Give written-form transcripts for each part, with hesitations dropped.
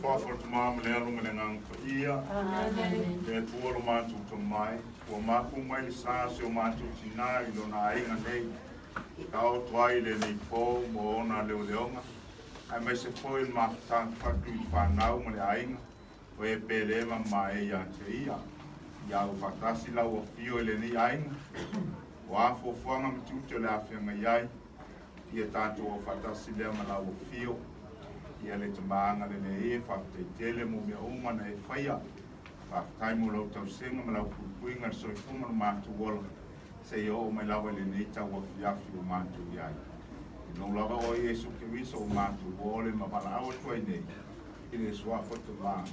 Suafa o le Tama ma le Alo ma le Agaga Paia. Le Atua lo matou tomai, ua mapu mai le sa o si o matou tinā i lona aiga nei, taoto ai i lenei po mo ona leoleoga, aemaise foi o le mafutaga fatu i le fanau ma le aiga, o e pele ma mamae ia te ia. Ia au faatasi lau afio i lenei aiga, o a fuafuaga ma tiute o le a feagai ai, ia tatou au faatasi lea ma lau afio. Ia le Tama agalelei e, faafetai tele mo mea uma na e faia. Faafetai mo lau tausiga ma lau puipuiga i le soifua ma lo matou ola, seia oo mai lava i lenei tauafiafi ua matou i ai. I lou lava oe Iesu Keriso ua matou ole ma valaau atu ai nei, i le Suafa o le Tama,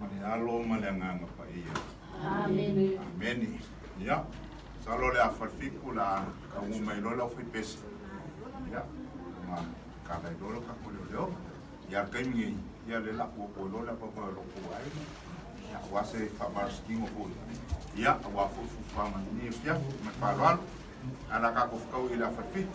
ma le Alo ma le Agaga Paia. Amene. Amene. Ia, masalo o le afa fitu la tauga mai loa le aufaipese. Ia, ma kala i loa le tatou leoleo. Ia, le taimi nei, ia lea la puapua loa le apapa o lou aiga. Ia, aua se faamalositino foi. Ia, aua foi fuafuaga i lenei afiafi ma le faaaloalo. Ae o le a tatou fetaui i le afa 7.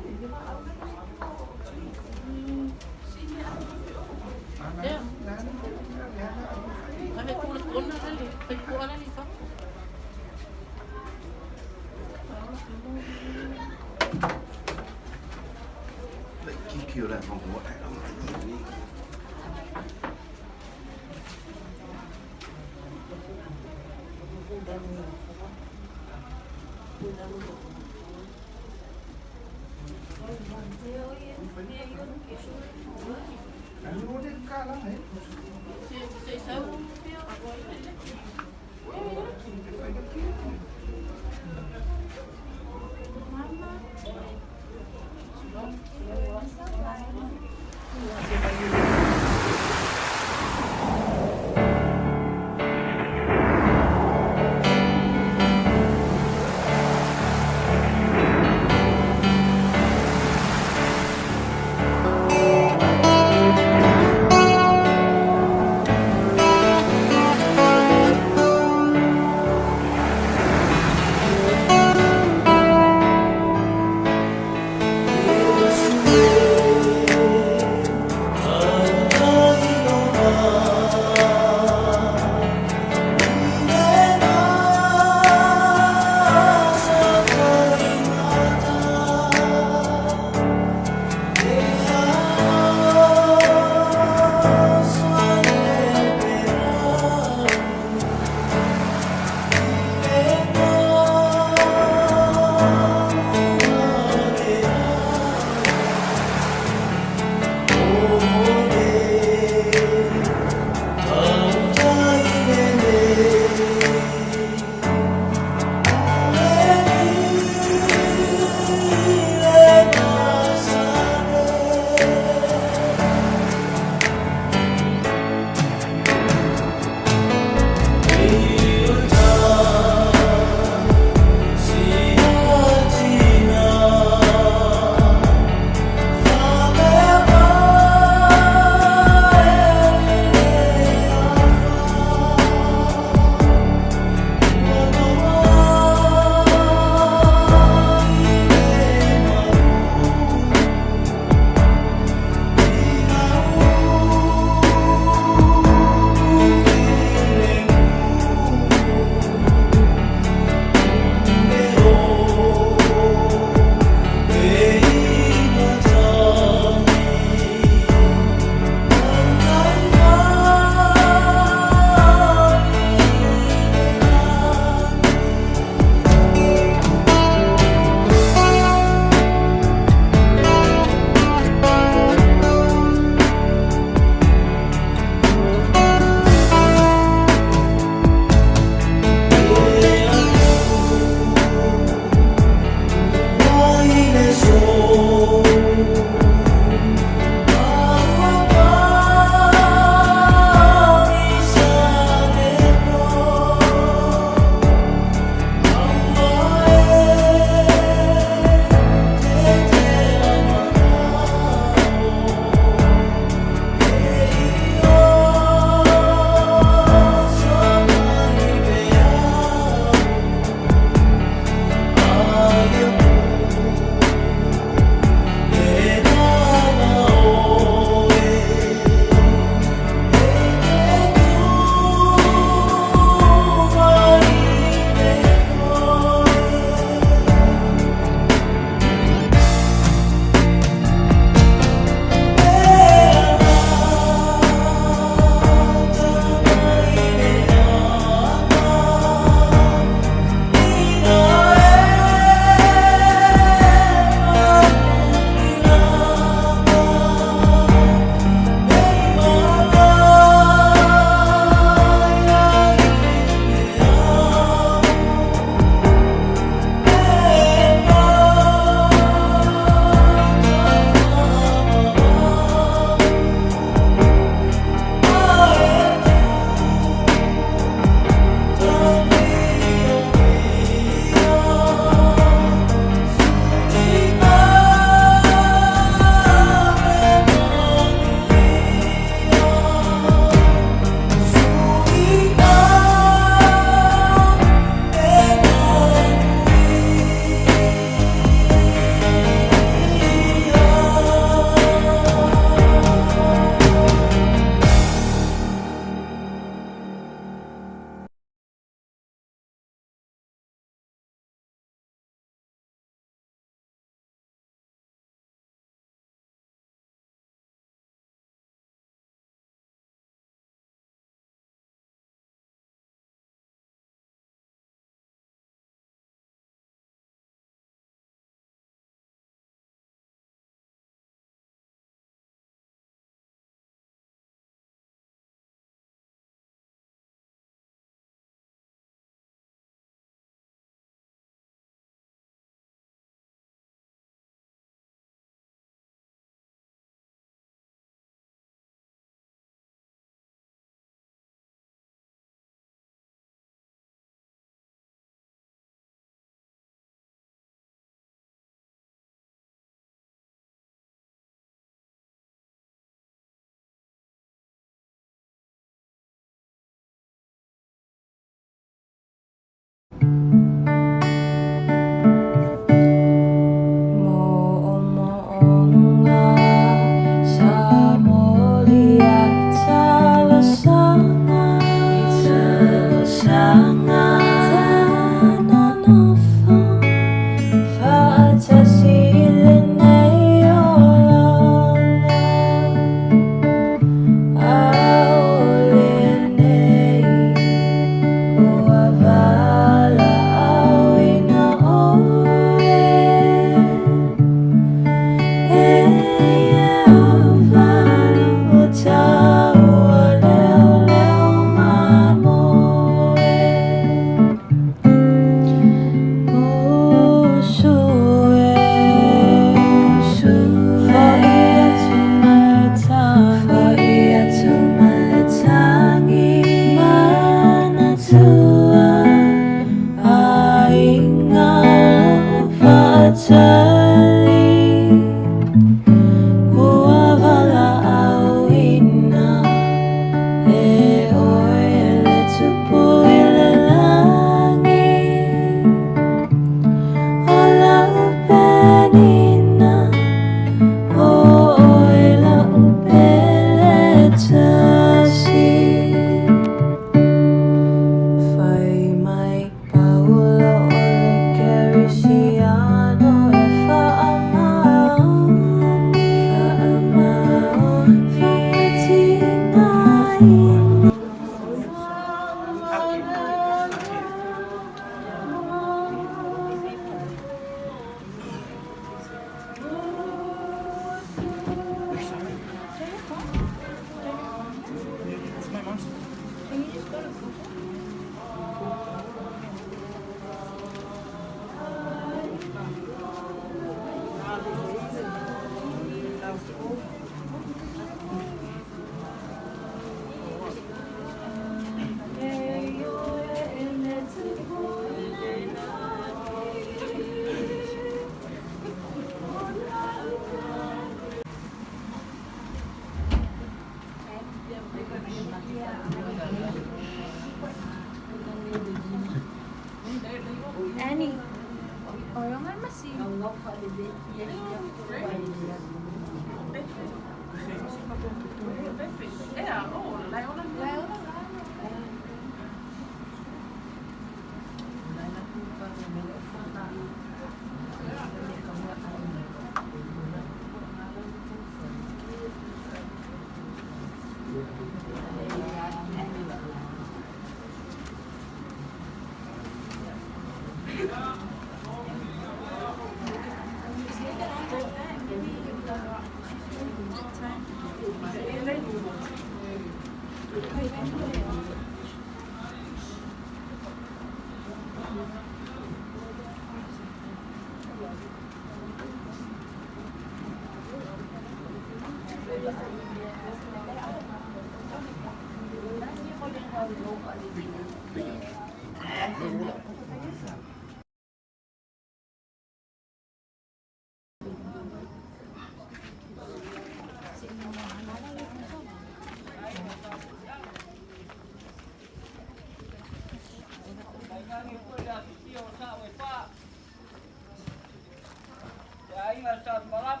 Le aiga sa Malap,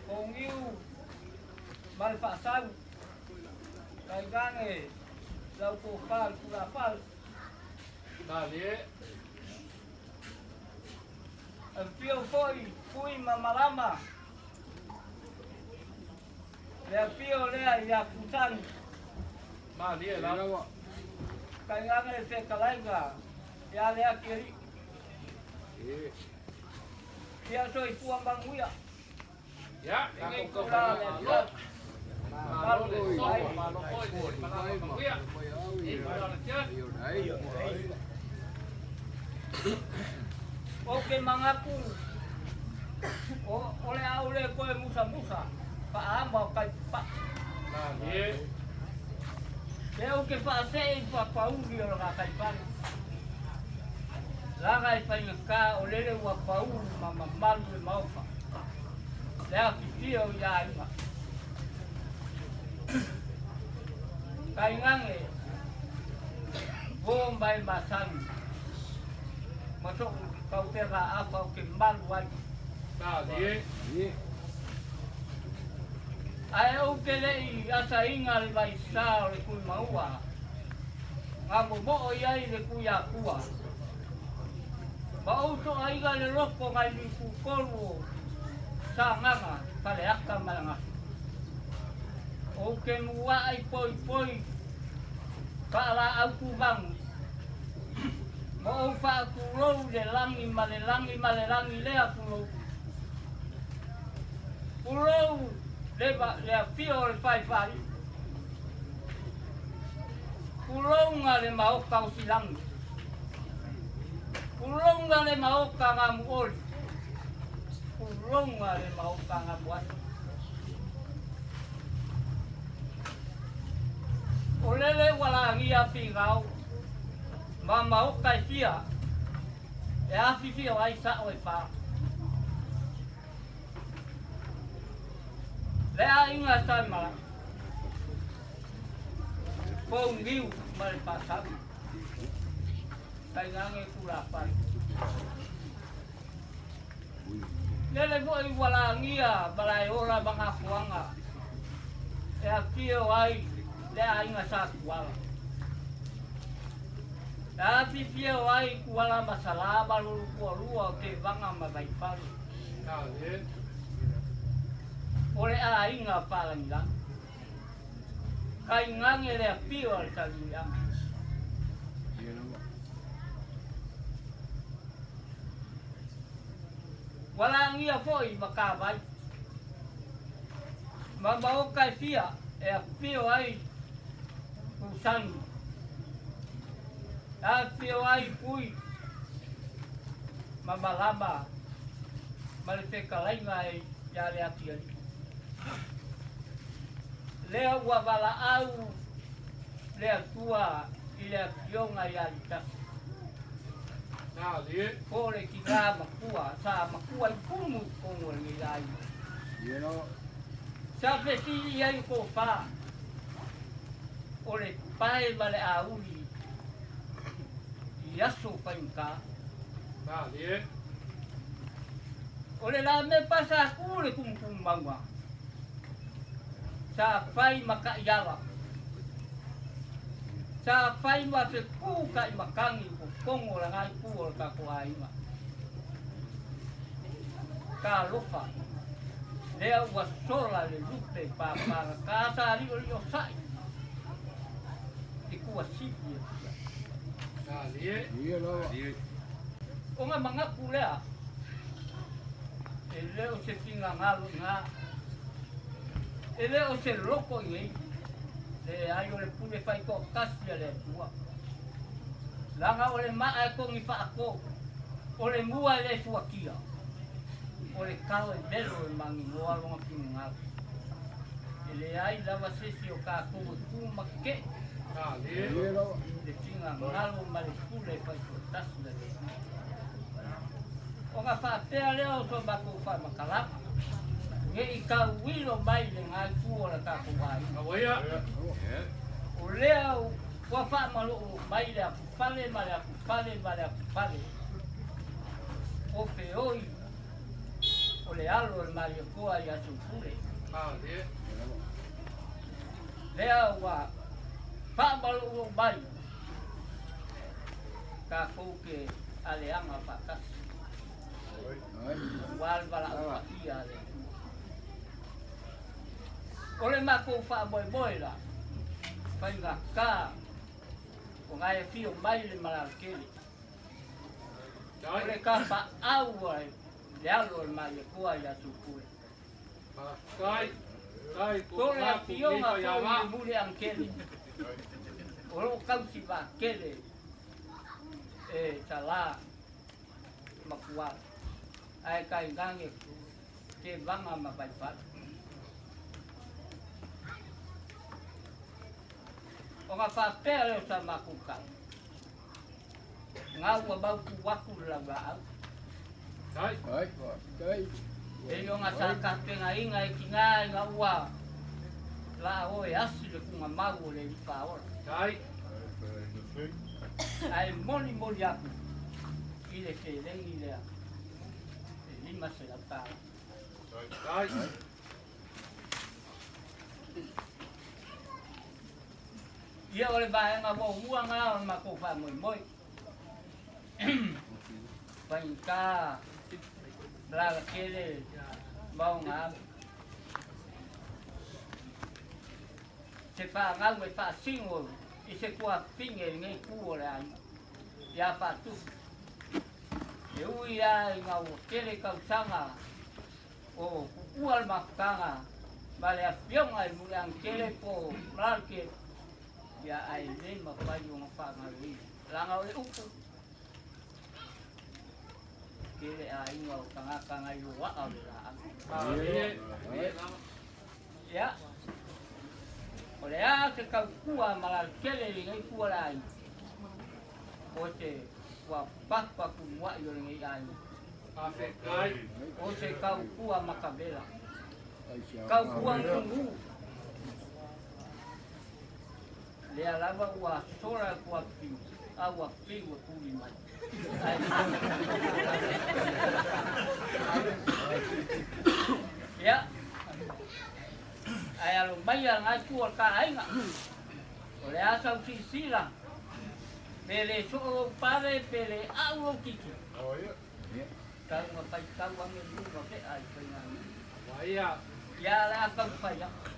Pogiu ma le Faasau, tainane lau tofa i le tulafale. Afio foi Fui ma Malama, le afio lea ia Tusani. Tainane le fetalaiga ia Leatialii. Ia soifua manuia. Lenei itula o le afiafi. Malo le ai. Ou te manatu o le a ou le toe musamusa faaama o tai papaʻi. Lea ou te faasee i fapauli o le gataifale, laga e faigata o lele ua pau ma mamalu le Maota, le afifio i aiga. Tainane uo mai masani ma soʻu tautega afa ou te malu ai. Ae ou te le i asaina le vaisa o le Tuimaua, na momoo i ai le Tuiatua, ma ou soaina le loto nai liututolu o Sagaga, Faleata ma Lagasi. Ou te muaʻi poipoi faalaau tuvanu, ma ou faatulou i le lagi ma le lagi ma le lagi lea tulou. Tulou le, le afio o le Faifalii. Tulouna le maota o Silagi. Tulouna le maota Gamuoli. Tulouna le maota Gamuaso. O lele ua lagia Finao ma maota e fia e afifio ai sao e fa. Le aiga Saimala, Pougiu ma le Faasau, tainane Tulafale. Lele foi ua lagia Malaeola ma Gafuaga e afio ai le aiga Sa Tuala. E afifio ai Tuala ma Salā ma lolu toalua o Tevaga ma Vaifale. O le aiga Faalagilagi. Tainane le afio a le Taliuiaga. Ua lagia foi ma Tavai ma maota e fia e afio ai Tusani, e afio ai Pui ma Malama ma le fetalaiga ia Leatialii. Lea ua valaau le Atua i le afioga ia Litasi. Po o le tina matua sa matua i tumu i totonu o lenei aiga. Sa fesili ai le tofa o le pae ma le auli i aso faigata. O le la mea pa sa tu le tumutumumauga, sa fai ma taʻiala, sa fai ma se tu taʻimatagi i totonu o lana itu o le tatou aiga. Talofa, lea ua sola le lupe papagata sa liʻoliʻosaʻi i Tuasivi e fia. Ona manatu lea, e le o se finagalo i ina, e le o se loko i nei, leai o le pule faitoatasi a le Atua. Leaga o le maa e togi faato, o le mua e le fuatia, o le tao e melo e maginoa lona finagalo. E leai lava se isi o tatou e tu ma tetee le finagalo ma le pule faitoatasi a le Atua. Ona faapea lea o so matou faamatalaga, ne i tauilo mai lena itu o le tatou aiga. O lea ua faamalo'o mai le atufale ma le atufale ma le atufale, o feoi o le alo o le Malietoa ia Sufule. Lea ua faamalo'o mai tatou te aleaga faatasi, aua le valaau paia a le Atua. O le matou faamoemoe la, faigata o na e afio mai le Malalakele, o le tapaau a le alo o le Malietoa ia Sufule. Ko le afioga foi i le Muliagakele, o lo o tausi vaatele e Salā Makuā, ae tainane Tevaga ma Vaifale. Ona faapea lea o sa matou tala, Gau ua mautu atu le laulaau. Pei ona sa tapenaina e tina ina ua laa e asi le tugamau o le alii paola. Ae molimoli atu i le seleni lea e $500. Ia o le vaega muamua lena o le matou faamoemoe. Faigata Malalakele ma ona alo. Se fanau e faasino i se tuafafine i lenei itu o le aiga ia Faatupu. E ui lava ina ua tele tausaga o tuua le mafutaga ma le afioga i Muliagatele po o Malalakele, ia ae le mafai ona faagaloina. Leaga o le upu, tele aiga o tagata nai loa'a o le laau. Ia, o le a se tautua a Malalakele i lenei itu o le aiga, o se ua papa tumua'i o lenei aiga. O se tautua matavela, tautua nunu. Lea lava ua sola atu afiu, a ua fiu e tuli mai. Ia, ae alo mai a lena itu o le ta aiga. O le a sau silasila, pe le soo lou pale, pe le a'u lou titi. Tau na faitau ane luga vea i faiga. Ia o le a taumafai atu.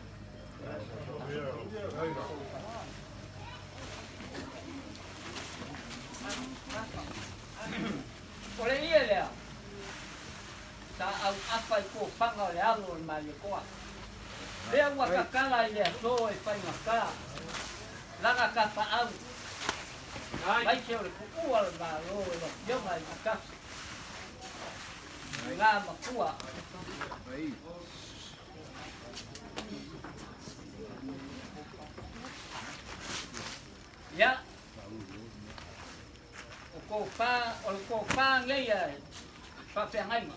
O le ie lea, sa auafa i kopaga o le alo o le Malietoa. Lea ua tatala i le aso e faigata lana tapaau, aemaise o le tuua o le Malo e le Afioga i le Tasi. Ngā makua. Ia, o kōpā, o le kōpā nei a faafeagaiga.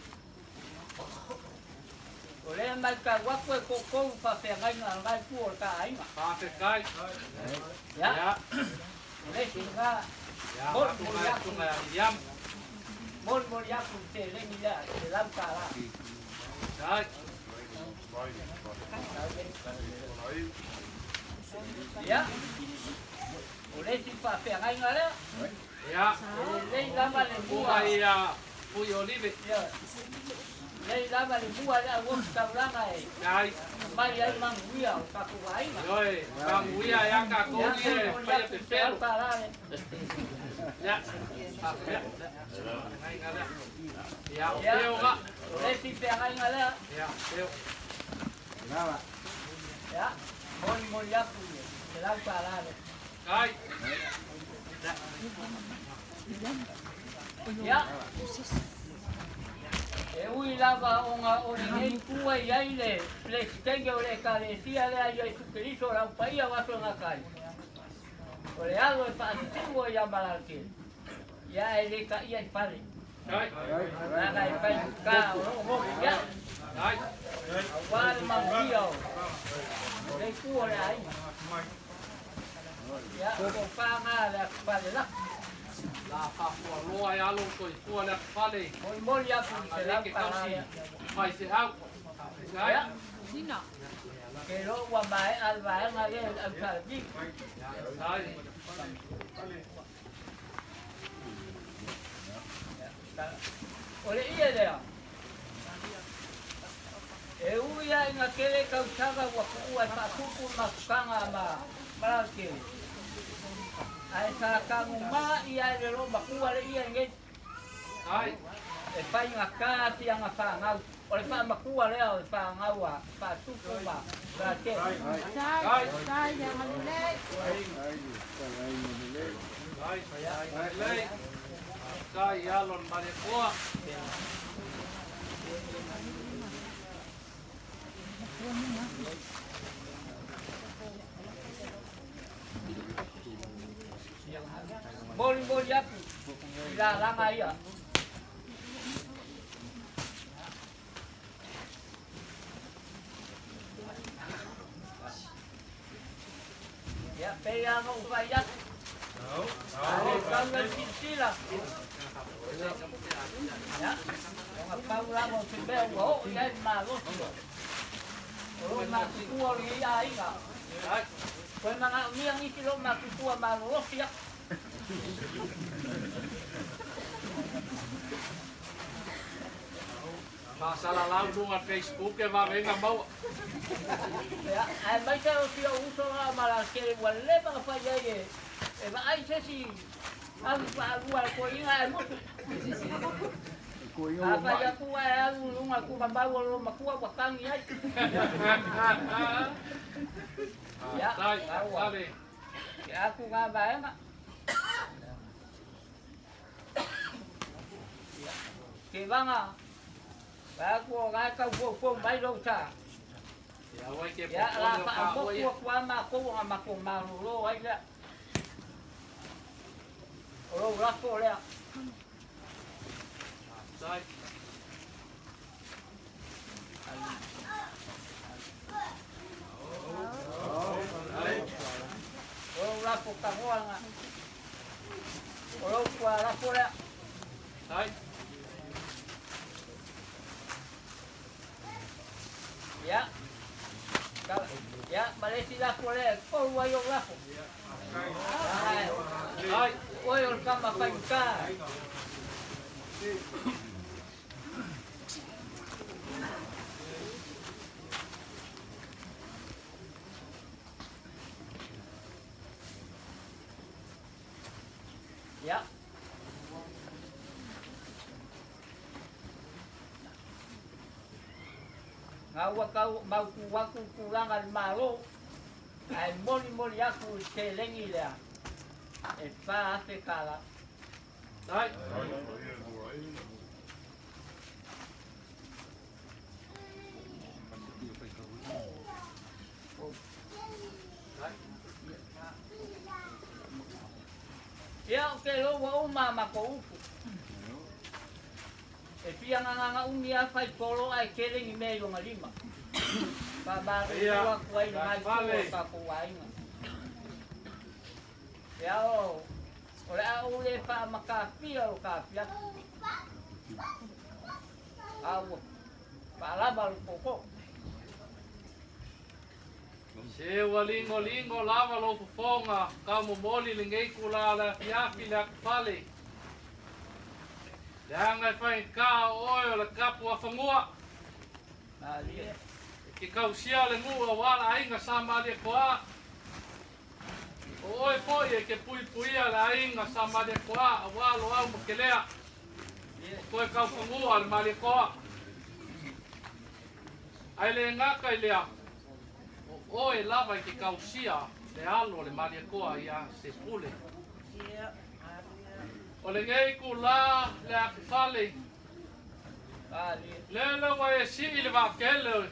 O lea matau atu e koukou faafeagaiga a lena itu o le ta aiga. Faafetai. Ia, o le isi lena, Ia, molimoli atu. Faafetai. Molimoli atu i le seleni lea, $100. Ia, o le isi faafeagaiga lea, e lelei lava le mua. Ia, lelei lava le mua le au ositaulaga e aumai ai manuia o tatou aiga. Ia, molimoli atu i le $100 lea. Ia, o le isi feagaiga lea. Ia, molimoli atu i le $100 lea. Ia, e ui lava ona o lenei tua i ai le Peresetene o le Ekalesia lea Iesu Keriso o le Au Paia o Aso e Gata ai, o le alo e faasisigo ia Malalakele, ia e le taia i fale, leaga e faigata o loo motu ia, aua le manuia o le itu o le aiga. Ia, o tofa na le atufale laki. Molimoli atu i $100 lea. Ia, ke lo ua maea le vaega lea i le autalavi. O le ie lea, e ui lava ina tele tausaga ua tuua e faatupu le mafutaga ma Malalekele, ae sa taguma ia e le loomatua le ie lenei. E faigata siaga fanau, o le faamatua lea o le fanau a faatupu ma Malalekele. Molimoli atu i lalaga ia. Ia, pei lava ona ou fai atu, a le tau le silasila, ia, ona pau lava o se mea ua oo i ai le malosi o lou matutua o lenei aiga. Toe manaomia nisi lou matutua malolosi atu. Faasalalau luga Facebook e vavega maua. Ia, aemaise o si ou uso la ma Lasele ua leva ona fai ai e vaai se isi alu faalua a le toeaina ae motu. A fai atu ae alu i luga o le tulamau o lona matua ua tagi ai. Ia, aua. Ke atu ngā vaega. Ia, ke vanga, vai atu o la e tau foufou mai lou sa. Ia, la faamotu atu lava matou ona matou malolo ai lea. O lou lafo lea. O lou lafo tagoa lena. O lou tualafo lea. Ia, ia, ma le isi lafo lea, e tolu ai ou lafo. Ai, oe o le tama faigata. Ia. Ga ua tau mautu atu le tulaga i le Malo, ae molimoli atu i le seleni lea e $4,000. Ia, ou te iloa ua uma a matou upu. E fia gagaga umi lava faitolo ae tele ni mea i lona lima. Faamalulu atu ai i lena itu o lo tatou aiga. Ia o, o le a ou le faamatafia lo ta afiafi. A ua faalava le tootoo. Se ua ligoligo lava lou fofoga taumomoli i lenei itulā o le afiafi i le atufale, leaga e faigata o oe o le tapuafanua e te tausia le nuu auā le aiga Sa Malietoa. O oe foi e te puipuia le aiga Sa Malietoa auā Loau ma Kelea, o toe taufanua o le Malietoa. Ae le gata i lea, o oe lava e te tausia le alo o le Malietoa ia Sepule. O lenei itulā le atufale, lele ua e sii le vaatele,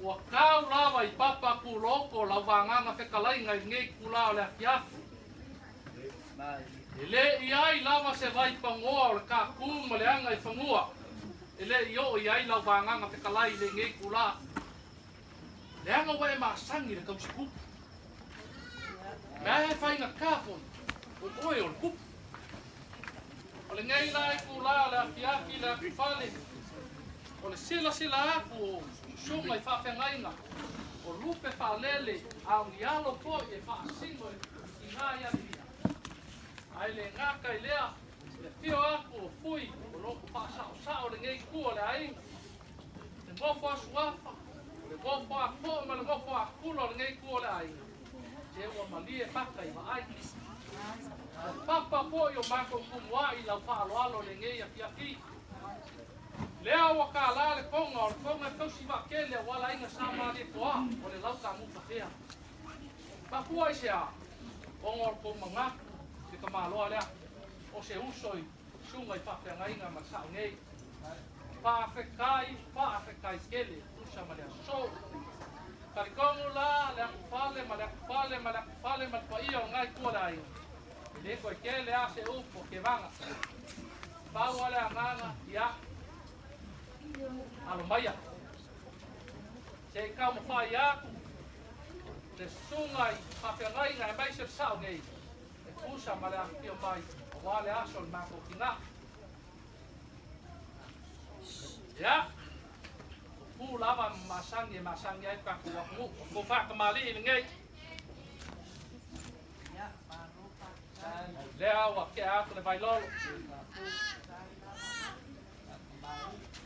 ua tau lava i papa kūloko lau vagaga fetalaiga i lenei itulā o le afiafi. E le i ai lava se vaipanoa o le taatū ma le agaifanua e le i oo i ai lau vagaga fetalai i lenei itulā. Leaga ua e masani i le tausi tupu. Mea e faigata foi, o oe o le tupu. O lenei la itulā o le afiafi i le atufale, o le silasila atu o susuga i faafeagaiga, o lupe faalele, a o ni alo foi e faasino i tina i Apia. Ae le gata i lea, le afio atu o Fui o loto faasaosao lenei itu o le aiga, le nofo a Suafa, o le nofo a Toa ma le nofo a Tula o lenei itu o le aiga, se ua malie fata i vaai. Ua papa foi o matou tumuai i lau faaaloalo i lenei afiafi. Lea ua kālā le toga, o le toga e tausi vaatele aua le aiga Sa Malietoa, o le lauta Nutafea. Mafua i se a? Ona o le tou manatu i le tamaloa lea, o se uso i susuga i faafeagaiga ma le sao nei. Faafetai, faafetai tele, tusa ma le aso. Talitonu la le atufale ma le atufale ma le atufale ma le paia o lena itu o le aiga, e le toe tele lava se upu o tevaga. Pau lava le agaga, ia, alo maia. Se i taumafai atu le susuga i faafeagaiga aemaise le sao nei e tusa ma le afifio mai aua le aso o le matou tina. Ia, o pu lava ma masani e masani ai le tatou atunuu. O le tou faatamalii lenei. Lea ua tea atu le vailolo.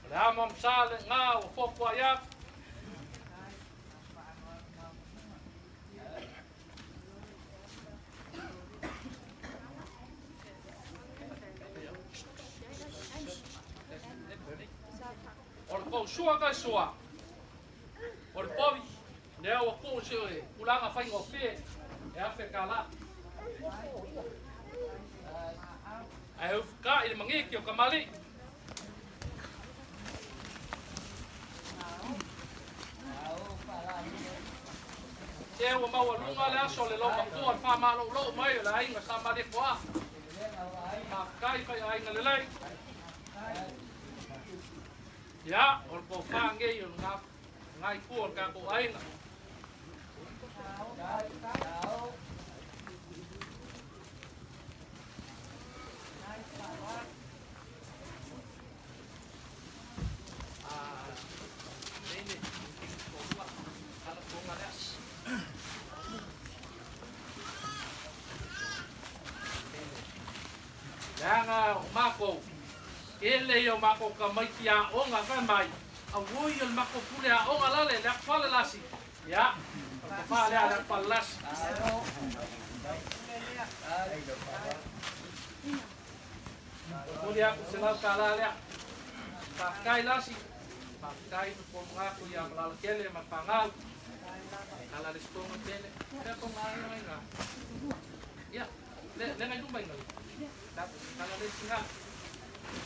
O le amo amasa lena ua fuafua'i atu. O le tou sua kai sua, o le povi, lea ua tuu se tulaga faigofie e $1000. Ae ufuka'i le magiki o kamali'i. Se ua maualuga le aso o le loomatua le faamaloulou mai o le aiga Sa Malietoa. Faafetai faiaiga lelei. Ia, o le tofa nei o lena lena itu o le tatou aiga. Leaga o matou, tele ia o matou tamaiti aoga fai mai, auoi o le matou pule aoga lale, le atu lasi. Ia, o le tofa lea le atu lasi. Momoli atu $100 lea. Faafetai lasi, faafetai le pomu atu ia Malalakele ma le fanau. Kala le stonga tele. Pea tonga ai ngai. Ia, le le ngai luma inga. Kala le singa.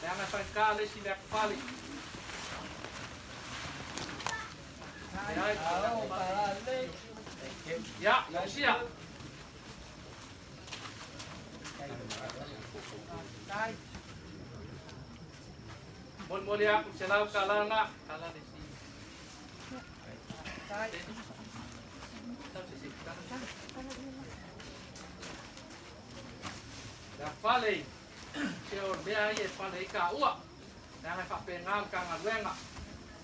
Le anga fai ka le si le akufale. Ai. Ia, sia. Molimoli atu $100 na. Kala le si. Le fale, se o mea ai e fale i ka ua. Leaga e faapena le ta galuega.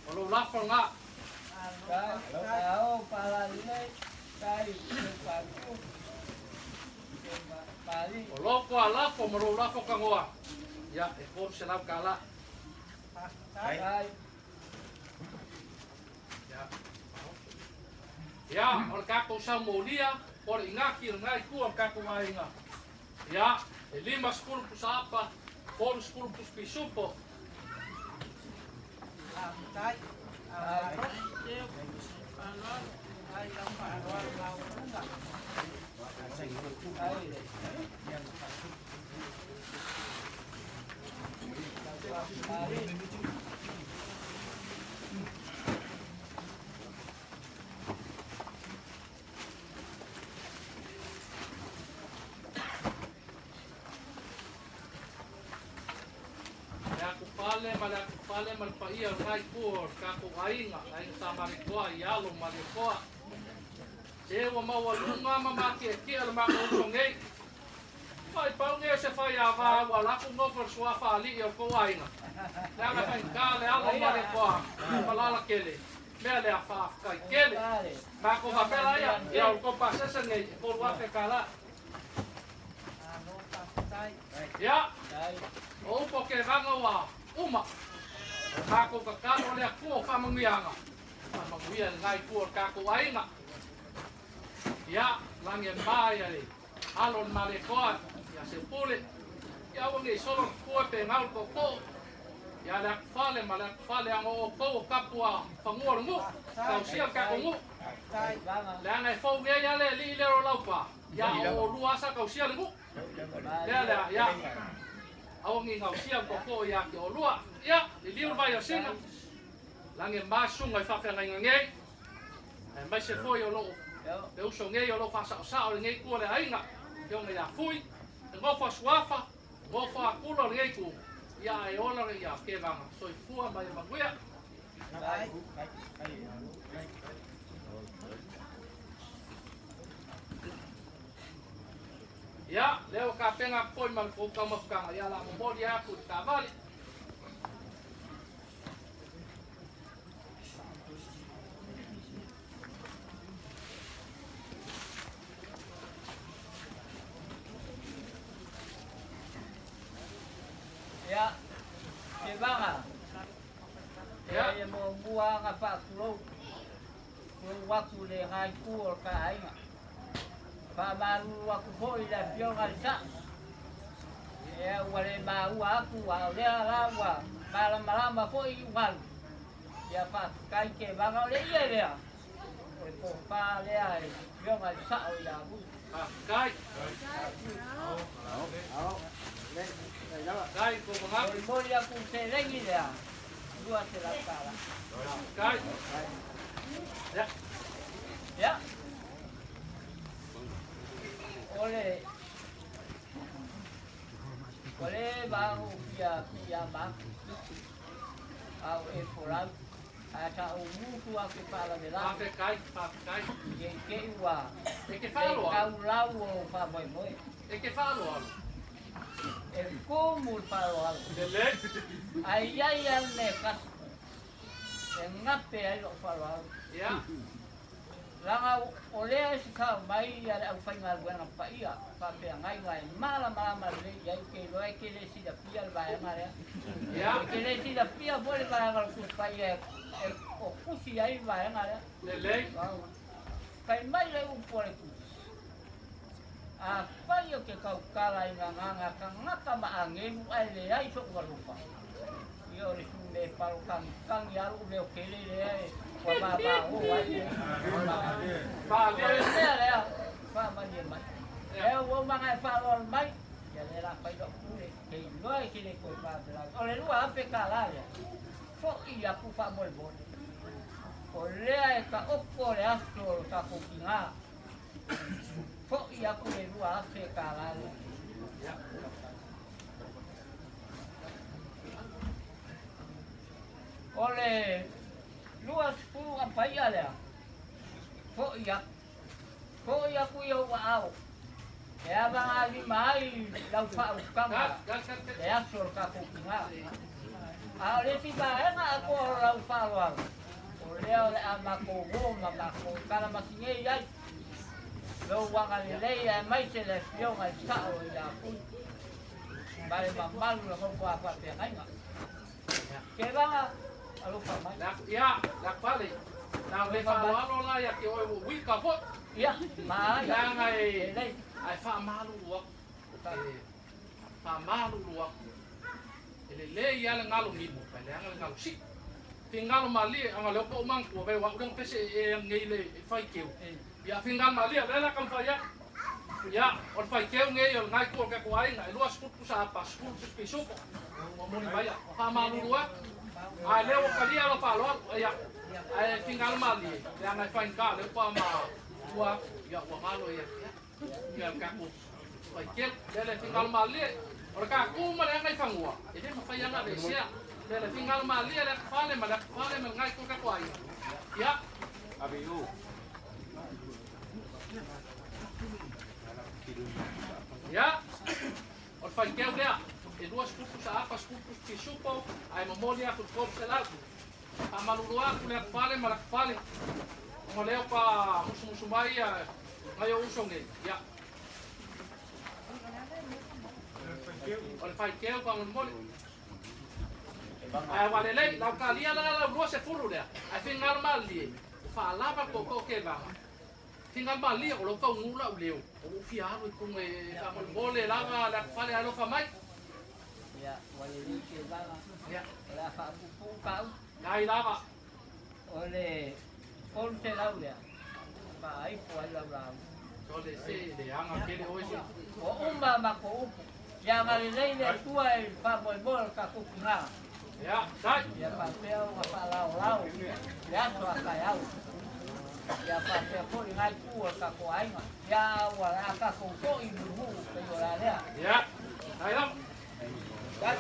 O lou lafo lena. O lou toa lafo ma lou lafo tanoa, ia, e $300. Ia, o le tatou saumolia, o le inati o lena itu o le tatou aiga. Ia, e 50 pusa apa, 30 pusa pisupo. Le atufale ma le atufale ma le paia o lena itu o le tatou aiga, le Aiga Sa Malietoa i alo ma Malietoa. Se ua maualuga ma matietie le matou uso nei. Mai pau nei o se faiava ua alu atu nofo i le suafa alii o le tou aiga. Leaga e faigata le alo o Malietoa ma Lalakele. Mea lea faafetai tele. Matou faapea laia, ia o le tou pasese nei e $3,000. Ia, o upu o Kevaga ua uma. O le matou tatalo o le Atua o faamanuiaga, faamanuia i lena itu o le tatou aiga. Ia, lagi e ma ia le alo o le Malietoa ia Seupule. Ia aua ne i solo le fue pe gau le tootoo. Ia le atufale ma le atufale aga o outou o tapu a fanua o le nuu, tausia le tatou nuu. Leaga e fou nei a le alii lea o Laupa, ia o oulua a sa tausia le nuu. Lea lea, ia aua ne i gausia le tootoo ia te oulua. Ia, liliu le vai o Sina, lagi e ma susuga i faafeagaiga nei. Aemaise foi o loo le uso nei o loo faasaosao lenei itu o le aiga, Afioga ia Fui, e nofo a Suafa, nofo a Tula o lenei itu, ia ae ola le ia Kevaga, soifua ma ia manuia. Ia, lea ua tapena atu foi ma le tou taumafataga, ia la momoli atu i le taavale. Ia, Kevaga, ia e muamua ona faatulou, tulou atu i lena itu o le ta aiga. Faamalulu atu foi i le Afioga i le Sao, ia ua le maua atu, a o lea la ua malamalama foi i ugalu. Ia faafetai Kevaga, o le ie lea, o le tofa lea i le Afioga i le Sao ia Vui. Faafetai. Faafetai tou manatu. Molimoli atu le seleni lea, $200. Faafetai. Ia. Ia. O le ua leva ona ou fia piiama atu, a o e folau, ae sa ou musu atu e faalavelave. Faafetai, faafetai. Ne i te i ua E te le faaaloalo. taulau o faamoemoe. E te faaaloalo. E tumu le faaaloalo. Lelei. Ae i ai lava le mea e tasi e gape ai lou faaaloalo. Ia. Leaga o lea e sasao mai a le aufaigaluega paia faafeagaiga e malamalama lelei i ai, ou te iloa e te le silafia le vaega lea. Ia. E te le silafia foi le vaega o le Tusi Paia e o tusi ai le vaega lea. Lelei. Fai mai le upu a le Tusi, Afai ou te tautala i gagaga tagata ma agelu ae leai so'u alofa, ia o le sume palo tagitagi a lo'u leo tele lea e ua vavao ai le Malie. O le mea lea, faamalie mai. Lea ua uma ona e faaaloalo mai, ia lea la fai la'u pule, te iloa e te le toe faalavelave. O le $2,000 lea, fo'i atu faamolemole. O lea e taoto le aso o lo tatou tina. Fo'i atu le $2,000 lea. O le 20 apaia lea, fo'i atu. Fo'i atu i ou aao e avagalima ai lau faautaga le aso o le tatou tina. A o le isi vaega atoa o lau faaaloalo, o lea o le a matou uo ma matou talamasinei ai lou agalelei aemaise le Afioga i le Sao ia Pui ma le mamalu o le nofo a faafeagaiga. Kevaga, alofa mai. Ia, le Akufale, na o le faaaloalo la ia te oe ua uika foi. Ia, ma ai. Leaga e, Lelei. ae faamalulu atu. E faamalulu atu. E lelei lava le galo nimo, ae leaga le galo si'i. Fingalo malie, aga o lea ua ou manatua, vei o a'u lea na pese e nei le faiteu. Ia, fingalo malie, o lea o le a taumafai atu. Ia, o le faiteu nei o lena itu o le tatou aiga, e 20 pusa apa, 10 pusa pisupo. Ua moni mai au. Faamalulu atu. A o lea ua talia lou faaaloalo. Ia, ae fingalo malie, leaga e faigata, o lea ua matua atu, ia ua galo ia te au. Ia le tatou faiteu. Lea le fingalo malie, o le tatou ma le agaifanua, e le mafai lava ona aveesea. Lea le fingalo malie, le atufale ma le atufale ma lena itu o le tatou aiga. Ia. Ia, o le faiteu lea, e 20 pusa apa, 10 pusa pisupo, ae momoli atu i le 300. Faamalulu atu le atufale ma le atufale, ona o lea ua musumusu mai nai ou uso nei. Ia. O le faiteu faamolemole. Ae ua lelei, lau talia la lau 20 lea, ae finagalo malie, ua faalava le tootoo kevaga. Finagalo malie, o lou taugū lau leo, o lou fia alu i luga e faamolemole lava le atufale ae alofa mai. Ia, ua lelei kevaga. Ia. O le a faapuupuu kau. Dai lava. O le 300 lea, faaifo ai lau lauga. Sole se leaga tele oe se. Ua uma a matou upu. Ia agalelei le Atua i le faamoemoe o le tatou tina. Ia, dai. Ia faapea ona faalaolao le aso a taeao. Ia faapea foi lena itu o le tatou aiga. Ia ua le a tatou foi mulimuli pei o le a lea. Ia, dai lava. Dai.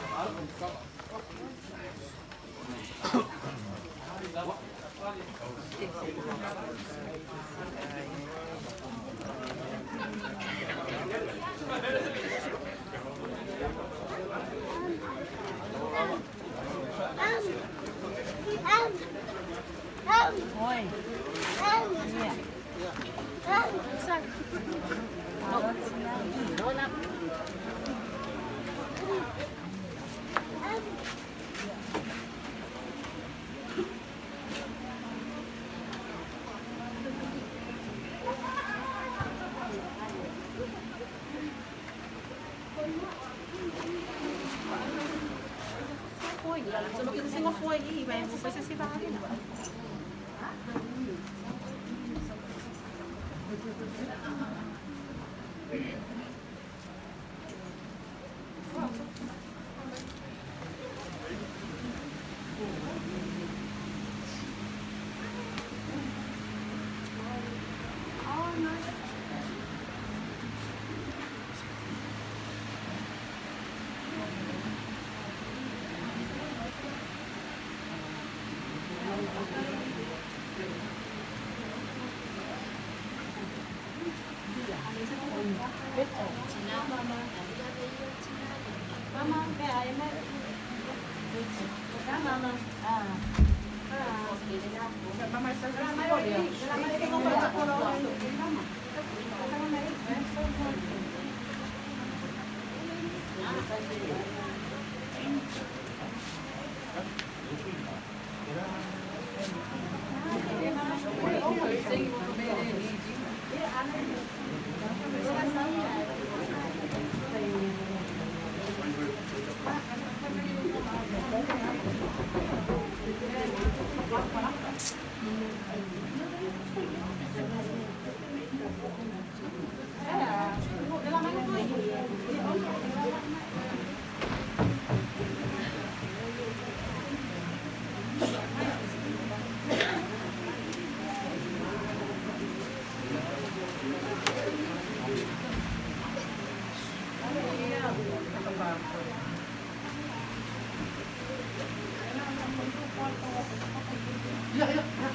Ia, ia, ia.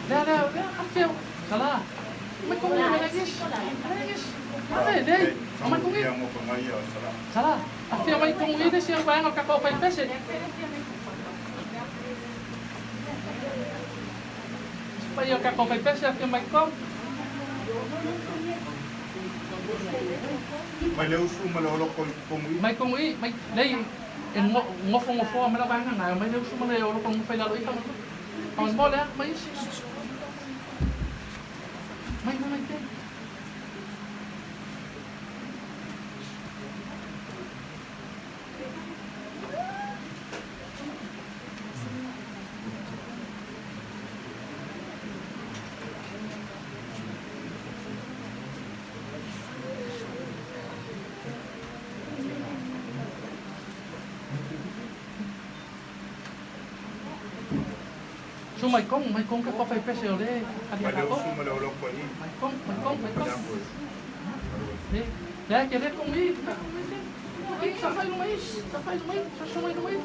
Lea, lea, lea, afio. Sala. Mai komu mai lagi. isi. Leai isi. Leai. Aumai kogi. Sala. Afia mai kogi le isi au vaega o le tatou aufaipese. Paia o le tatou aufaipese afia mai totonu. Mai le usu ma le oloko i totonu i. Mai totonu i, mai, leai, e nofonofoa mai la vaega na, e omai le usu ma le oloko nofo i lalo i faamolemole. Faamolemole a, mai isi. Mai, mai, mai te. Su mai kong, mai kong ka pa fai pese o le Mai le usu ma le oloko i. Mai kong, mai kong, mai kong. Le, le ke le kong i, le kong i. I, sa fai luma i, sa fai luma i, sa sumai luma i.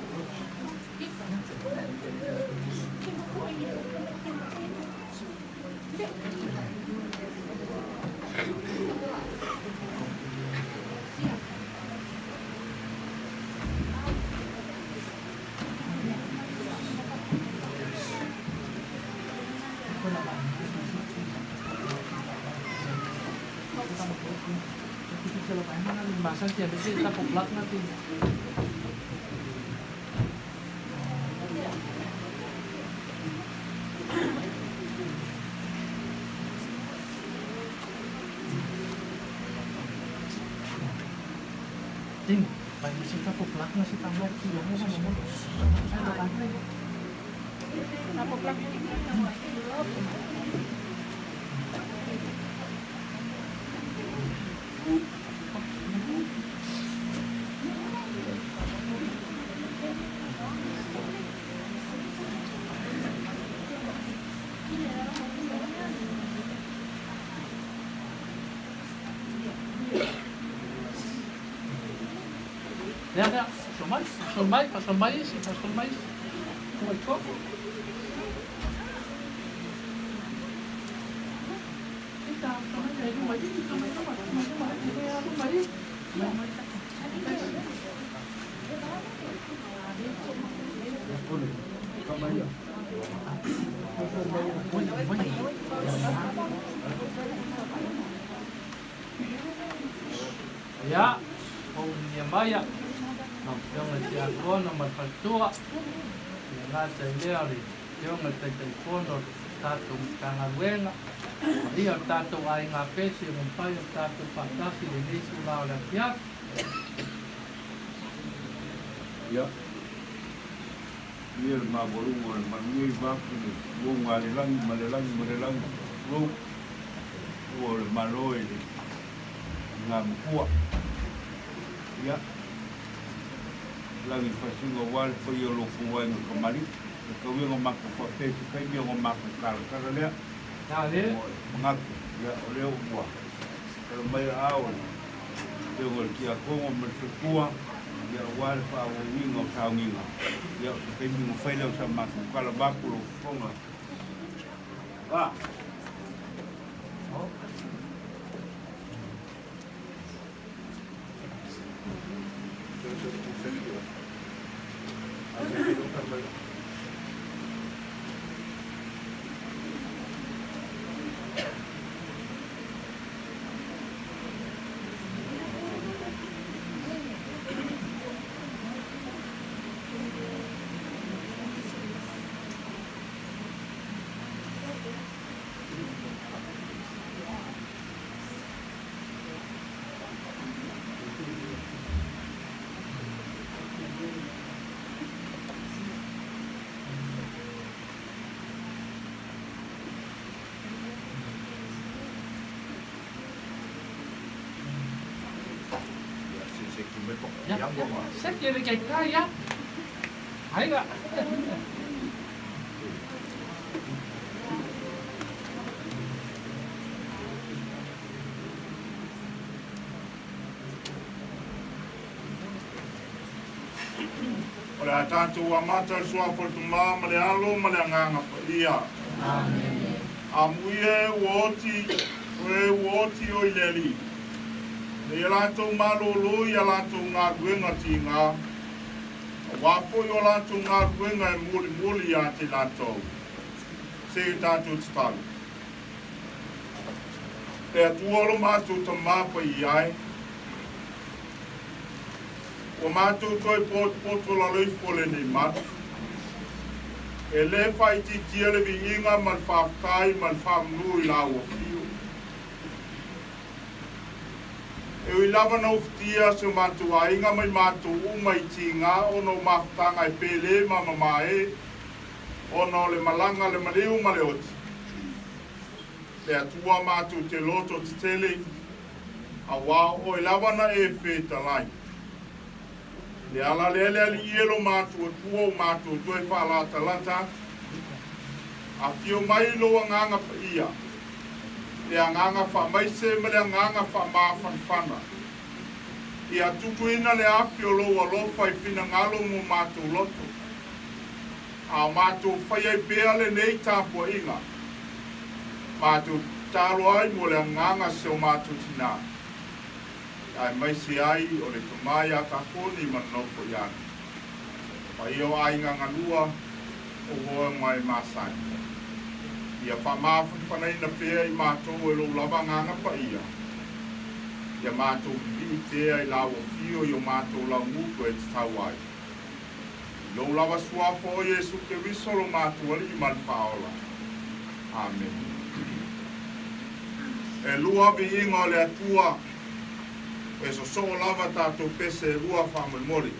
Lea, lea, faasol mai, faasol mai, faasol mai isi, faasol mai isi. Mai koko. Ia, o Nehemiah, lau Afioga i le Tiakono ma le faletua, ia gata i lea o le Afioga i le Taitaifono o le tatou Matagaluega, ma ia o le tatou aiga pese ua mafai ona tatou faatasi i lenei itula o le afiafi. Ia, ia le maualuga o le manuia i vaku le uoga a le lagi ma le lagi ma le lagi, tulou, ua o le Malo i le Igamapua. Ia, lagi fasiga aua le paia o lo outou aiga kamali'i, le tauiga o matou faapea i se taimi ona matou talatala lea. Ua manatu, ia, o lea ua tala mai aao o le Afioga i le Tiakono ma le Faletua, ia, aua le faaauauina o sauniga, ia, o se taimi ona fai lea o sa matou tala vaeatu lau fofoga. A. Ia, seki e le kai ia. Aiga. O le a tatou amata i le Suafa o le Tama ma le Alo ma le Agaga Paia. Amuia e ua oti O e ua oti oe i le Alii, ina ia latou malōlō i a latou galuega tigā, auā foi o latou galuega e molimoli ia te latou. Se i tatou tatalo. Le Atua o lo matou Tamā paia e, ua matou toe potopoto lalo ifo lenei malu. E lē faaitiitia le viiga ma le faafetai ma le faamanu i Lau Afio. E ui lava na ufitia si o matou aiga mai matou uma i tigā ona o mafutaga e pele ma mamae ona o le malaga a le maliu ma le oti. Le Atua matou te loto tetele, auā o Oe lava na e fetalai. Le ala lea le Alii e lo matou Atua ua matou toe faalatalata atu. Afio mai Lou Agaga Paia, le Agaga faamaise ma le Agaga faamafanafana. Ia tutuina le afi o Lou alofa i finagalo mo matou loto, a o matou fai ai pea lenei tapuaiga. Matou tatalo ai mo le agaga se o matou tinā, aemaise ai o le tama ia Takoni ma le nofo i ana. Paia o aiga galua o hoega e masani. Ia faamafanafanaina pea i matou e lou lava agaga paia, ia matou lilii pea i lau afio i o matou laugutu e tatau ai. I lou lava suafa o Iesu Keriso lo matou Alii ma le Faaola. Amene. Elua viiga o le Atua, e sosoo lava tatou pese elua faamolemole.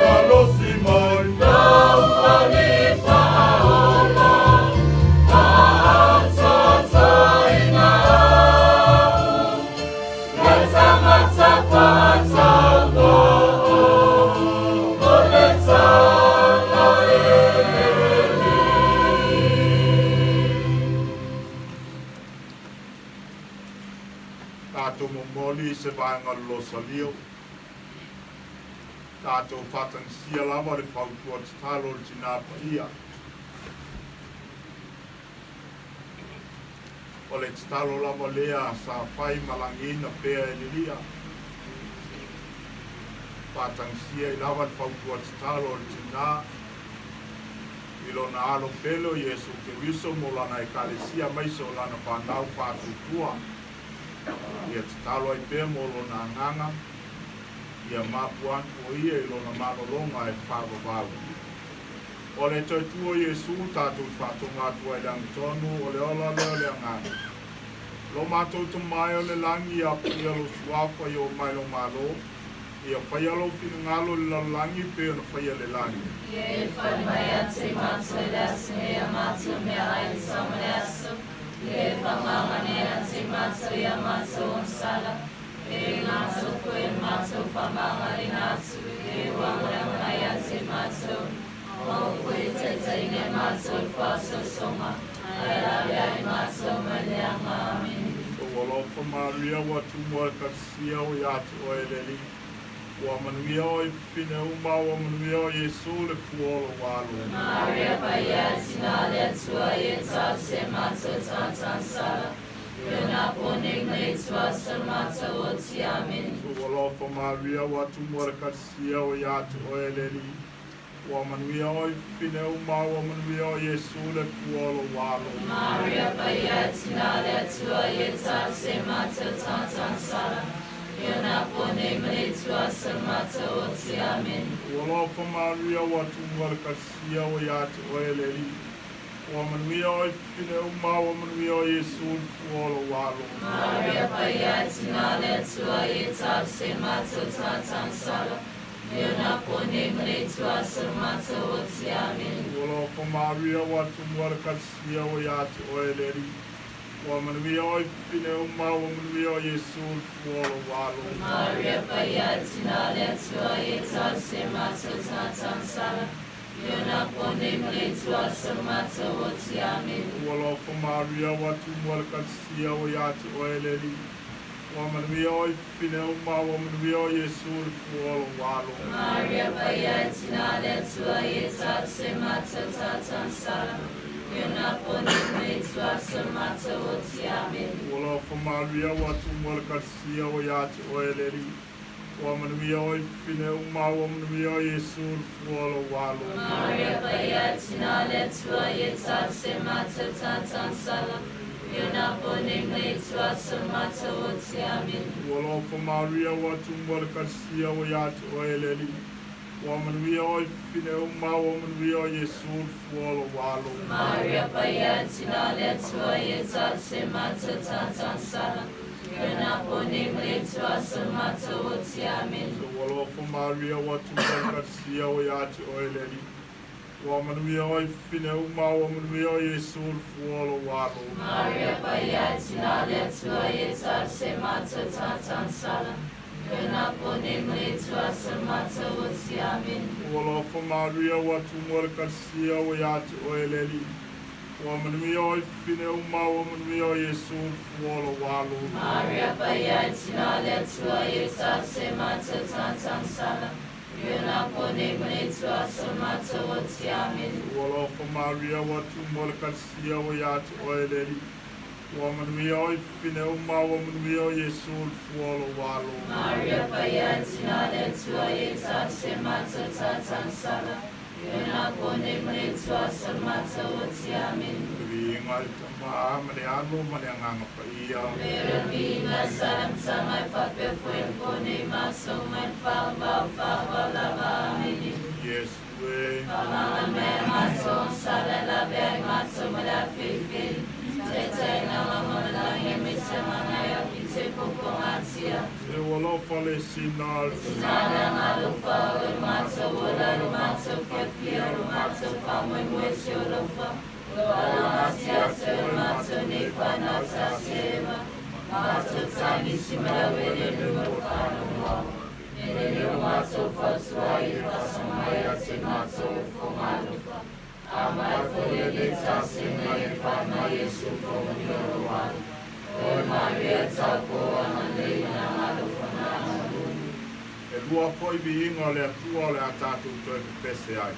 Malosi mai. Tatou momoli se vaega o le losalio. Tatou faatagisia lava le fautua tatalo o le Tinā Paia. O le tatalo lava lea sa fai ma lagiina pea e Lilia. Faatagisia ai lava le fautua tatalo o le Tinā i lona alo pele o Iesu Keriso mo lana Ekalesia aemaise o lana fanau faatuatua. Ia tatalo ai pea mo lona agaga, ia mapu atu o ia i lona malologa e faavavau. O le toe tu o Iesu tatou te faatoga atu ai i le agatonu, o le ola lea o le agaga. Lo matou Tama e o le lagi, ia paia lou suafa, ia oo mai lou Malo, ia faia lou finagalo i le lalolagi pei ona faia i le lagi. Ia e fai mai ia te matou i le aso nei a matou meaai i le tau ma le aso, ia e faamagana ia te matou i a matou agasala, e le matou foi o le matou faamagaloina atu i e ua agaga mai ia te matou, ma aua foi e taitaiina i matou i le faaosoosoga, ae lavea ai matou mai le leaga. Amene. Lou alofa Maria ua tumu ai le Ekalesia ua ia te oe le Alii. Ua manuia oe i fafine uma, ua manuia o Iesu le fua o lou alo. Maria Paia e Tina a le Atua, ia talosia e matou tagata agasala, i ona po nei ma le ituaso o le matou oti. Amene. Lou alofa Maria ua tumu ai le Ekalesia ua ia te oe le Alii. Ua manuia oe i fafine uma, ua manuia o Iesu le fua o lou alo. Maria Paia e Tina a le Atua, ia talosia e matou tagata agasala, i ona po nei ma le ituaso o le matou oti. Amene. Lou alofa Maria ua tumu ai le Ekalesia ua ia te oe le Alii. Ua manuia oe i fafine uma, ua manuia o Iesu le fua o lou alo. Maria Paia e Tina a le Atua, ia talosia e matou tagata agasala, i ona po nei ma le ituaso o le matou oti. Amene. Lou alofa Maria ua tumu ai le Ekalesia ua ia te oe le Alii. Ua manuia oe i fafine uma, ua manuia o Iesu le fua o lou alo. Maria Paia e Tina a le Atua, ia talosia e matou tagata agasala, i ona po nei ma le ituaso o le matou oti. Amene. Lou alofa Maria ua tumu ai le Ekalesia ua ia te oe le Alii. Ua manuia oe i fafine uma, ua manuia o Iesu le fua o lou alo. Maria Paia e Tina a le Atua, ia talosia e matou tagata agasala, i ona po nei ma le ituaso o le matou oti. Amene. Lou alofa Maria ua tumu ai le Ekalesia ua ia te oe le Alii. Ua manuia oe i fafine uma, ua manuia o Iesu le fua o lou alo. Maria Paia e Tina a le Atua, ia talosia e matou tagata agasala, i ona po nei ma le ituaso o le matou oti. Amene. Lou alofa Maria ua tumu ai le Ekalesia ua ia te oe le Alii. Ua manuia oe i fafine uma, ua manuia o Iesu le fua o lou alo. Maria Paia e Tina a le Atua, ia talosia e matou tagata agasala, i ona po nei ma le ituaso o le matou oti. Amene. Lou alofa Maria ua tumu ai le Ekalesia ua ia te oe le Alii. Ua manuia oe i fafine uma, ua manuia o Iesu le fua o lou alo. Maria Paia e Tina a le Atua, ia talosia e matou tagata agasala, i ona po nei ma le ituaso o le matou oti. Amene. Lou alofa Maria ua tumu ai le Ekalesia ua ia te oe le Alii. Ua manuia oe i fafine uma, ua manuia o Iesu le fua o lou alo. Maria Paia e Tina a le Atua, ia talosia e matou tagata agasala, i ona po nei ma le ituaso o le matou oti. Amene. Lou alofa Maria ua tumu ai le Ekalesia ua ia te oe le Alii. Ua manuia oe i fafine uma, ua manuia o Iesu le fua o lou alo. Maria Paia e Tina a le Atua, ia talosia e matou tagata agasala, i ona po nei ma le ituaso o le matou oti. Amene. Le viiga i le Tama ma le Alo ma le Agaga Paia. Pei o le viiga i sa i le amataga ae faapea foi i le po nei ma aso uma i le faavavau faavavau lava. Amene. Iesu e. Faamagalo mai i a matou agasala e lavea ai matou ma le afelifeli. Se ua alofa le sina E lua foi viiga o le Atua o le a tatou toe pepese ai.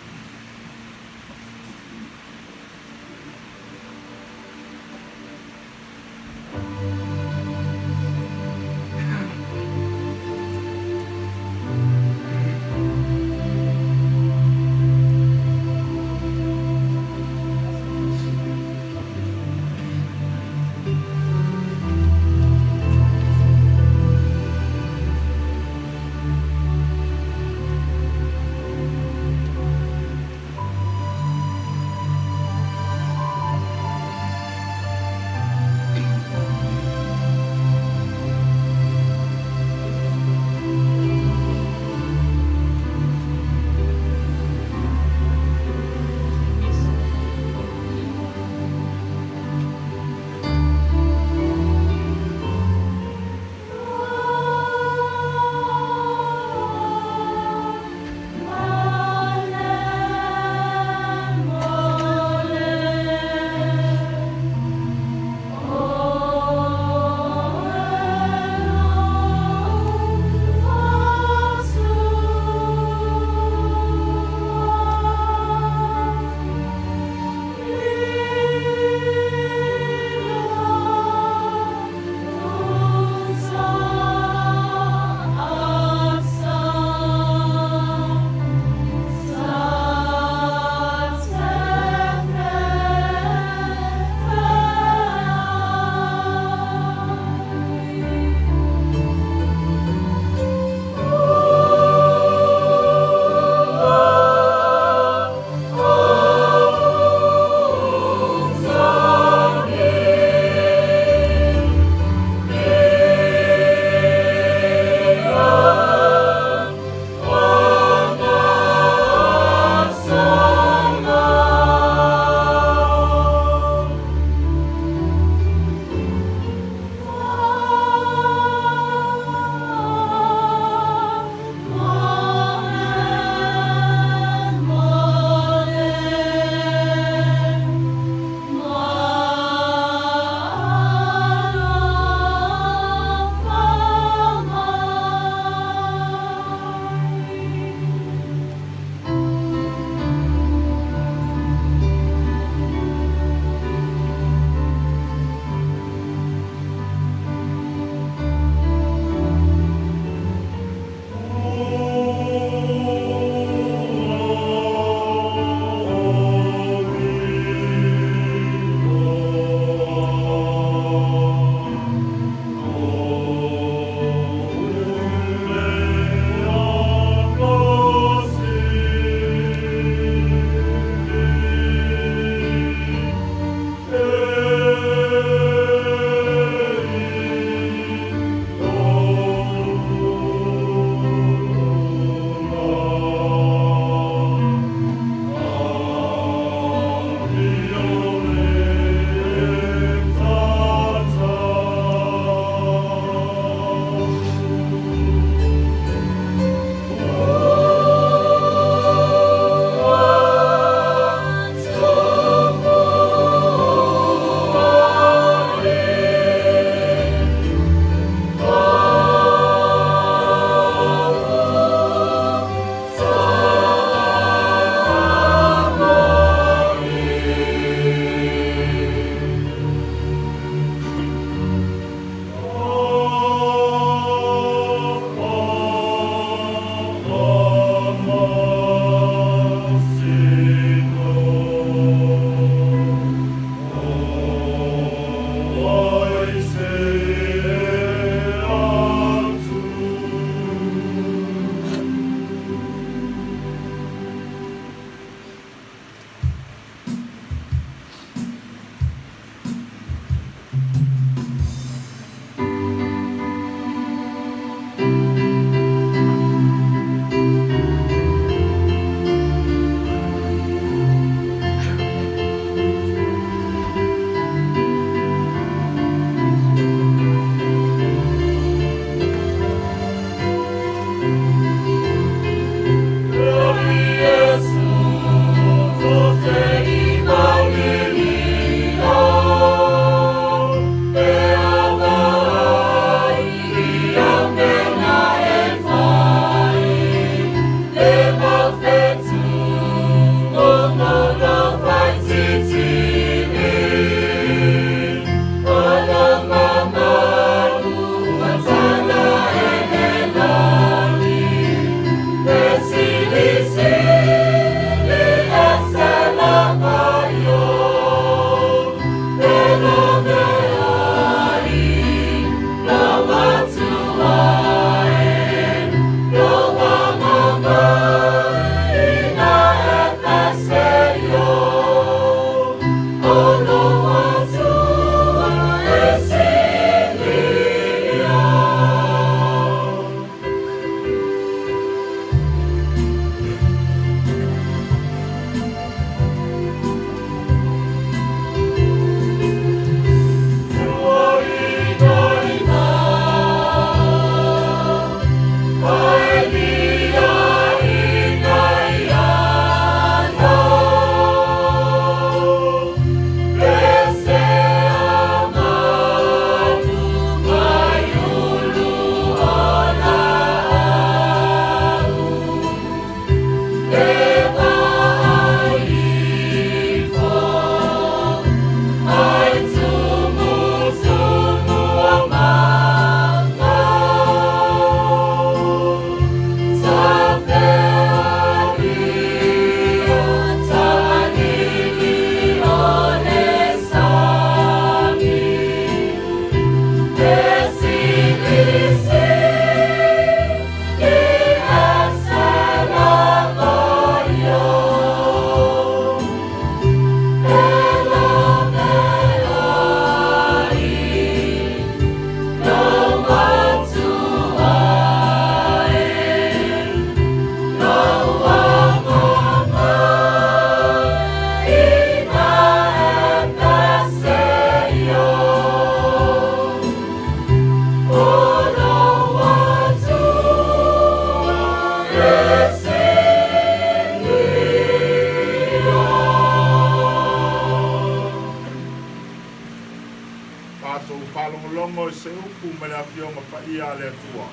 faalogologo i se upu mai le Afioga Paia a le Atua.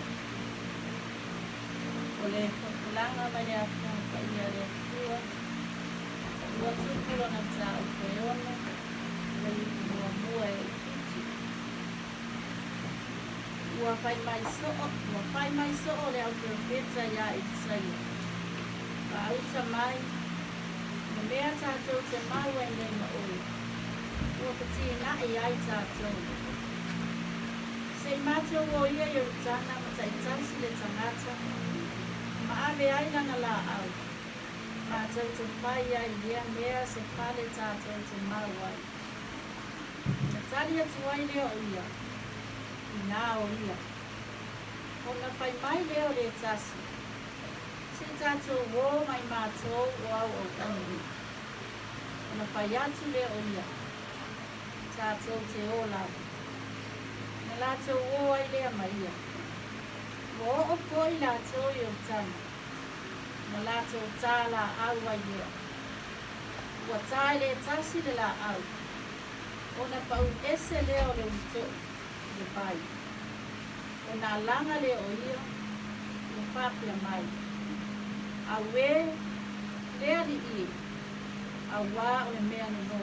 O le folafolaga mai le Afioga Paia a le Atua, ua tupu lona mataupu e ono, le ipu muamua e oo i Fiti. Ua fai mai soo, ua fai mai soo le au perofeta iā Isaia, Faauta mai, le mea tātou te mau ai nei ma oe, ua fetīna'i ai tātou. Se i matou o ia Ioritana ma taitasi le tagata ma ave ai lana laau, matou te fai ai i lea mea se fale tātou te mau ai. Ona tali atu ai lea o ia, Inā o ia. Ona fai mai lea o le tasi, Se i tātou ō mai mātou o au auauna nei. Ona fai atu lea o ia, Tātou te ō lava. Ona lātou ō ai lea ma ia. Ua oo foi lātou i Ioritana, ona lātou tā lāʻau ai lea. Ua tā e le tasi le lāʻau, ona paʻu ese lea o le ulitoʻi i le vai. Ona alaga lea o ia, ua faapea mai, Auē, le alii e, auā o le mea nonō.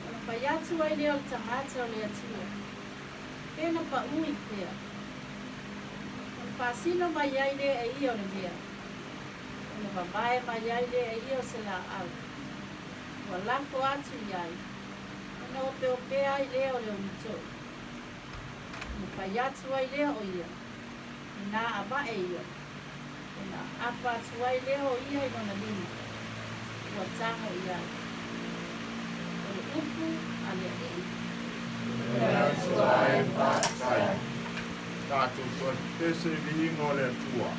Ona fai atu ai lea o le tagata o le Atua, Pe na paʻu i fea? Ona faasino mai ai lea e ia o le mea, ona vavae mai ai lea e ia o se lāʻau, ua lafo atu i ai, ona opeopea ai lea o le ulitoʻi. Ona fai atu ai lea o ia, Inā avae ia, ona ʻāpa atu ai lea o ia i lona lima, ua tago i ai. O le upu a le Alii. Le Atua e faafetai. Tatou toe pese i viiga o le Atua.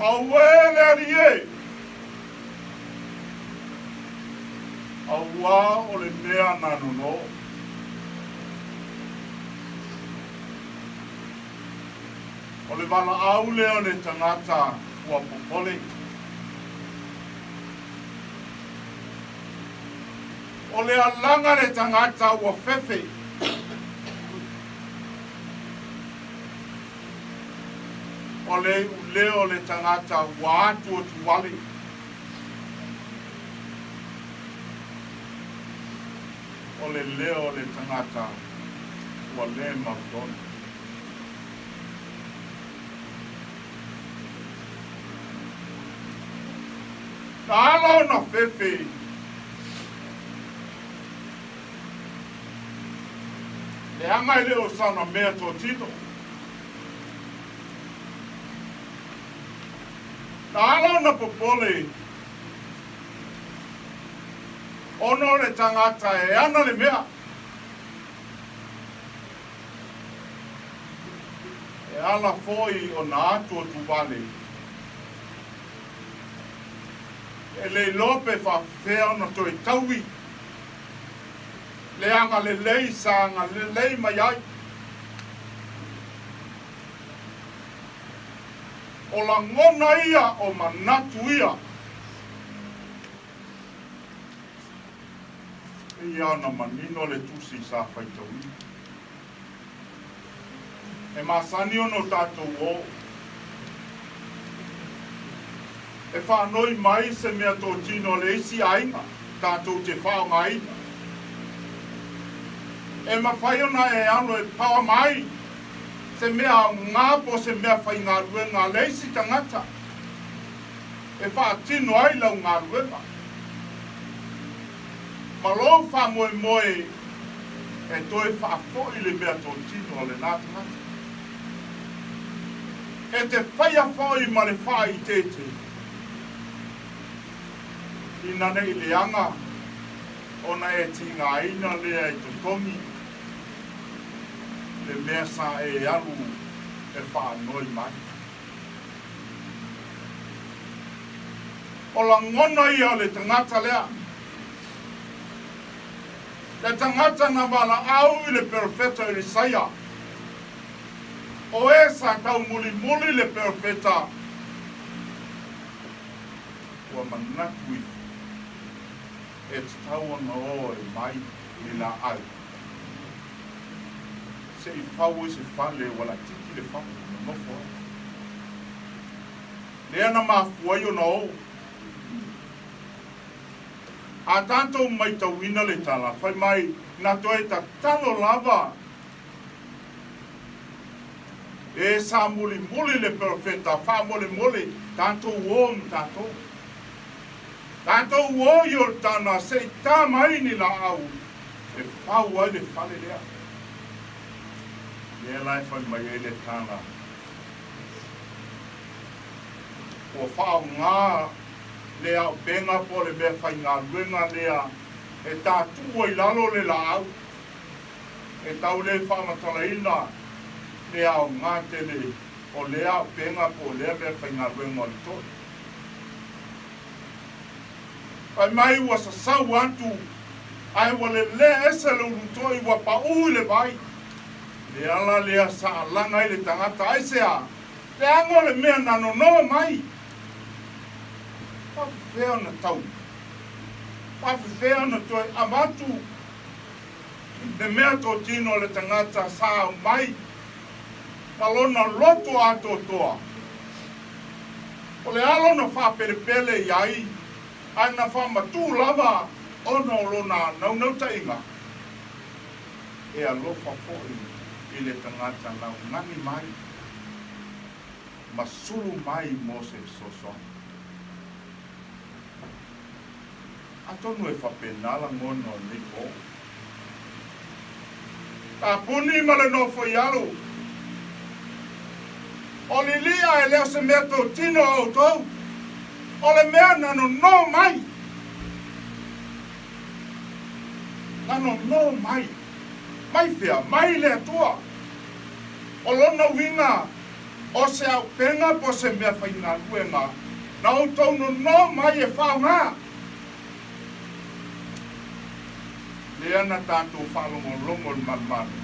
Auē le Alii e! Auā o le mea na nonō. O le valaau lea o le tagata ua popole. O le alaga le tagata ua fefe. O le iuleo o le tagata ua atuatuale. O le leo o le tagata ua le mautonu. Na ala ona fefe. Leaga e le o sana mea totino. Na ala ona popole ona o le tagata e ana le mea. E ala foi ona atuatuvale. E le iloa pe faafefea ona toe taui le agalelei sa agalelei mai ai. O lagona ia, o manatu ia. Pei lava ona manino le tusi sa faitauina. E masani ona o tatou o e faanoi mai se mea totino a le isi aiga tatou te faaaogaina. E mafai ona e alo e paoa mai se mea aoga po o se mea faigaluega a le isi tagata e faatino ai lau galuega ma lou faamoemoe e toe faafoi le mea totino a lena tagata. E te faia foi ma le faaiteite ina nei leaga ona e tigaina lea e totogi le mea sa e alu e faanoi mai. O lagona ia o le tagata lea, le tagata na valaau i le perofeta Elisaia, o e sa taumulimuli le perofeta, ua manatu ifo e tatau ona o e mai ni laau se i fau ai se fale ua laititi le fale e nonofo ai. Lea na mafua ai ona o. A tatou maitauina le tala, fai mai, na toe tatalo lava e sa mulimuli le perofeta, faamolemole, tatou o ma tatou. Tatou o i Ioritana se i ta mai ni laau e fau ai le fale lea. Lea la e fai mai ai le tala. Ua faaaoga le auupega po o le meafaigaluega lea e tatuu ai lalo le laau, e tau le faamatalaina le aoga tele o lea auupega po o lea meafaigaluega o le toi. Fai mai ua sasau atu ae ua lelea ese le ulutoi ua paū i le vai. Le ala lea sa alaga ai le tagata aisea? Leaga o le mea na nono mai. Faafefea ona tau? Faafefea ona toe avatu le mea totino a le tagata sa aumai ma lona loto atoatoa? O le a lona faapelepele i ai, ae na faamatuu lava ona o lona naunautaiga? E alofa foi i le tagata laugani mai ma sulu mai mo se fesoasoani. Atonu e faapena lagona o lenei po. Tapuni ma le nofo i alo. O Lilia e le o se mea totino a outou, o le mea na nono mai. Na nono mai. Mai fea? Mai le Atua. O lona uiga, o se auupega po o se mea faigaluega na outou nono mai e faaaoga. Lea na tatou faalogologo i le malumalu,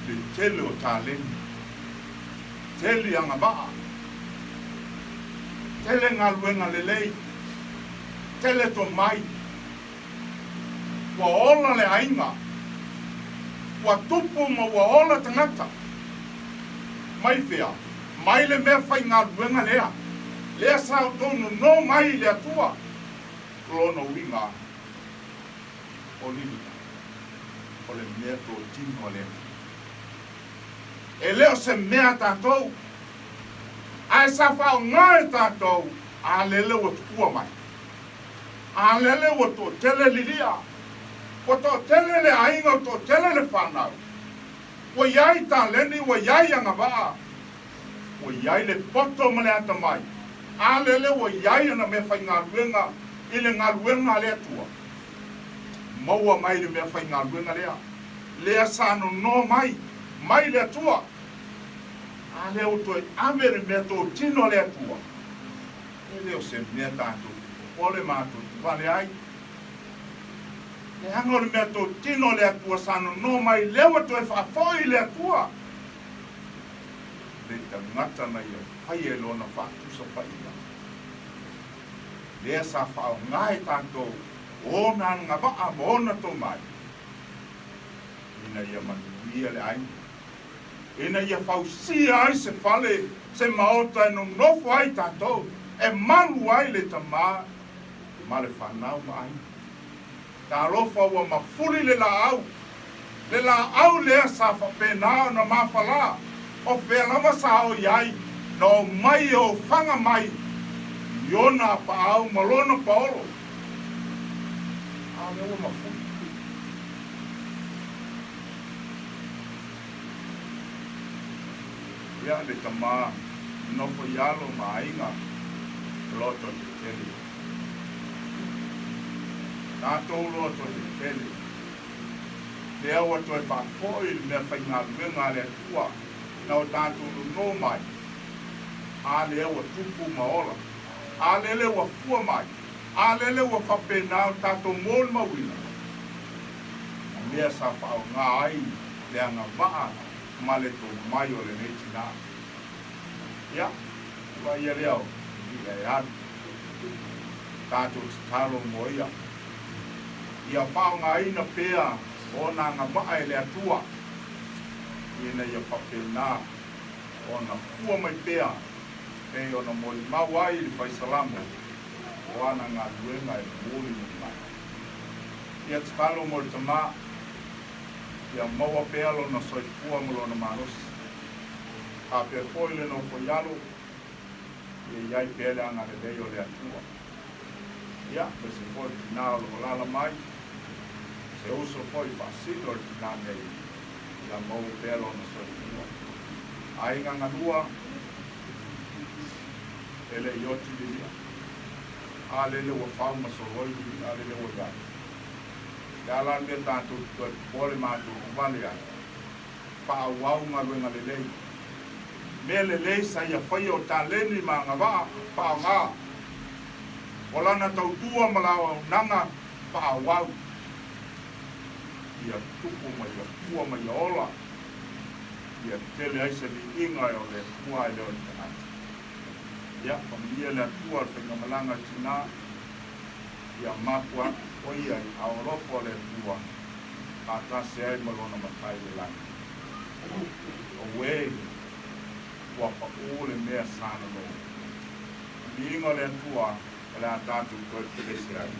le tele o taleni, tele agavaa, tele galuega lelei, tele tomai. Ua ola le aiga, ua tupu ma ua ola tagata. Mai fea? Mai le mea faigaluega lea, lea sa outou nono mai i le Atua. Lona uiga, o Liliga, o le mea totino a le Atua. E le o se mea a tatou, ae sa faaaoga e tatou, a lele ua tuua mai. A lele ua toatele lilia, ua toatele le aiga, ua toatele le fanau, ua i ai taleni, ua i ai agavaa, ua i ai le poto ma le atamai, a lele ua i ai ana meafaigaluega i le galuega a le Atua. Maua mai le meafaigaluega lea, lea sa nono mai, mai le Atua. A lea ua toe ave le mea totino a le Atua. E le o se mea tatou te popole matou te vale ai. Leaga o le mea totino a le Atua sa nono mai lea ua toe faafoi i le Atua. Le tagata na ia faia i lona faatusa paia, lea sa faaaoga e tatou ona agavaa ma ona tomai, ina ia manuia le aiga. ina ia fausia ai se fale, se maota e nonofo ai tatou, e malu ai le tama ma le fanau ma aiga. Talofa ua mafuli le laau, le laau lea sa faapena ona mafala, o fea lava sa o i ai, na omai e ofaga mai i ona apaau ma lona paolo. A o lea ua mafuli. Ia le tama nofo i alo ma aiga loto tetele. Tatou loto tetele. Lea ua toe faafoi le mea faigaluega a le Atua na o tatou nono mai. A lea ua tupu ma ola. A lele ua fua mai. A lele ua faapena o tatou molimauina. A mea sa faaaoga ai le agavaa ma le tomai o lenei tinā. Ia, ua ia lea o i'a e alu. Tatou tatalo mo ia. Ia faaaogaina pea ona agavaa e le Atua, ina ia faapena ona fua mai pea pei ona molimau ai le Fai Salamo o ana galuega e mulimuli mai. Ia tatalo mo le tama, ia maua pea lona soifua ma lona malosi. Faapea foi le nofo i alo, ia i ai pea le agalelei o le Atua. Ia, aemaise foi le tina o lo o alaala mai, se uso foi faasino le tina nei, ia maua pea lona soifua. Aiga galua. E le i oti le i'a. A lele ua fau ma soloi le i'a lele ua i ai. Le a la le mea tatou te toe popole matou vale ai? Faaauau galuega lelei. Mea lelei sa ia faia o taleni ma agavaa faaaoga. O lana tautua ma la auaunaga faaauau. Ia tupu ma ia fua ma ia ola. Ia tele ai se viiga e o le Atua ae le o le tagata. Ia, faamanuia le Atua le faigamalaga a tinā, ia mapu atu o ia i ao alofa o le Atua, faatasi ai ma lona Matai i le lagi. Auē, ua paʻū le mea sa nonō. Viiga o le Atua o le a tatou toe pepese ai.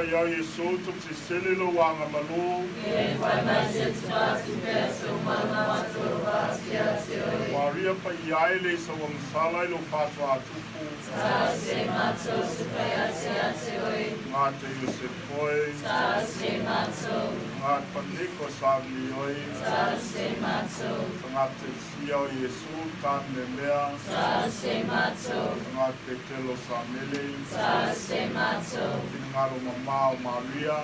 paia o Iesu tupisisili lou agamalu. Ua aria paia ai le isauagasala i lou faatoatupu. Tagata Iosepo e. Tagata Paniko Samili oi. Tagata Isia o Iesu tane mea. Tagata Petelo Samili. Finagalo mamā o Maria.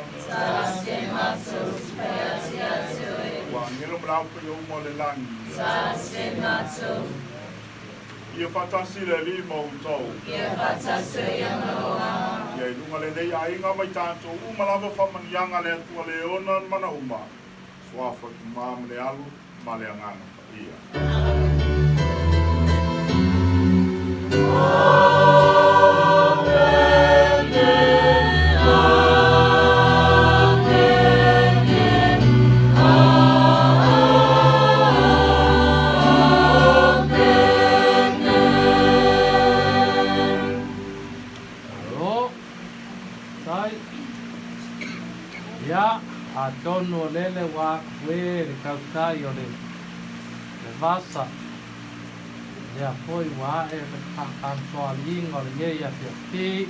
Ua agelo ma le ao paia uma o le lagi. Ia faatasi le Alii ma outou. Ia i luga lenei aiga ma i tatou uma lava faamanuiaga a le Atua le ona le mana uma, Suafa, Tama ma le Alo ma le Agaga Paia. Alo, tai. Ia, atonu o lele ua aku e le kautai o le le vasa. Lea foi ua ae le faakansoaliiga o lenei afiafi.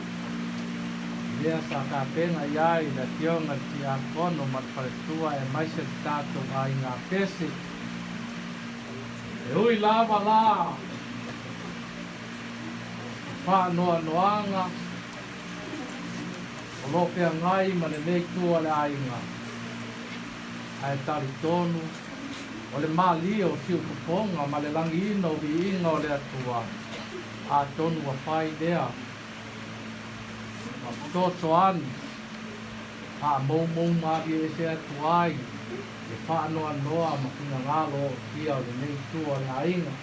Lea sa tapena i ai le afioga i le Tiakono ma le faletua aemaise le tatou aiga pese. E ui lava la i faanoanoaga o lo o feagai ma lenei itu o le aiga, ae talitonu o le malie o siufofoga ma le lagiina o viiga o le Atua, atonu ua fai lea ma fesoasoani faamoumou malie ese atu ai le faanoanoa ma finagalo ootia o lenei itu o le aiga.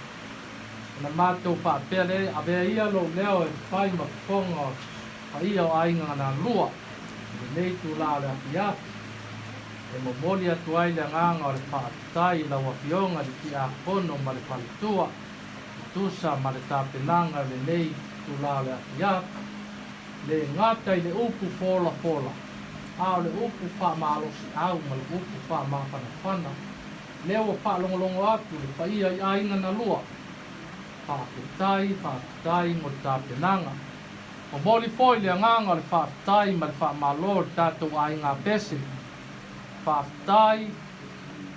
Ona matou faapea lea, Avea ia lou leo e fai ma fofoga o paia o aiga na lua i lenei itula o le afiafi, e momoli atu ai le agaga o le faafetai i lau Afioga i le Tiakono ma le Faletua e tusa ma le tapenaga i lenei itula o le afiafi, le gata i le upu folafola, a o le upu faamalosiau ma le upu faamafanafana. Lea ua faalogologo atu le paia i aiga na lua. Faafetai, faafetai mo le tapenaga. Momoli foi le agaga o le faafetai ma le faamalo i le tatou aiga pese. Faafetai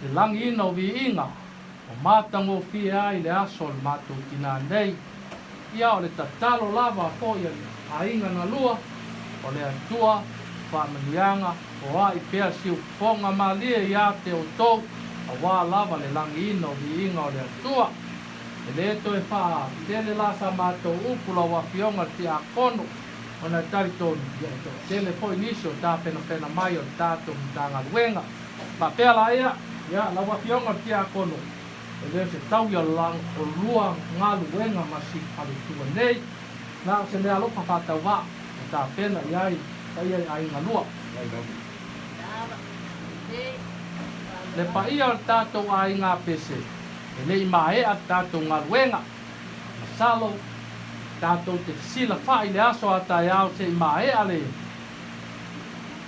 le lagiina o viiga ua matagofie ai le aso o le matou tinā nei. Ia o le tatalo lava foi a le aiga na lua, o le Atua faamanuiaga o ai pea siufofoga malie ia te outou auā lava le lagiina o viiga o le Atua. E lē toe faatele la sa matou upu lau Afioga le Tiakono, ona e talitonu, ia e toatele foi nisi o tapenapena mai o le tatou Matagaluega. Faapea laia, ia, lau Afioga le Tiakono, e le o se taui o lua galuega ma si faletua nei, na o se meaalofa faatauvaa e tapena i ai paia i aiga lua. Le paia o le tatou aiga pese, e le i maea le tatou galuega. Masalo, tatou te fesilafai i le aso a taeao se i maea le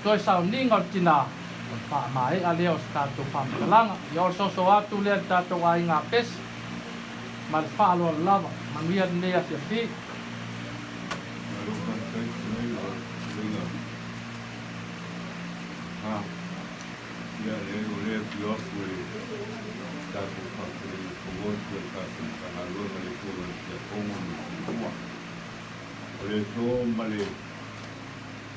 toe sauniga o le tinā, ona faamaea lea o se tatou faamatalaga. Ia o le soso atu lea i le tatou aiga pese ma le faaaloalo lava. Manuia lenei afiafi. Malo faafetai i lau fetalaiga. Ha, ia leai o lea e afio atu e tatou faafetalaiga fou atu e le tatou Matagaluega le Afioga i le Tiakono ma le Faletua. O le aso ma le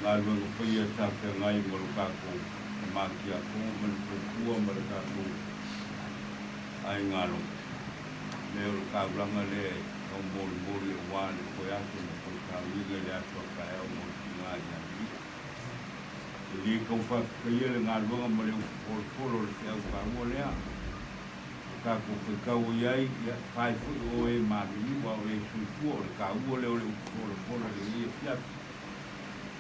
galuega paia sa feagai ma lo tatou tama tiakono ma le faletua ma le tatou aiga alofa. Lea o le taulaga lea e taumolimoli aua le toe aso ma toe tauiga i le aso a taeao mo le tina ia Lia. E le tau faafetaia le galuega ma le upu folofolo o le feau taua lea. O tatou faitau i ai, ia, fai foi o e maliliu a o e soifua, o le taua lea o le upu folafola i lenei afiafi.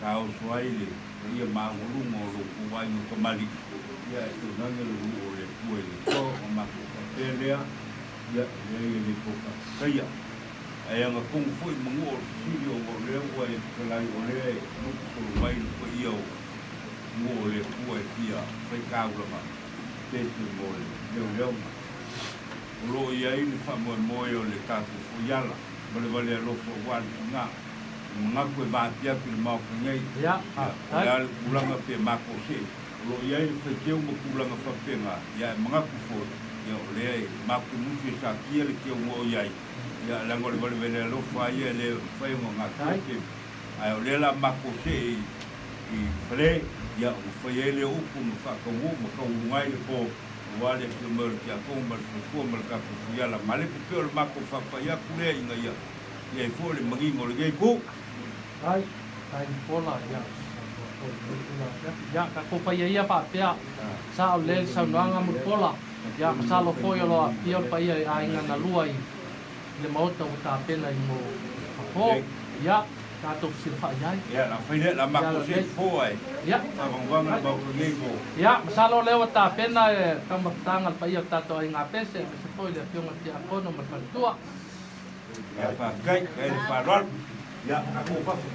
Taoso ai le paia maualuga o lo outou aiga kamali'i, ia, e taunage le nuu o le Atua i le toa, ona matou faapea lea, ia, e leai e le tau faafetaia. Ae agatonu foi i manua o le fesili ona o lea ua e fetalai o lea e lupu solo mai le paia o. atunuu o le Atua e fia faitaulaga pese mo le leoleoga. O lo o i ai le faamoemoe o le tatou fuiala ma le vale alofa aua le tina. E manatu e vaapiapi le Maota nei, ia, o le a le tulaga pe matou see, o lo o i ai le faiteu ma tulaga faapena, ia e manatu foi, ia o lea e matou te musu e satia le teuga o i ai, ia leaga o le valevale alofa lava ia e le mafai ona gatia se, ae o lea o le a matou see i i fale, ia ona fai ai lea o upu ma faataunuu ma tauluga ai le po, aua le afio mai o le tiakono ma le faletua ma le tatou fuiala malepe pea o le matou faapai atu lea ina ia i ai foi le manino o lenei itu. Ai, tai pola, ia, saunoa foi i lenei tulaga afiafi. Ia, tatou faia ia faapea, sao lelei le saunoaga Mulipola, ia, masalo foi o lo o afifio le paia i aiga na lua i le maota ua tapena i mo fafo. Ia, tatou fesilafai ai. Ia, la fai lea, la matou see fofo ae faavagavaga le maota nei mo. Ia, masalo o lea ua tapena e taumafataga le paia o tatou aiga pese, aemaise foi le afioga i le Tiakono ma le faletua. Ia, faafetai, faafetai le faaaloalo. Ia, tatou fafo.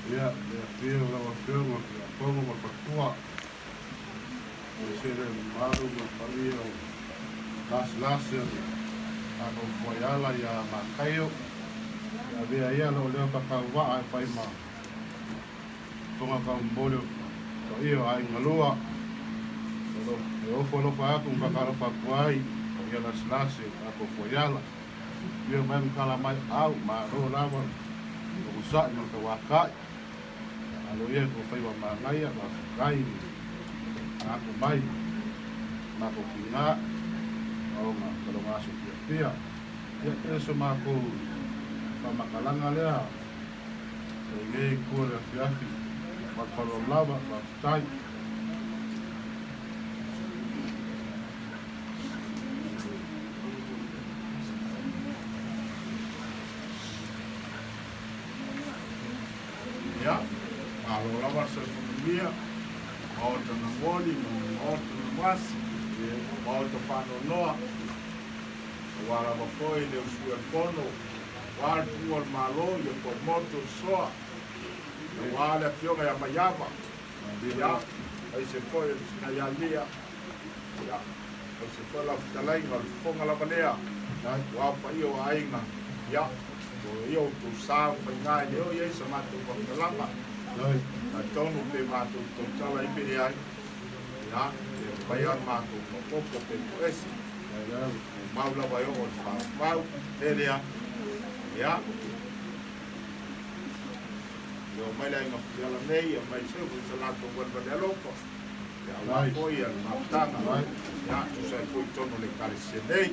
Ia, le afio o lau Afioga o le Tiakono ma le Faletua, aemaise le mamalu ma le paia o lasilasi o le tatou fuaiala ia Mataio, e avea ia lou leo tatauvaa e fai ma fofoga taumolimoli o paia o aiga lua. E ofo alofa atu ma faatalofa atu ai i paia lasilasi o le tatou fuaiala. Afio mai ma tala mai au, malo lava le onosai ma le tauatai. Alo ia i tou faiva manaia, faafetai i le manatu mai matou tina ma ona taloga aso fiafia. Ia pei o se matou faamatalaga lea i lenei itu o le afiafi. Ma le faaaloalo lava, faafetai. Ia, malo lava le soifua manuia, maota na moli, maota na masi, maota faanoanoa, aua lava foi le usugafono, aua le tuua o le Malo, ia Tuamotu le Soa, aua le Afioga ia Maiava, ia, aemaise foi o le tina ia Lia, ia, aemaise foi lau fetalaiga o le fofoga lava lea, aua paia o aiga, ia, o ia outou sa ma faiga e le oo i ai sa matou faamatalaga, atonu pe matou tautala ai pe leai, ia, pe mafai lava ona matou faaopoopo pe toese, tumau lava e oo i le faamau, le lea, ia, e oo mai le aiga Fuiala nei, aemaise foi sa latou valevale alofa, ia, aua foi le mafutaga, ia, tusa ai foi i totonu o le Ekalesia nei.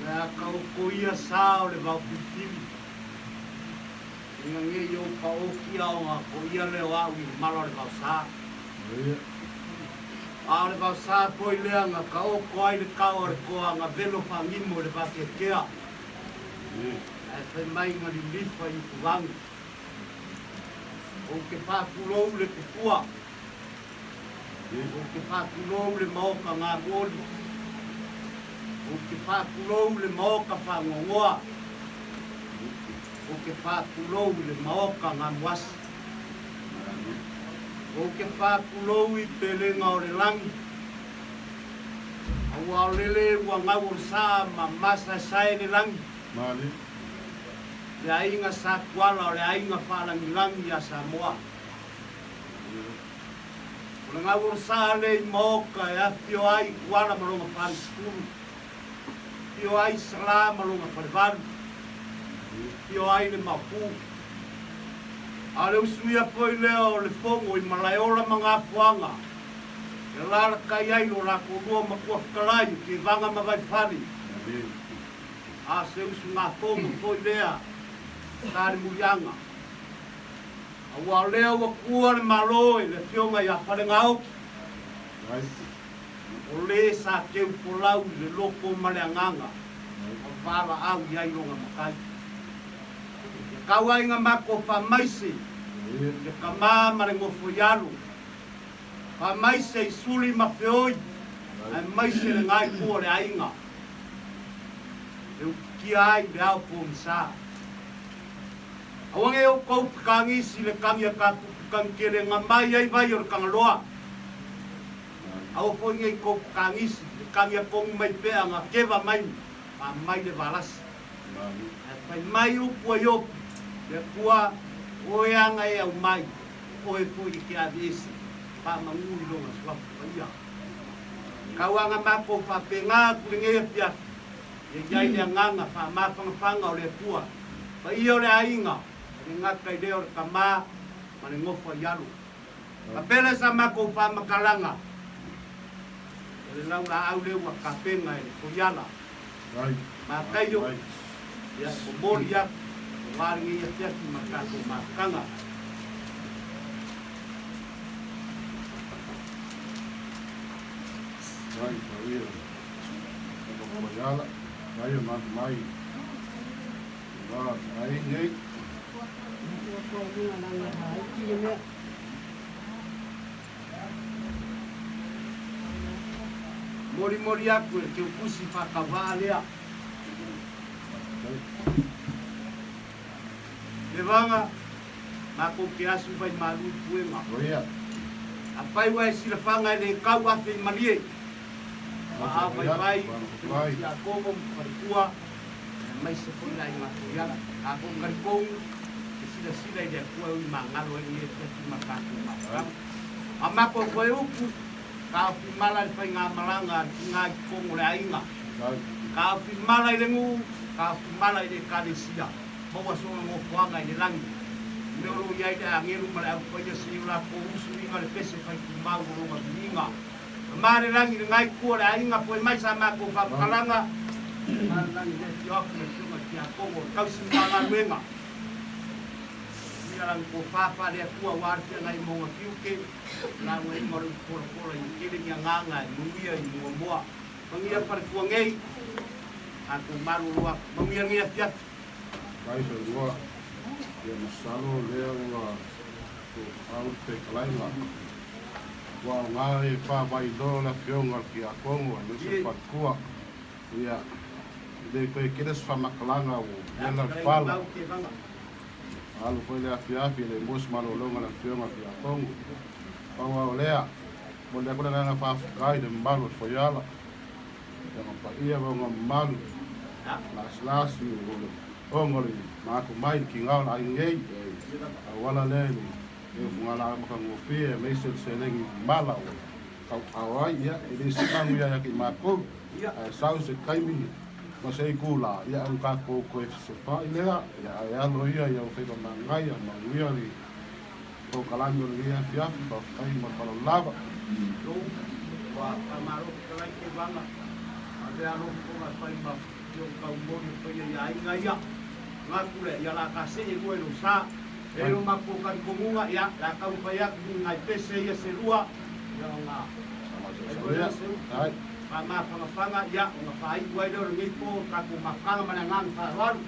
Le a kaoko ia sa o le vaofilifili, Inga nge i ou paoki aoga ko ia leo au i le mala o le vaosa. A o le vaosa foi lea nga kaoko ai le kao a le koa nga velo faagimo i le vakeakea, ae fai mai nga lilifa i Utuvangi. Ou te faatulou le tupua, ou te faatulou le maoka galuoli, ou te faatulou le maoka fagogoa, ou te faatulou i le maoka gamuasi. Ou te faatulou i pelega o le lagi, aua o lele ua gau o le saa ma masaesae le lagi. Le aiga Satuala o le aiga faalagilagi ia Samoa. O le gau o le saa le i maoka e afio ai Tuala ma lona falesefulu, afio ai Salā ma lona falevalu, afio ai le Maopu. A o le usuia foi lea o le fono i Malaeola ma Gafoaga, e alalatai ai lo latou lua matua fetalai o Tevaga ma Vaifale. A se usugafono foi lea sa le muliaga. Aua o lea ua tuua le Malo i le Afioga ia Falegaoki, o le sa teu folau i le loto ma le agaga ma valaau i ai lona matai. Ia tau ai nga matou faamaise i le tama ma le nofo i alo. Faamaise i suli ma feoi, aemaise le gaiku o le aiga e utukia ai le ao pogisa. Aua nei outou fekagisi i le kagi a kapupu kagikele ga mai ai vai o le Tagaloa. Aua foi nei tou fekagisi i le kagi a kogu mai pea ga keva mai ma mai le valasi. Ae fai mai upu a Iopu, Le Atua, oe aga e aumai, o oe foi e te ave ese, faamagu i lona suafa paia. Kau aga makou faapena atu lenei afiafi, ia i ai le agaga faamafanafanga o le Atua, paia o le aiga, e le gata i lea o le tama ma le nofo ai alo. Kapela sa makou faamatalaga, o le laulaau lea ua tapena e le Koiala. Mataio, ia, momoli atu, aua lenei afiafi ma le tatou mafutaga. Mai paia e Koiala, mai o mai wa ai nei. Molimoli atu e le Teupusi faatauvaa lea. Levaga, matou te asu vai malu i puega. Afai ua e silafaga e le tau afe i malie, ma a vaivai i Tiakono ma faletua, aemaise foi le aiga Koiala. Tatou talitonu e silasila i le Atua e ui magalo ai lenei afiafi ma tatou mafutaga. A matou toe upu, taofi mala i le faigamalaga a le tina i totonu o le aiga. Taofi mala i le nuu, taofi mala i le ekalesia. Maua sona nofoaga i le lagi. I mea o lo o i ai le agelu ma le au paia se i o latou usuina le pese fai tumau o lona viiga. Ma le lagi le ngai tua le aiga foe mai sa matou faamatalaga ma le lagi le afio atu le afioga i Tiakono o le tausi Matagaluega ia lagi tofa faale Atua aua le feagai ma ona tiute lauga o le upu polapola ia tele ni agaga e manuia i muamua manuia faletua nei tatou malolo atu manuia lenei afiafi. Mai fanua ia masalo lea ua au le fetalaiga ua aoga e faavailoa le afioga i le Tiakono aemaise le faletua ia e le toe tele se faamatalaga ua vela le fala alu foi le afiafi e le maua se malologa a le afioga i le Tiakono. Pau lava o lea, momoli atu le agaga faafetai i le mamalu o le Foiala, le aga paia ma ona mamalu lasilasi o le ona o le manatu mai i le tiga o le aiga nei, e auala lea i le ufugalaga matagofie aemaise le seleni mala ua tauao ai, ia e le se manuia ia te i matou, ae sau se taimi ma se itula, ia ona tatou toe fesefaai lea, ia ae alo ia i au faiva manaia, manuia le polokalame o lenei afiafi, faafetai ma le faaaloalo lava. Lou, ua faamalo fetalai Teuaga, avea alofa ona e fai ma Iogu taumoli o paia i aiga ia. Manatu lea, ia la ta see lua i lou sa. E lo matou talitonuga, ia, le a taumafai atu ni nai pese ia se lua, ia ona fai foi lea se upu faamafanafana, ia ona faaiu ai lea o lenei po o le tatou mafutaga ma le agaga faaaloalo.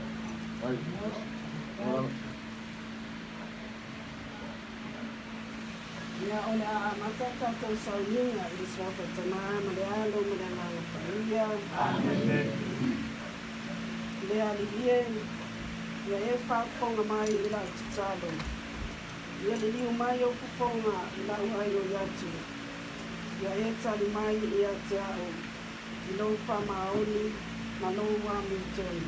Ia, o le a amata tatou sauniga i le Suafa Tama ma le Alo ma le Agaga Paia. Amene. Le Alii e, ia e faafofoga mai i lau tatalo. Ia liliu mai ou fofoga i lau aioi atu. Ia e tali mai ia te au i lou faamaoni ma lou amiotonu.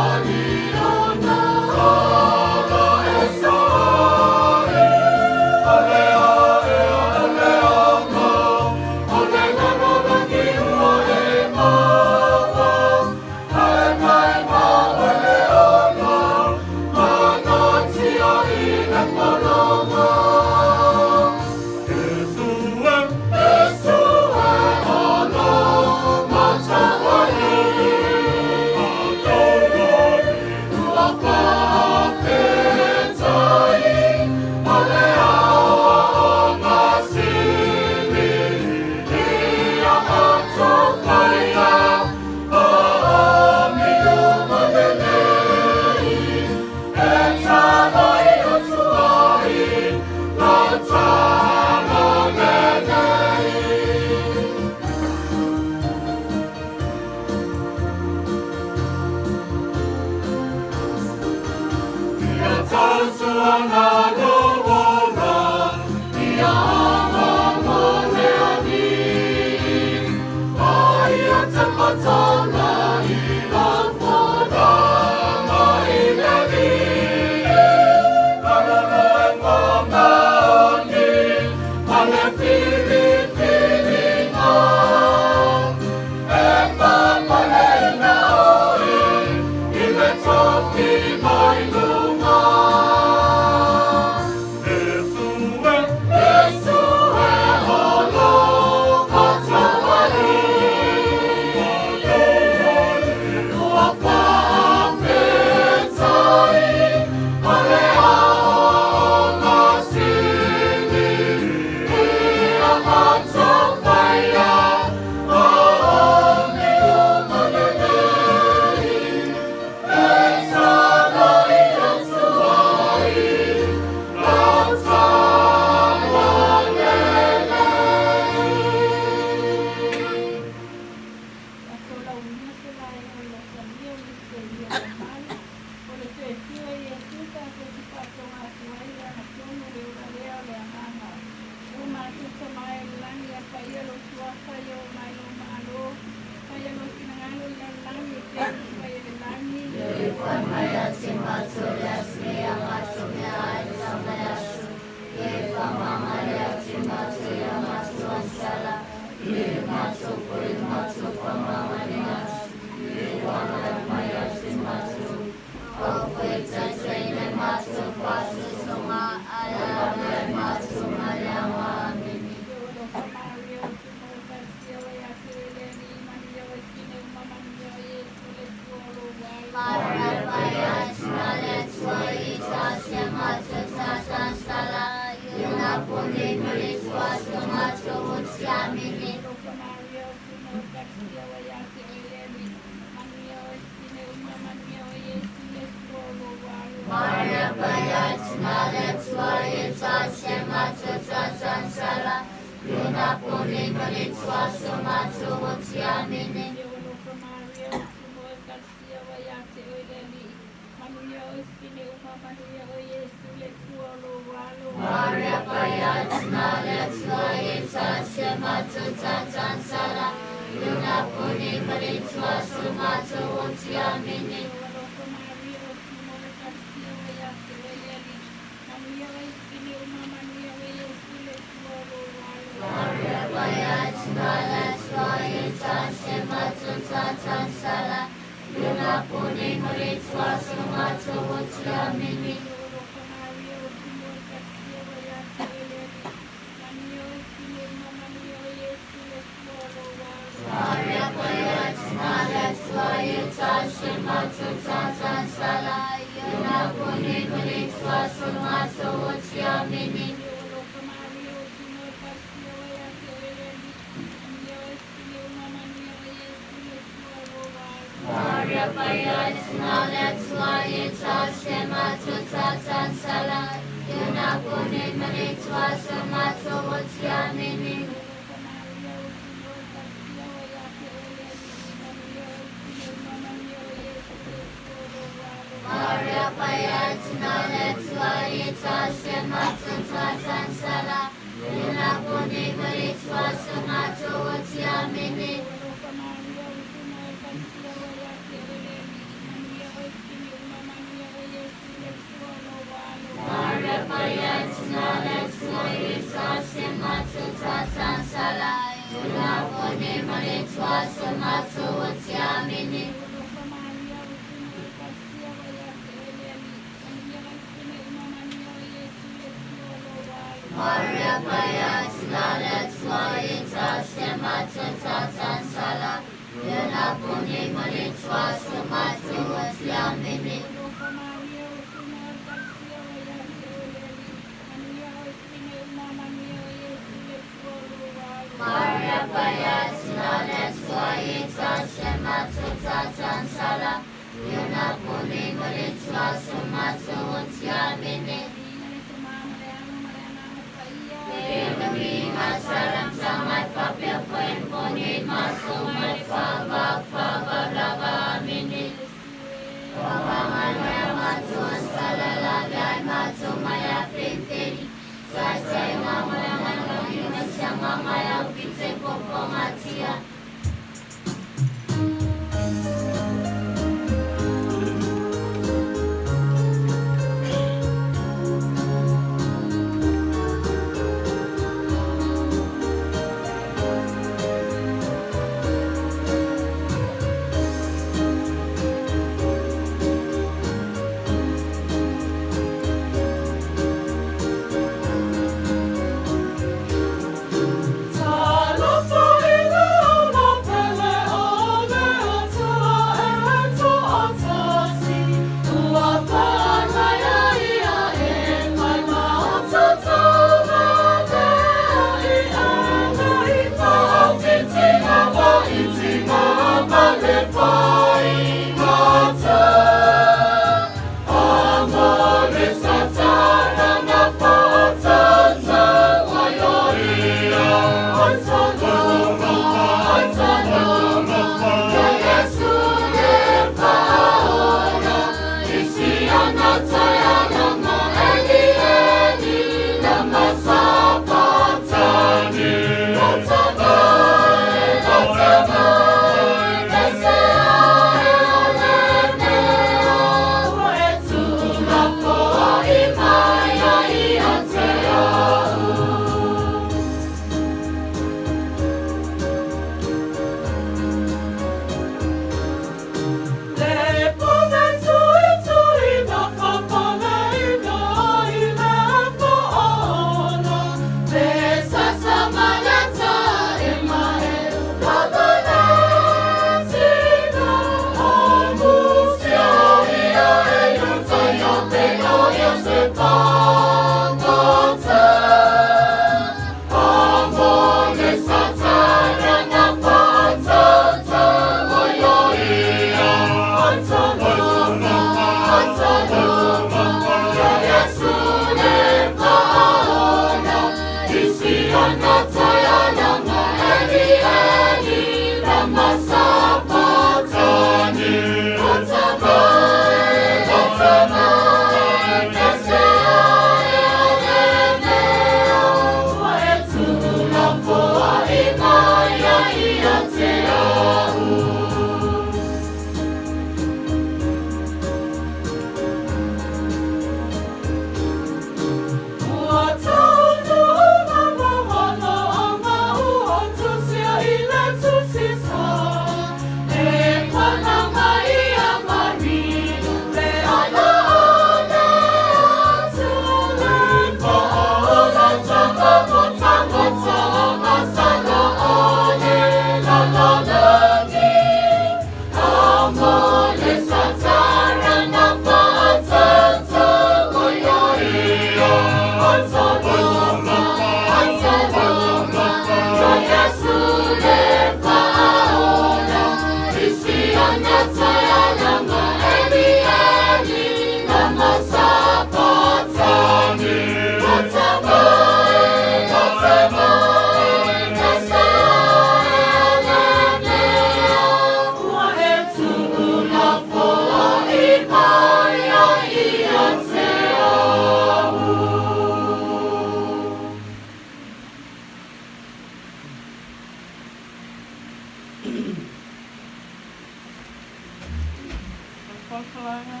Folafolaga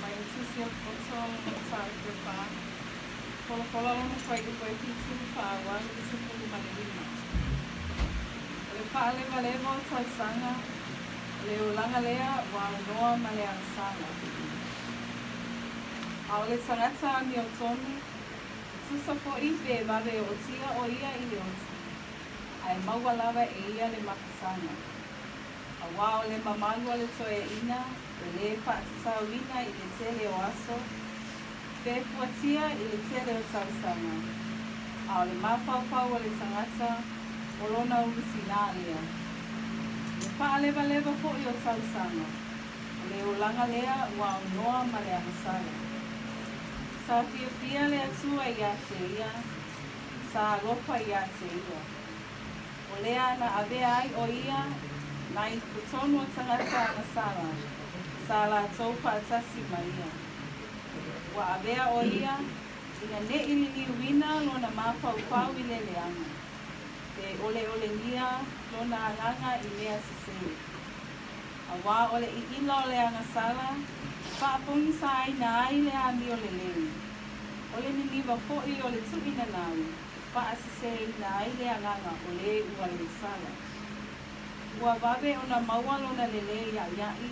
mai le Tusi a le Apotola ma Mataupu e fa, Folafola lona fuaiupu e 7 faaauau i le 15. O le faalevaleva o tausaga, o le olaga lea ua aunoa ma le agasala. A o le tagata amiotonu, e tusa foi pe vave ootia o ia i le oti, ae maua lava e ia le mafutaga. Auā o le mamalu o le toeaina e lē faatatauina i le tele o aso, pe fuatia i le tele o tausaga, a o le mafaufau o le tagata, o lona ulu tinā lea. Le faalevaleva foi o tausaga, o le olaga lea ua aunoa ma le agasala. Sa fiafia le Atua iā te ia, sa alofa iā te ia. O lea na avea ai ʻo ia nai totonu o tagata agasala sa latou faatasi ma ia. Ua avea ʻo ia ina neʻi liliuina lona mafaufau i le leaga, pe ʻoleʻolengia lona agaga i mea sesē. Auā o le ʻiʻila o le agasala e faapogisaina ai le amio lelei, o le niniva foʻi o le tuʻinanau e faaseseina ai le agaga o lē ua le sala. Ua vave ona maua lona lelei aʻiaʻi,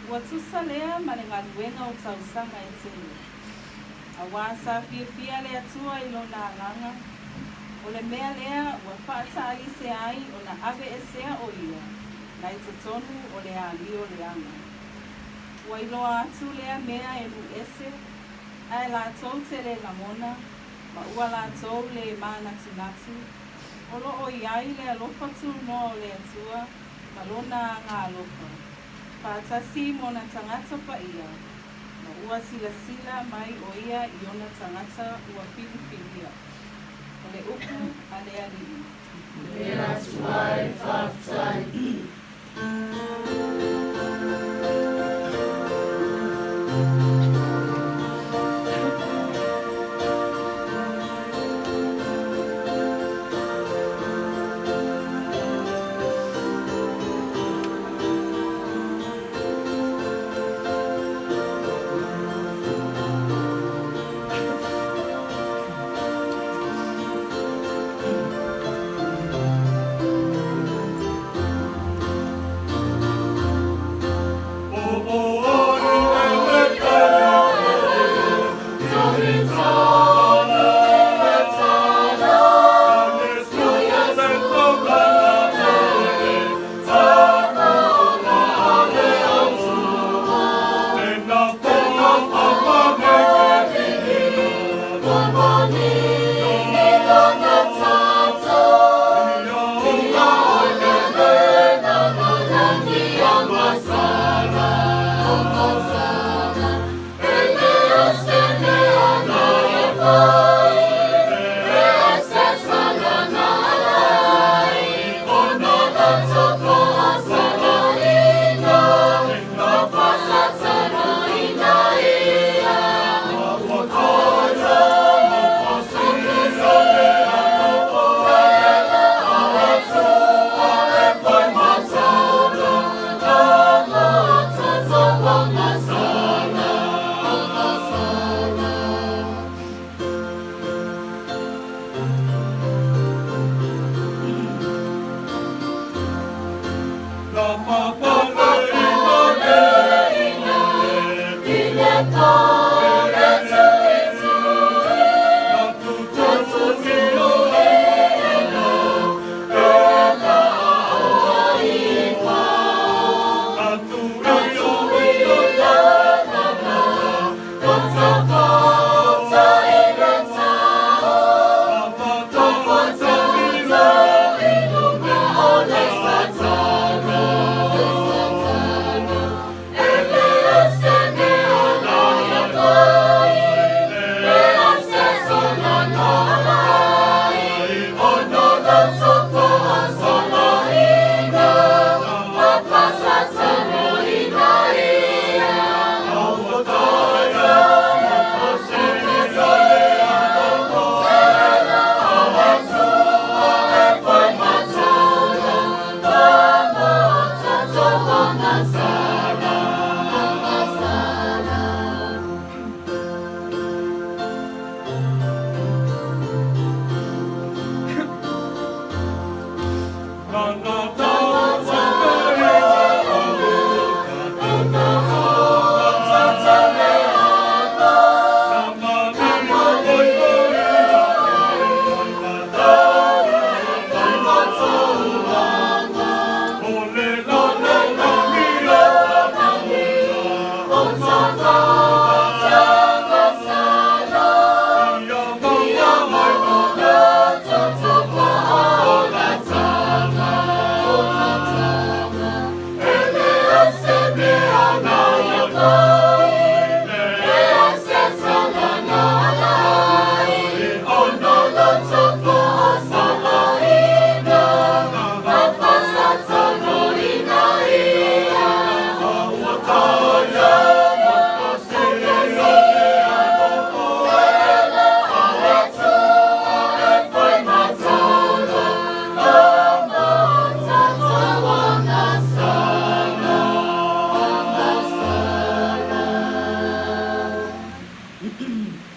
ua tusa lea ma le galuega o tausaga e tele. Auā sa fiafia le Atua i lona agaga, o le mea lea ua faataʻalise ai ona aveesea ʻo ia nai totonu o le amio leaga. Ua iloa atu lea mea e nuu ese, ae latou te le lagona, ma ua latou lē mānatunatu, o loo i ai le alofa tunoa o le Atua ma lona aga alofa, faatasi ma ona tagata paia, ma ua silasila mai ʻo ia i ona tagata ua filifilia. O le upu a le Alii. Le Atua e faafetai.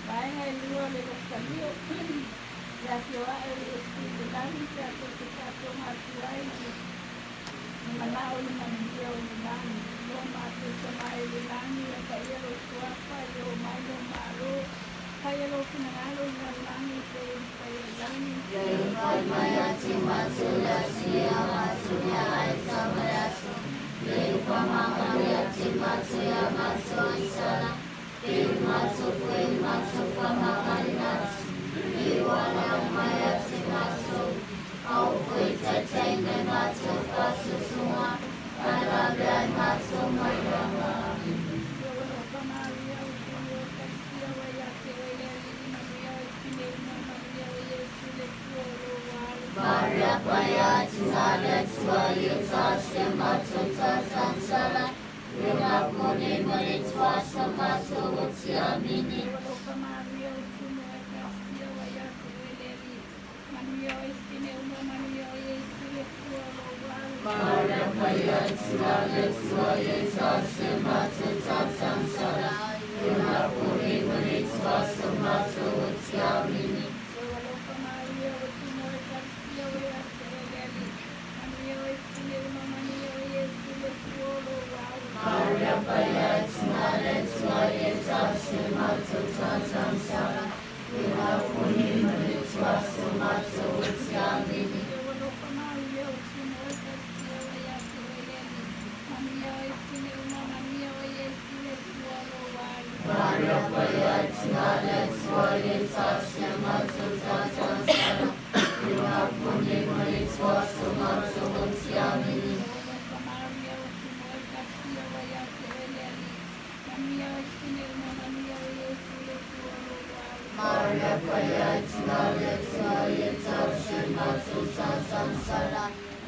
Vaega e lua o le Lotofalia, le afio ae o Iesu i le lagi pe a tou te faatoga atu ai i le manao i le manuia o le lagi. Lo matou Tama i le lagi, ia paia lou suafa, ia oo mai lou Malo, faia lou finagalo i lalolagi pei ona faia i lagi. Ia e fai mai ia te matou le aso nei a matou meaai tatau mo le aso. Ia e faamagalo ia te matou ia matou agisala, pei o matou foi e matou faamagaloina atu, ne i alao mai ia te matou, aua foi e taitaiina i matou i faasoasoga, ae lavea ai matou mai le aga. Amene. Ia ua alofa Maria o Tuli o Ekalesia ua ia te oe le Alii, manuia oe i fine uma, manuia oe Iesu le fua o lou alo. Maria Paia, Tina a le Atua, ia tausia matou tagata agisala, i lona po nei ma le ituaso o matou oti. Amene. Ia ua alofa Maria o Tuli o Ekalesia ua ia te oe le Alii, manuia oe i fine uma, manuia oe Iesu le fua o lou alo. Maria Paia, Tina a le Atua, ia tausia matou tagata agisala, i lona po nei ma le ituaso o matou oti. Amene. Ia ua alofa Maria o Tuli o Ekalesia ua ia te oe le Alii, manuia oe i fine uma, manuia oe Iesu le fua o lou alo. Maria Paia, Tina a le Atua, ia tausia matou tagata agisala, i lona po nei ma le ituaso o matou oti. Amene. Ia ua alofa Maria o Tuli o Ekalesia ua ia te oe le Alii, manuia oe i fine uma, manuia oe Iesu le fua o lou alo. Maria Paia, Tina a le Atua, ia tausia matou tagata agisala, i lona po nei ma le ituaso o matou oti. Amene. Ia ua alofa Maria o Tuli o Ekalesia ua ia te oe le Alii, manuia oe i fine uma, manuia oe Iesu le fua o lou alo. Maria Paia, Tina a le Atua, ia tausia matou tagata agisala,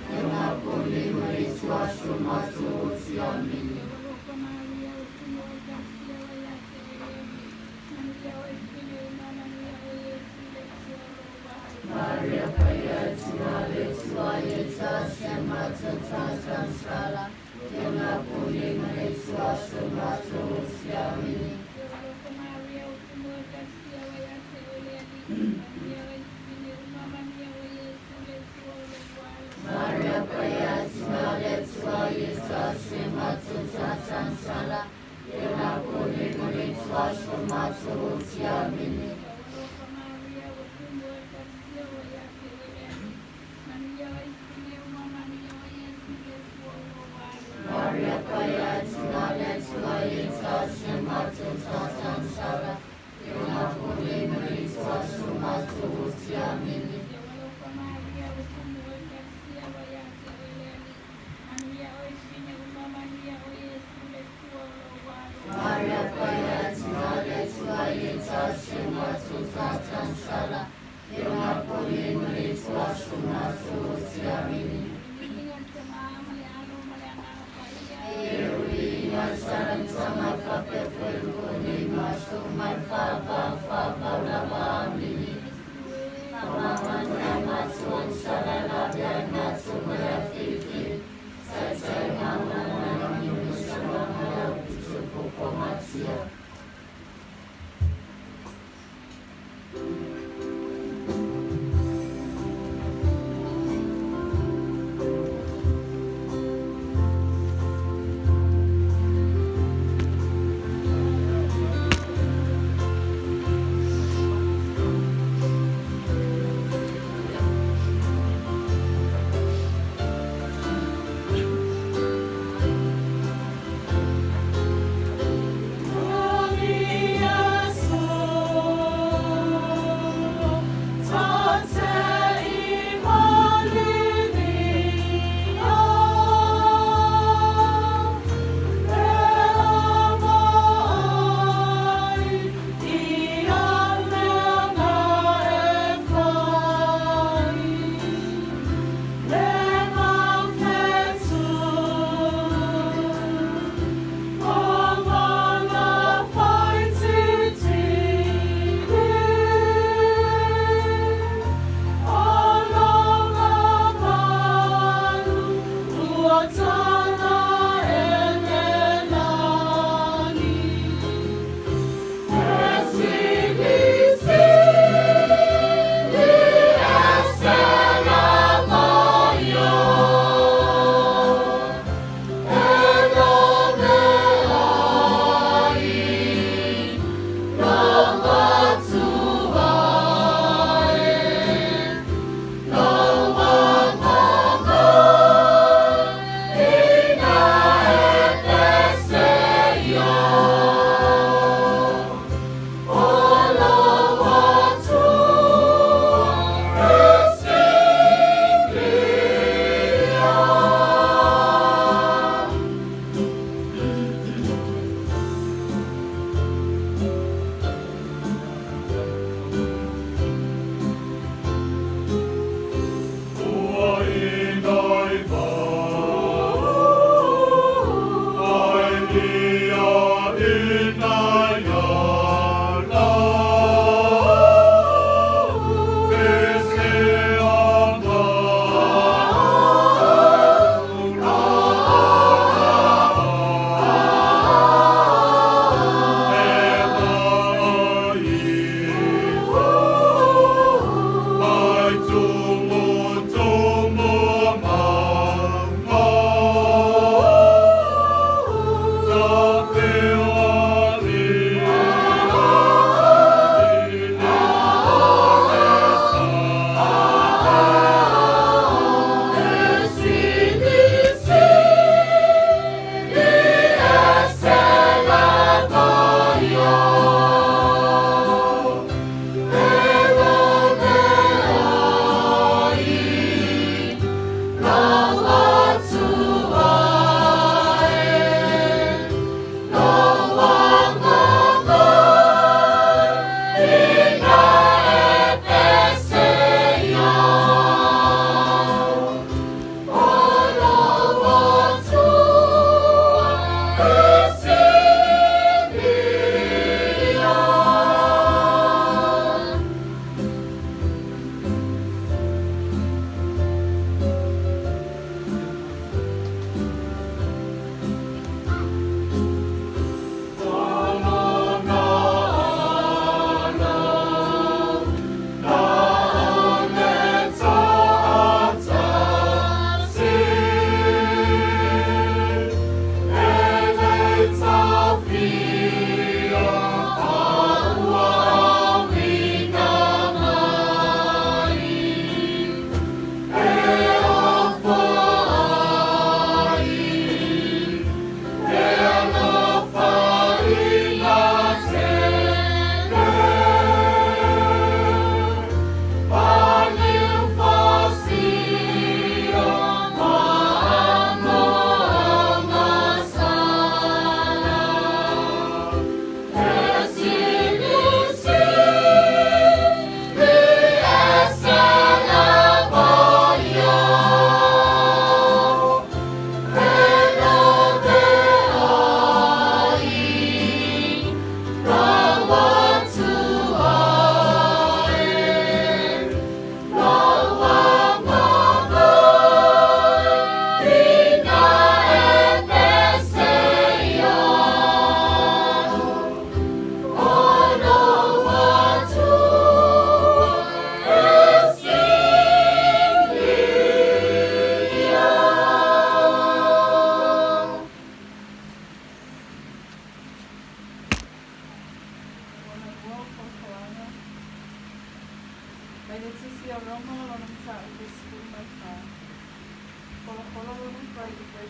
i lona po nei ma le ituaso o matou oti. Amene. Ia ua alofa Maria o Tuli o Ekalesia ua ia te oe le Alii, manuia oe i fine uma, manuia oe Iesu le fua o lou alo. Maria Paia, Tina a le Atua, ia tausia matou tagata agisala, i lona po nei ma le ituaso o matou oti. Amene. Ia ua alofa Maria o Tuli o Ekalesia ua ia te oe le Alii, manuia oe i fine uma, manuia oe Iesu le fua o lou alo. Maria Paia, Tina a le Atua, ia tausia matou tagata agisala, i lona po nei ma le ituaso o matou oti. Amene. Ia ua alofa Maria o Tuli o Ekalesia ua ia te oe le Alii, manuia oe i fine uma, manuia oe Iesu le fua o lou alo. Maria Paia, Tina a le Atua, ia tausia matou tagata agisala, i lona po nei ma le ituaso o matou oti. Amene. Ia ua alofa Maria o Tuli o Ekalesia ua ia te oe le Alii, manuia oe i fine uma, manuia oe Iesu le fua o lou alo. Maria Paia, Tina a le Atua, ia tausia matou tagata agisala, i lona po nei ma le ituaso o matou oti. Amene. Viiga i le Tama ma le Alo ma le Agaga Paia. E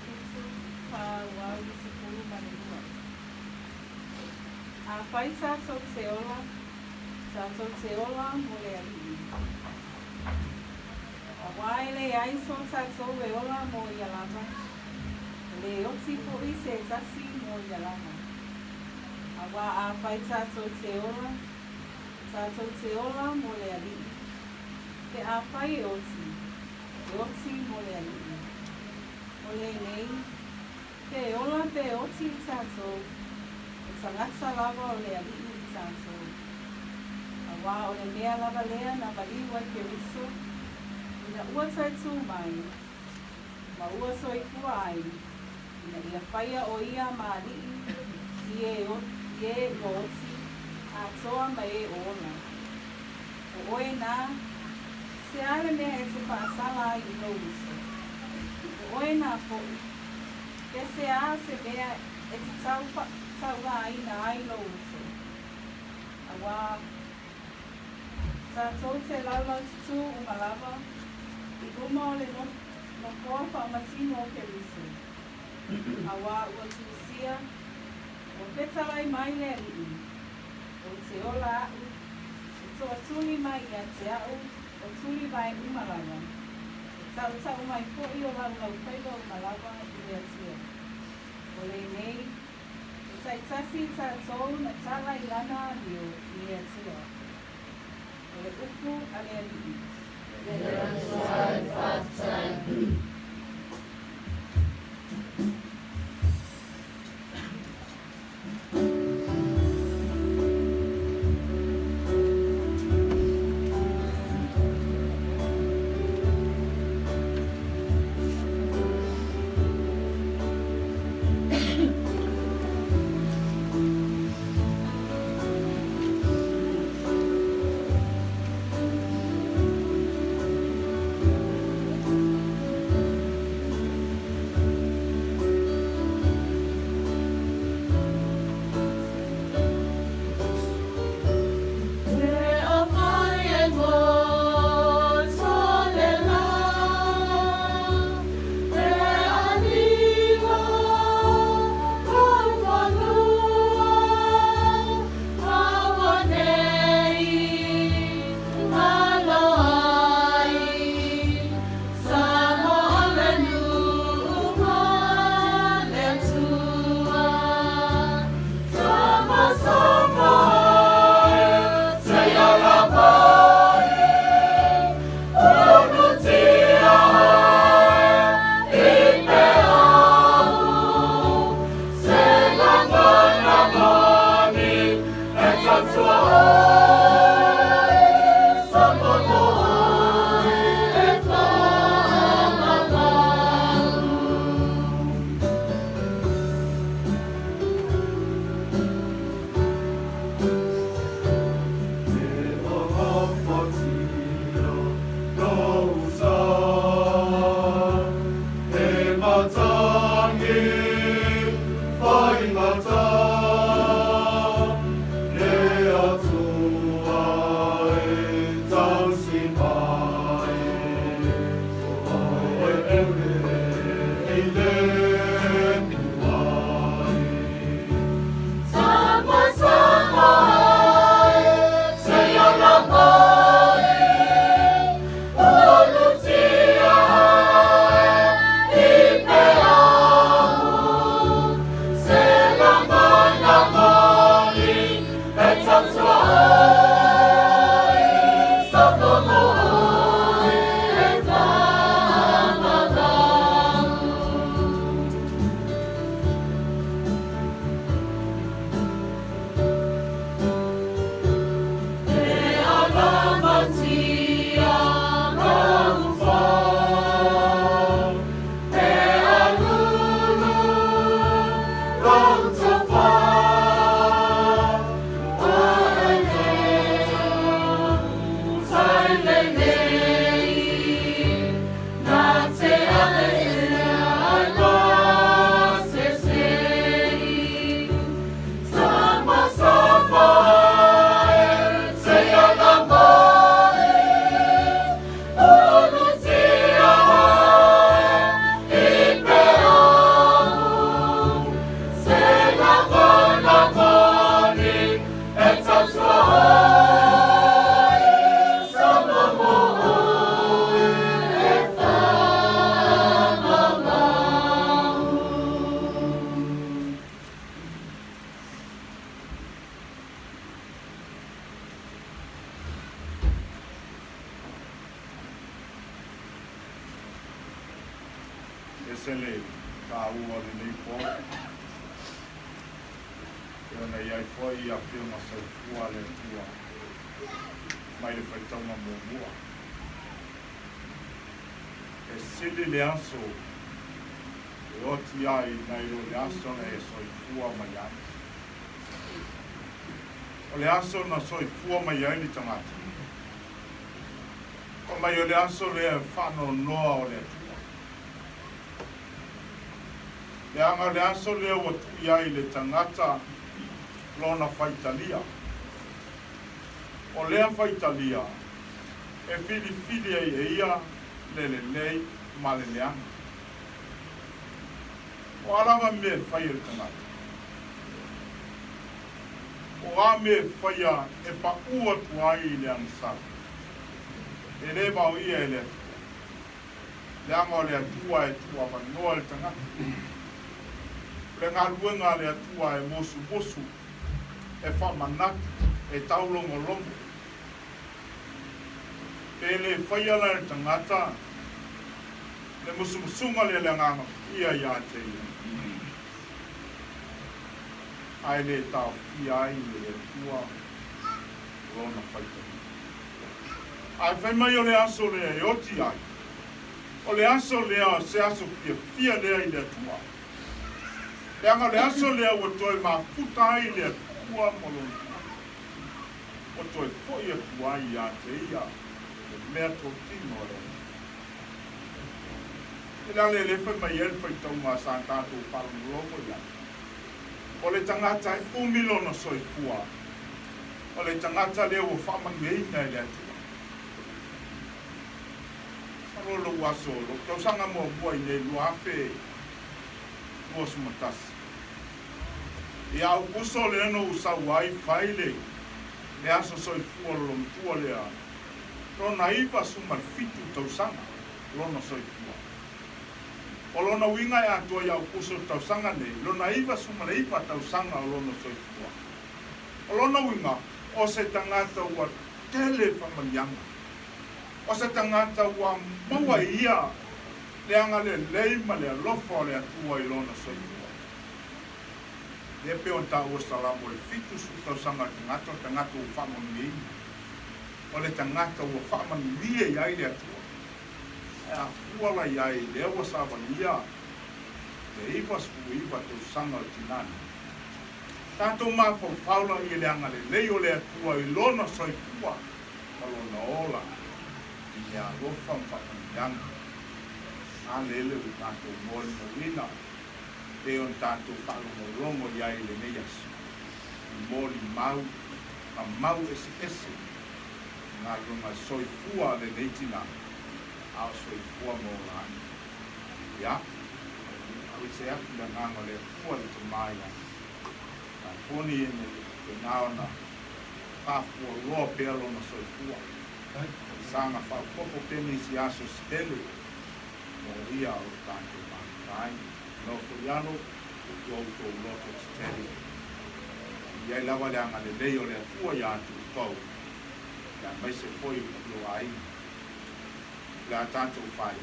7, faaauau le 12. Afai tatou te ola, tatou te ola mo le Alii. Auā e leai so tatou e ola mo ia lava, e lē oti foʻi se tasi mo ia lava. Auā afai tatou te ola, tatou te ola mo le Alii, pe afai e oti, e oti mo le Alii. O lenei, pe ola pe oti tatou, o tagata lava o le Alii tatou. Auā o le mea lava lea na maliu ai Keriso, ina ua toe tū mai, ma ua soifua ai, ina ia faia ʻo ia ma Alii i e i e ua oti atoa ma e o ola. O ʻoe nā, se a le mea e te faasala ai i lou uso? O ʻoe nā foʻi, pe se a se mea e te tau taulāina ai lou uso? Auā, tatou te laulaututū uma lava i luma o le nofoa faamasino o Keriso, auā ua tusia, ua fetalai mai le Alii, Ou te ola aʻu, e toatuli mai ia te aʻu o tuli vae uma lava, e taʻutaʻu mai foʻi o laulaufaiva uma lava i le Atua. O lenei, e taitasi tatou na tala i lana amio i le Atua. O le upu a le Alii. Le Atua e faafetai. Ese le taua o lenei po. E ona i ai foi afioga soifua a le Atua mai le faitauga muamua. E sili le aso e oti ai nai lo le aso na e soifua mai ai. O le aso na soifua mai ai le tagata, Fai mai o le aso lea e faanoanoa o le Atua. Leaga o le aso lea ua tui ai le tagata lona faitalia. O lea faitalia e filifili ai e ia le lelei ma le leaga. O a lava mea e fai e le tagata? O a mea e faia e paʻū atu ai i le agasala? E lē vaoia e le Atua. Leaga o le Atua e tuuavanoa le tagata. O le galuega a le Atua e mosumosu, e faamanatu, e taulogologo. Pe lē faia la e le tagata le musumusuga lea le Agaga Paia iā te ia, ae lē taofia ai e le Atua lona faitalia. Ae fai mai o le aso lea e oti ai, o le aso lea o se aso fiafia lea i le Atua. Leaga o le aso lea ua toe mafuta ai le Atua ma lona tagata, ua toe foi atu ai iā te ia le mea totino a le Atua. E le ala e le fai mai ai le faitauga sa tatou faalogologo i ai, o le tagata e umi lona soifua, o le tagata lea ua faamanuiaina e le Atua. Masalo lou aso, lou tausaga muamua i nei 2021. Ia Aukuso lea na ou sau ai fai le le aso soifua o le lomatua lea, lona 97 tausaga lona soifua. O lona uiga e atoa i Aukuso le tausaga nei, lona 99 tausaga o lona soifua. O lona uiga, o se tagata ua tele faamanuiaga. O se tagata ua maua e ia le agalelei ma le alofa o le Atua i lona soifua. Lea pei ona taua Salamo le 70 tausaga o le tagata, o le tagata ua faamanuiaina. O le tagata ua faamanuia i ai le Atua. Ae a fua la i ai lea ua savalia le 99 tausaga o le tinā nei. Tatou mafaufau la i le agalelei o le Atua i Lona soifua ma Lona ola i mea alofa ma faamanuiaga. A lele ua tatou molimauina pei ona tatou faalogologo i ai i lenei aso, i molimau ma mau eseese i galuega soifua a lenei tinā, a o soifua ma ola ai. Ia, aveese atu le agaga o le Atua i le Tama ia Taponi ina ia faapena ona faafualoa pea lona soifua. I saga faaopoopo pea nisi aso se tele mo ia o lo tatou mafuta ai. Nofo i lalo lo outou loto tetele. I ai lava le agalelei o le Atua iā te outou, aemaise foi o lou aiga. O le a tatou fai.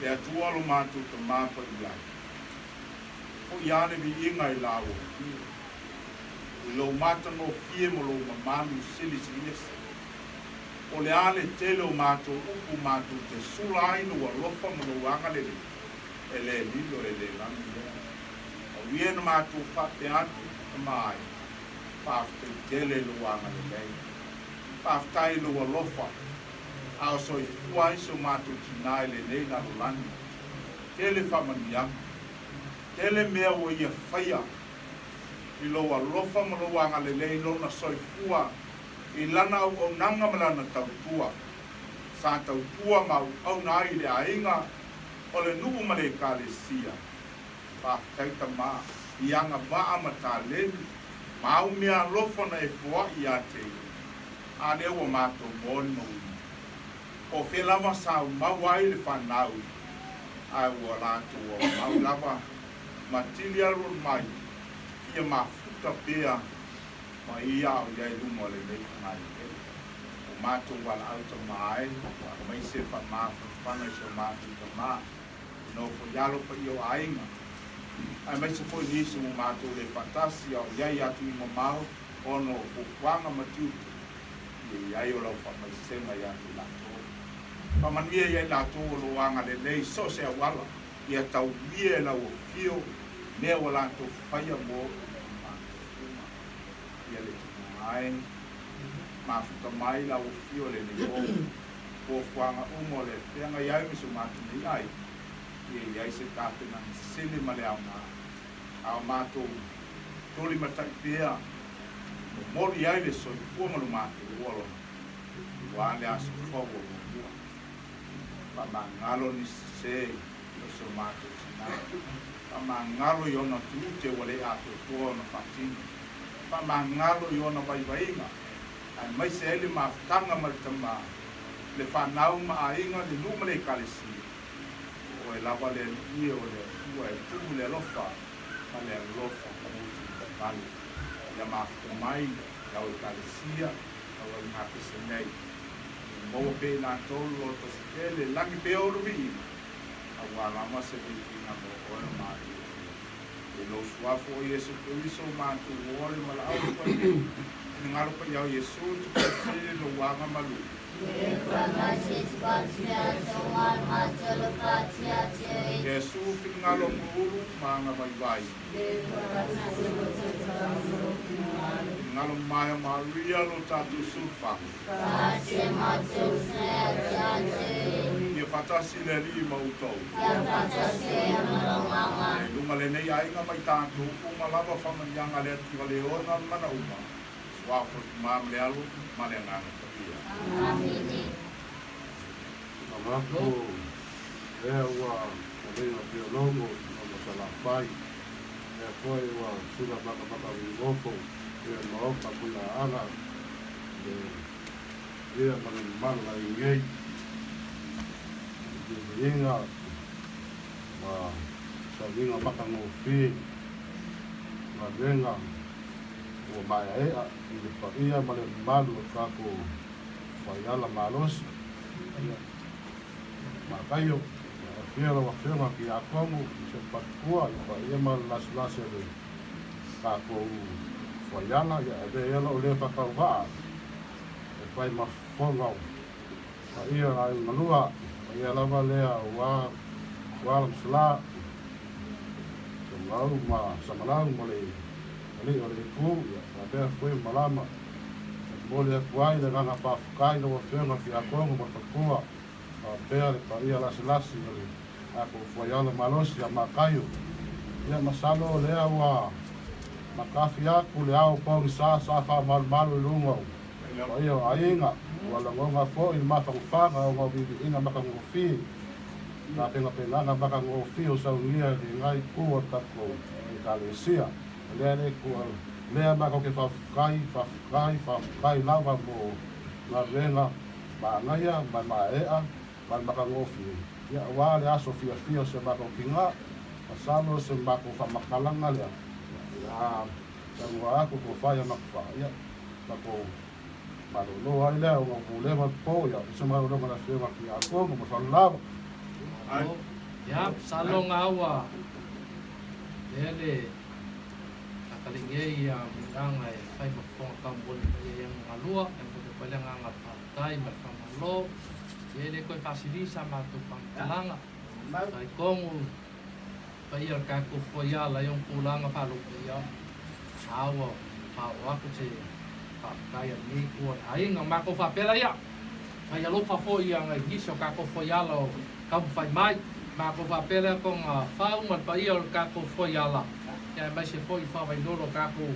Le Atua lo matou Tama paia ai. Foʻi a le viiga i la ua fie. I lou matagofie ma lou mamalu silisiliese. O le a le tele o matou upu matou te sula ai lou alofa ma lou agalelei, e le lilo e le lanu lea. Auia na matou faapea atu, Tama ai, faafetai tele i lou agalelei. Faafetai i lou alofa, a o soifua ai si o matou tinā i lenei lalolagi. Tele faamanuiaga, tele mea ua ia faia i lou alofa ma lou agalelei i lona soifua i lana auaunaga ma lana tautua. Sa tautua ma auauna ai i le aiga o le nuu ma le Ekalesia. Faafetai Tama i agavaa ma taleni ma au mea alofa na e foai ia te ia, a lea ua matou molimauina. Po o fea lava sa aumau ai le fanau, ae ua latou aumau lava ma tili alu mai fia mafuta pea ma ia au i ai luma o lenei fagaeleele. O matou valaau tama ai, aemaise faamafanafana i si o matou tama. Nofo i alo paia o aiga, aemaise foi nisi ua matou le faatasi a o i ai atu i mamao ona o fuafuaga ma tiute, ia i ai o lau faamaisega ia te i latou. Faamanuia ia i latou o lo o agalelei i so o se auala, ia taumia e lau afio mea ua latou faia mo i matou uma. Ia le Tina e, mafuta mai lau afio lenei po. Fuafuaga uma o le feagai ai ma si o matou nei aiga, ia i ai se tapenaga sili ma le aoga, a o matou tulimatai pea, momoli ai le soifua ma lo matou ola aua le aso fou o muamua. Faamagalo ni sese o si o matou tina. Faamagalo i ona tiute ua le atoatoa ona faatino. Faamagalo i ona vaivaiga, aemaise ai le mafutaga ma le tama, le fanau ma aiga, le nuu ma le Ekalesia. O oe lava le Alii e o le Atua e tumu le alofa ma le alofa mulimuli. Ia mafuta mai lau Ekalesia, lau augapese nei. Ia maua pea i latou le loto tele, lagi pea o le viiga, aua lava se viiga mo oe o matou Atua. I lou Suafa o Iesu Keriso o matou oa le valaau paia, finagalo paia o Iesu te faitele lou aga malu. Iesu finagalo muulu ma aga vaivai. Finagalo mamae o Maria lo tatou sulufai. Ia faatasi le Alii ma outou. Ia i luga lenei aiga ma i tatou uma lava faamanuiaga a le Atua le ona mana uma, Suafa o le Tama ma le Alo ma le Agaga Paia. Manatu lea ua taliga Fiologo ma Masalafai, lea foi ua sula makamaka nofo ia Maoka Muliaaga le ia ma le mamalu ai nei i viiviiga ma sauniga matagofie galuega ua maeaea i le paia ma le mamalu o tatou fuaiala malosi. Ia Mataio, afio lau Afioga Tiakono i se faletua i paia ma le lasilasi o le tatou fuaiala, ia avea ia lou lea faatauvaa e fai ma fofoga o paia o aiga galua, paia lava lea aua Tuala ma Sala, Samalau ma Samalau ma le alii o le itu, ia faapea foi malama. E momoli atu ai le agaga faafetai i lau Afioga Tiakono ma le faletua, faapea le paia lasilasi o le tatou fuaiala malosi ia Mataio. Ia masalo o lea ua matafi atu le ao pogisa sa faamalumalu i luga o paia o aiga, ua lagona foi le mafanafana ona o viiviiga matagofie, tapenapenaga matagofie o saunia i lena itu o le tatou Ekalesia. O lea le itu lea matou te faafetai, faafetai, faafetai lava mo galuega manaia ma le maeaea ma le matagofie, ia aua le aso fiafia o si o matou tina, masalo o se matou faamatalaga lea, ia saunoa atu tofa ia Matufa, ia matou malolo ai lea ona ua leva le po, ia se malologa a le Afioga Tiakono ma fale lava. Ia, masalo ga ua lea le akalingei ia muliaga e fai ma fofoga taumoli mai ai aga galua, e momoli atu ai le agaga o le faafetai ma le faamalo. Ia e le toe faasili sa matou faamatalaga. Talitonu paia o le tatou fuaiala i ona tulaga faalupe, ia a ua faaoo atu se faafetai a lenei itu o le aiga. Matou faapea laia, fai alofa foi ia nai nisi o tatou fuaiala o taumafai mai. Matou faapea lea toga fau ma le paia o le tatou fuaiala, ia aemaise foi i faavailolo o tatou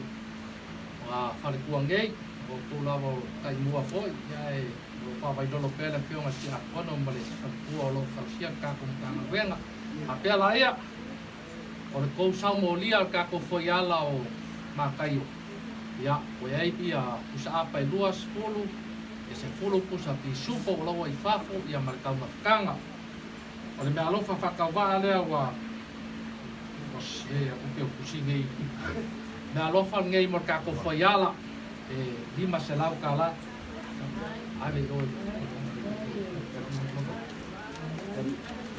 faletua nei, o outou lava o taimua foi, ia e o lo o faavailolo pea le Afioga i le Tiakono ma le faletua o lo o tausia le tatou Matagaluega. Faapea laia, o le tou saumolia o le tatou fuaiala o Mataio, ia, ua i ai ia pusaapa e 20, e 10 pusa pisupo ua laua i fafo, ia ma le taumafataga. O le meaalofa faatauvaa lea ua e aku pe o tusi nei. Meaalofa lenei mo le tatou fuaiala e $500. Ave i oe.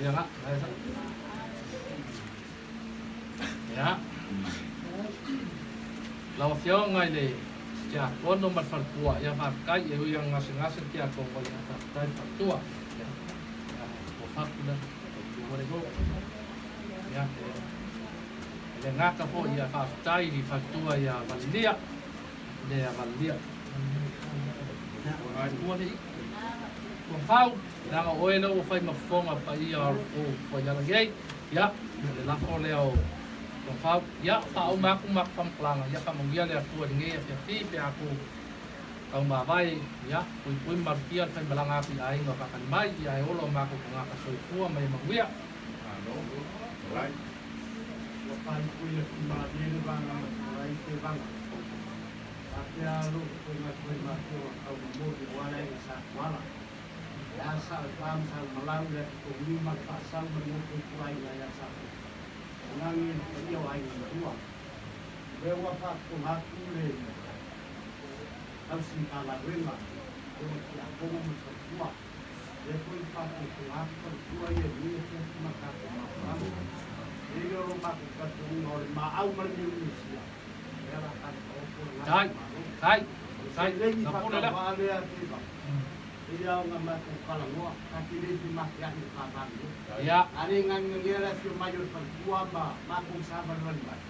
Ia la, ai sa. Ia. Lau Afioga i le Tiakono ma le Faletua, ia faafetai, e ui lava ina gasegase le Tiakono, ia faafetai le Faletua. Ia, ua fatu le tautua le nuu. Ia, e le gata foi, ia faafetai i le Faletua ia Valilia, le ia Valilia. Ua le i. Ua fau, leaga o oe lea ua fai ma fofoga paia o le fuaiala nei. Ia, o le lafo lea o Tofau. Ia, faauma atu ma faamatalaga, ia faamanuia le Atua i lenei afiafi pe a tou taumavae, ia, puipui ma malutia le faimalaga atu i aiga o faatali mai, ia ae ola o matou tagata soifua ma ia manuia. Malo. Alright. Ua faipui atu malie le vaga matua ai te vaga. Faapea lou fofoga toe matua tau momoli aua le aiga sa Tuala. Le a sa o le pa ma sa o malau le atu ma le faasau ma le nofo ituaiga ia Samoa. Lagi le paia o aiga matua. Lea ua faafofoga atu le tausi Matagaluega o le Tiakono ma le Faletua. Lea foi ua faafogafoga atu faletua ia i lenei afiafi ma le tatou mafutaga. E i ai lo matou talitonuga o le maau ma le miumiusia, lea o le a tatou le Kai, Malo. kai, O le kai, seleni na pule lea. faatauvaa lea Teva, e ia ona matou talanoa, ta te le femateai o ta Ia. A le ganeganea le afio mai o le faletua ma matou savalivali mai.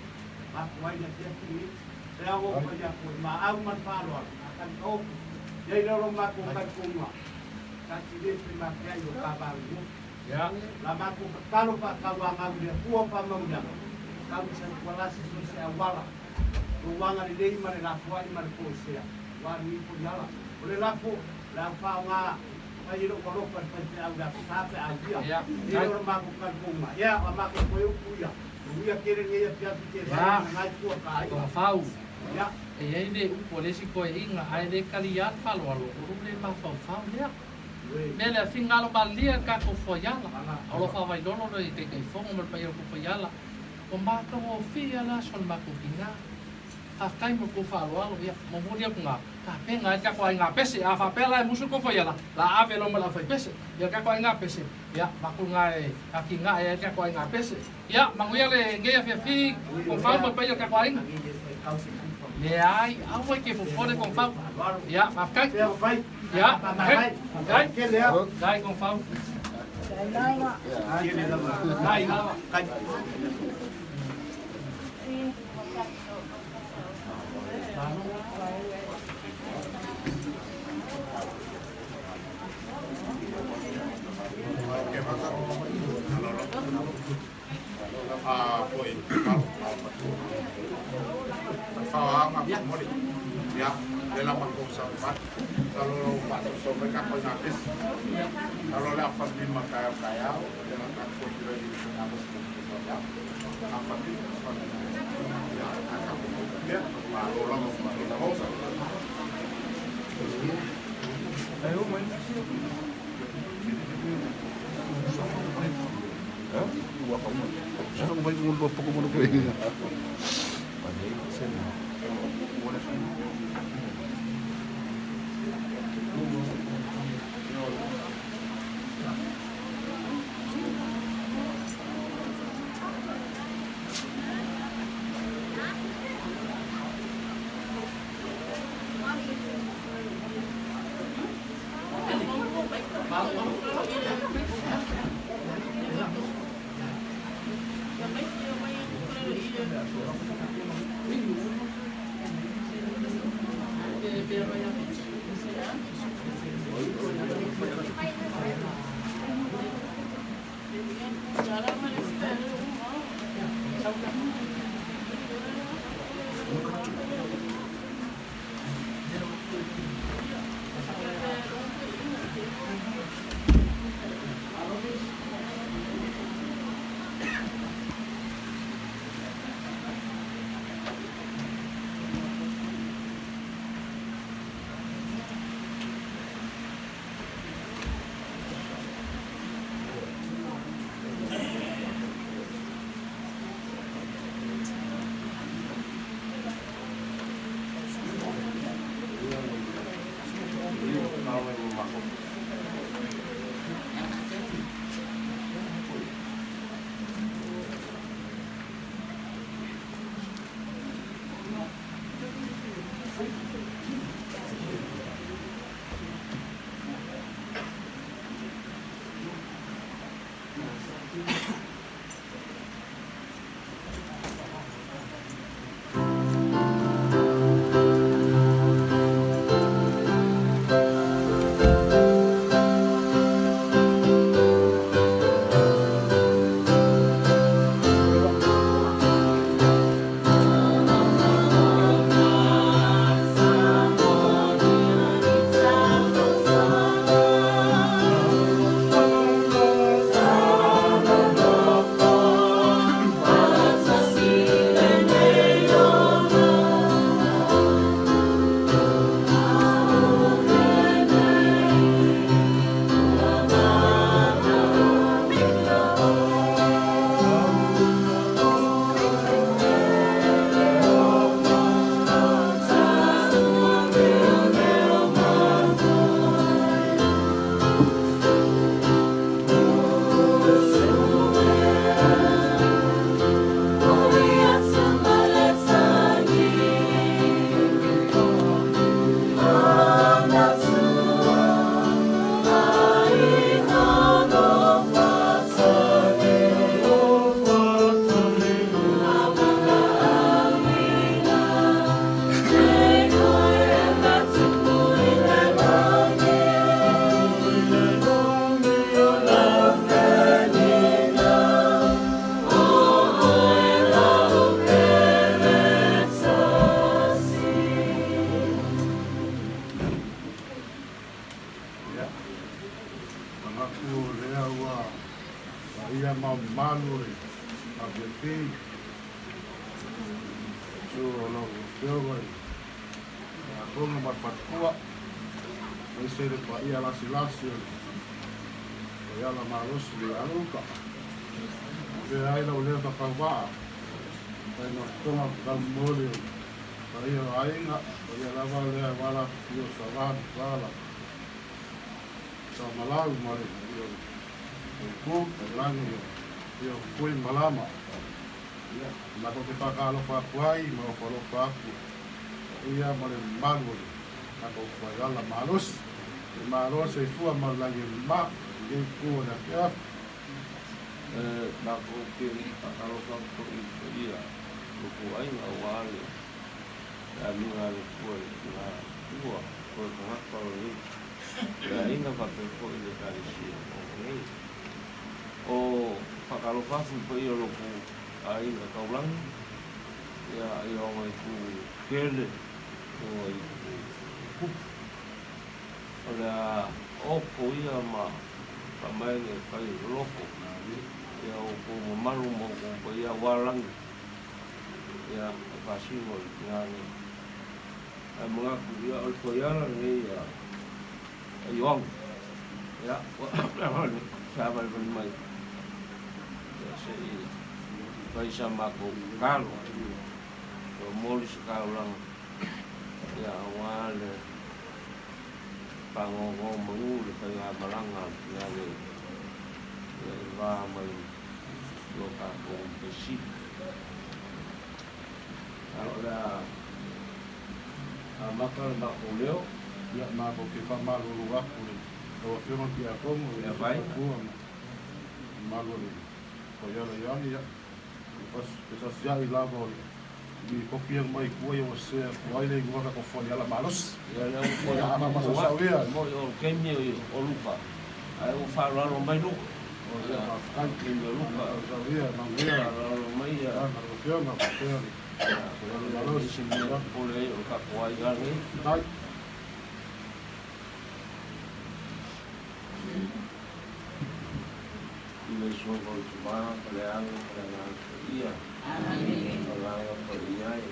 Matou ai le afiafi lenei. Se ao ou fai atu o le maau ma le faaaloalo, a talitaopo. Ia i lea o lo matou talitonuga, ta te le femateai o ta valelua. Ia. La matou tatalo faatauagau i le Atua o faamanuiaga, tau i Satualasi so o se auala, lou agalelei ma le lafoai ma le toesea, aua lenei foliala. O le lafo, o le a faaaoga fai e lou alofa i le faifeau i le Aso Sa pe a aulia. Ia. E le o le matou talitonuga. Ia, o a matou toe upu ia, manuia tele lenei afiafi te vai Ia. ma nai tua ka aiga. Togafau. Ia. E i ai le upu a le isi toeaiga, ae le talia le faaaloalo, o lou le mafaufau lea. Mea lea, finagalo malilie le tatou fuaiala, o lo o faavailolo le Taitaifono ma le paia o le tou fuaiala. Ua matagofie le aso o le matou tina. Faafetai mo le tou faaaloalo. Ia, momoli atu na tapena ai le tatou aiga pese. A faapea la e musu le tou fuaiala, la ave loa ma le aufaipese. Ia, le tatou aiga pese, ia, matou na e atinae ai le tatou aiga pese. Ia, manuia lenei afiafi, Togafau ma le paia o le tatou aiga. Leai, aua e te fofole Togafau. Ia, faafetai. Ia, hei, kai, kai Togafau. Kai lava. Kai. A foi malo malo matua. Faaaga momoli. Ia, le la matou saumai. Salo lo faasoasoa mai tatou i nā pese. Salo le afa lima taeao taeao, le la tatou feiloai i le faiga taeao. Afa lima, afa lima. Ia, a tatou pea, malo lava ma le maota. mamalu o le ABP, susu o lau Afioga i le Akoga ma le Faletua, aemaise le paia lasilasi o le Koiala Malosi i Aluka. Avea ai lau lea faatauvaa, faigatoga taumoli o paia o aiga, paia lava lea aua le afifio o Sava ma Lala, Samalau ma le paia o le Itu, tainane le paia o Fui ma Lama. Ia, matou te faatalofa atu ai ma ofo alofa atu i le paia ma le mamalu o le tatou fuaiala malosi. Le malo le soifua ma le lagi e mama i lenei itu o le afiafi. E matou te faatalofa atu foi i le paia o le ituaiga aua le amiga a le Atua i le tina ua toe tagata o lenei aiga faapea foi le Ekalesia o nei. O faatalofa atu i le paia o lou aiga taulagi, ia, i ona itu tele, i ona itu tupu. O le a opo ia ma faamaene e fai o loko, ia outou mamalu ma outou paia aua lagi, ia, e faasino i tina nei. Ae manatu, ia, o le fuaiala lenei a Ioane, ia, ua savalivali mai, ia, se i fai sa matou tatalo, ua momoli se taulaga, ia, aua le faanonomanu i le faigamalaga a le tina nei, ia, i le va mai lo tatou Matai Sili. A o le a amata le matou leo. Ia, matou te faamalulu atu i lau Afioga i le Tiakono, i le faletua ma le mamalu o le Koiala Ioane, ia, fesasiai lava o le lipoti ia mai tua ia ua sese atu ai le igoa tatou fuaiala malosi. Ia, lea ua Ia, a faamasasau ia. Moi o le taimi o Luka, ae ua faaaloalo mai Luka. Ia, faafetai. Taimi o Luka. Faamasasau ia, manuia. Faaaloalo mai ia. Lau Afioga, faapea le fuaiala malosi. Se mea popole ai o le tatou aiga lenei. Faafetai. I le suafa o le Tama ma le Alo ma le Agaga Paia. Agaga Paia e.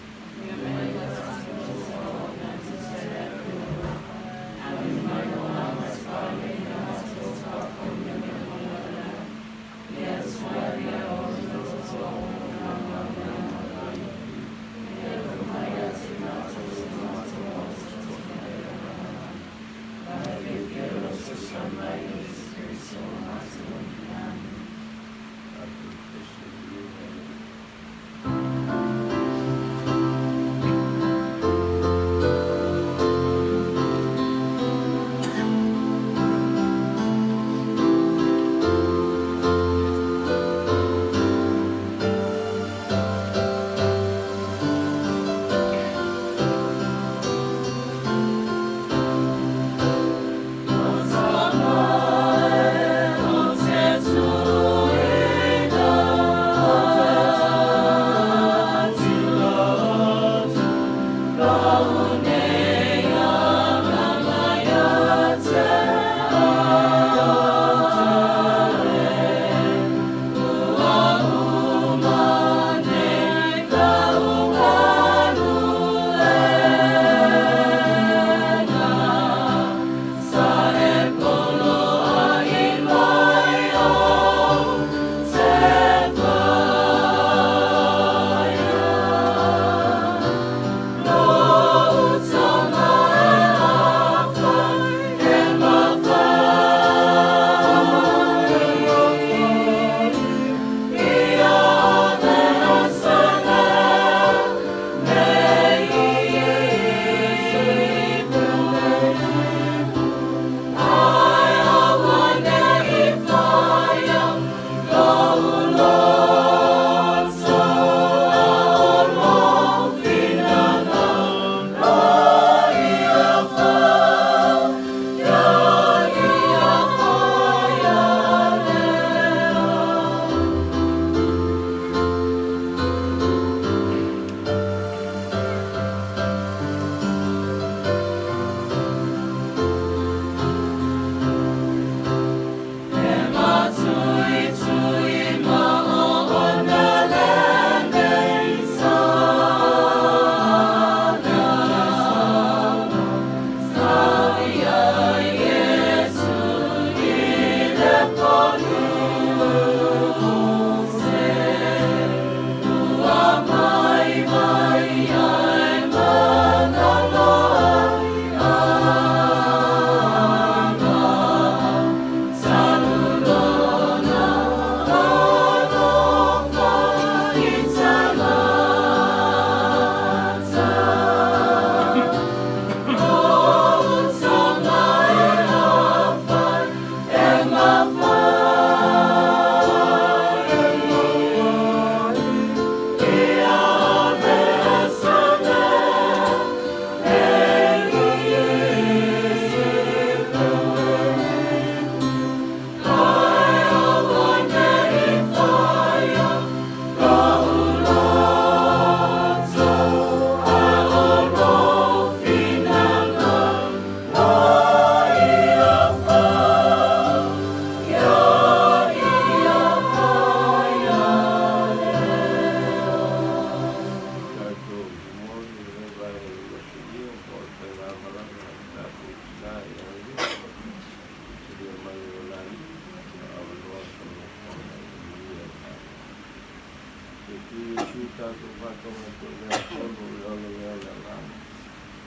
atu Iesu tatou faatoga atu ai le atonu o le ola lea o le agaga.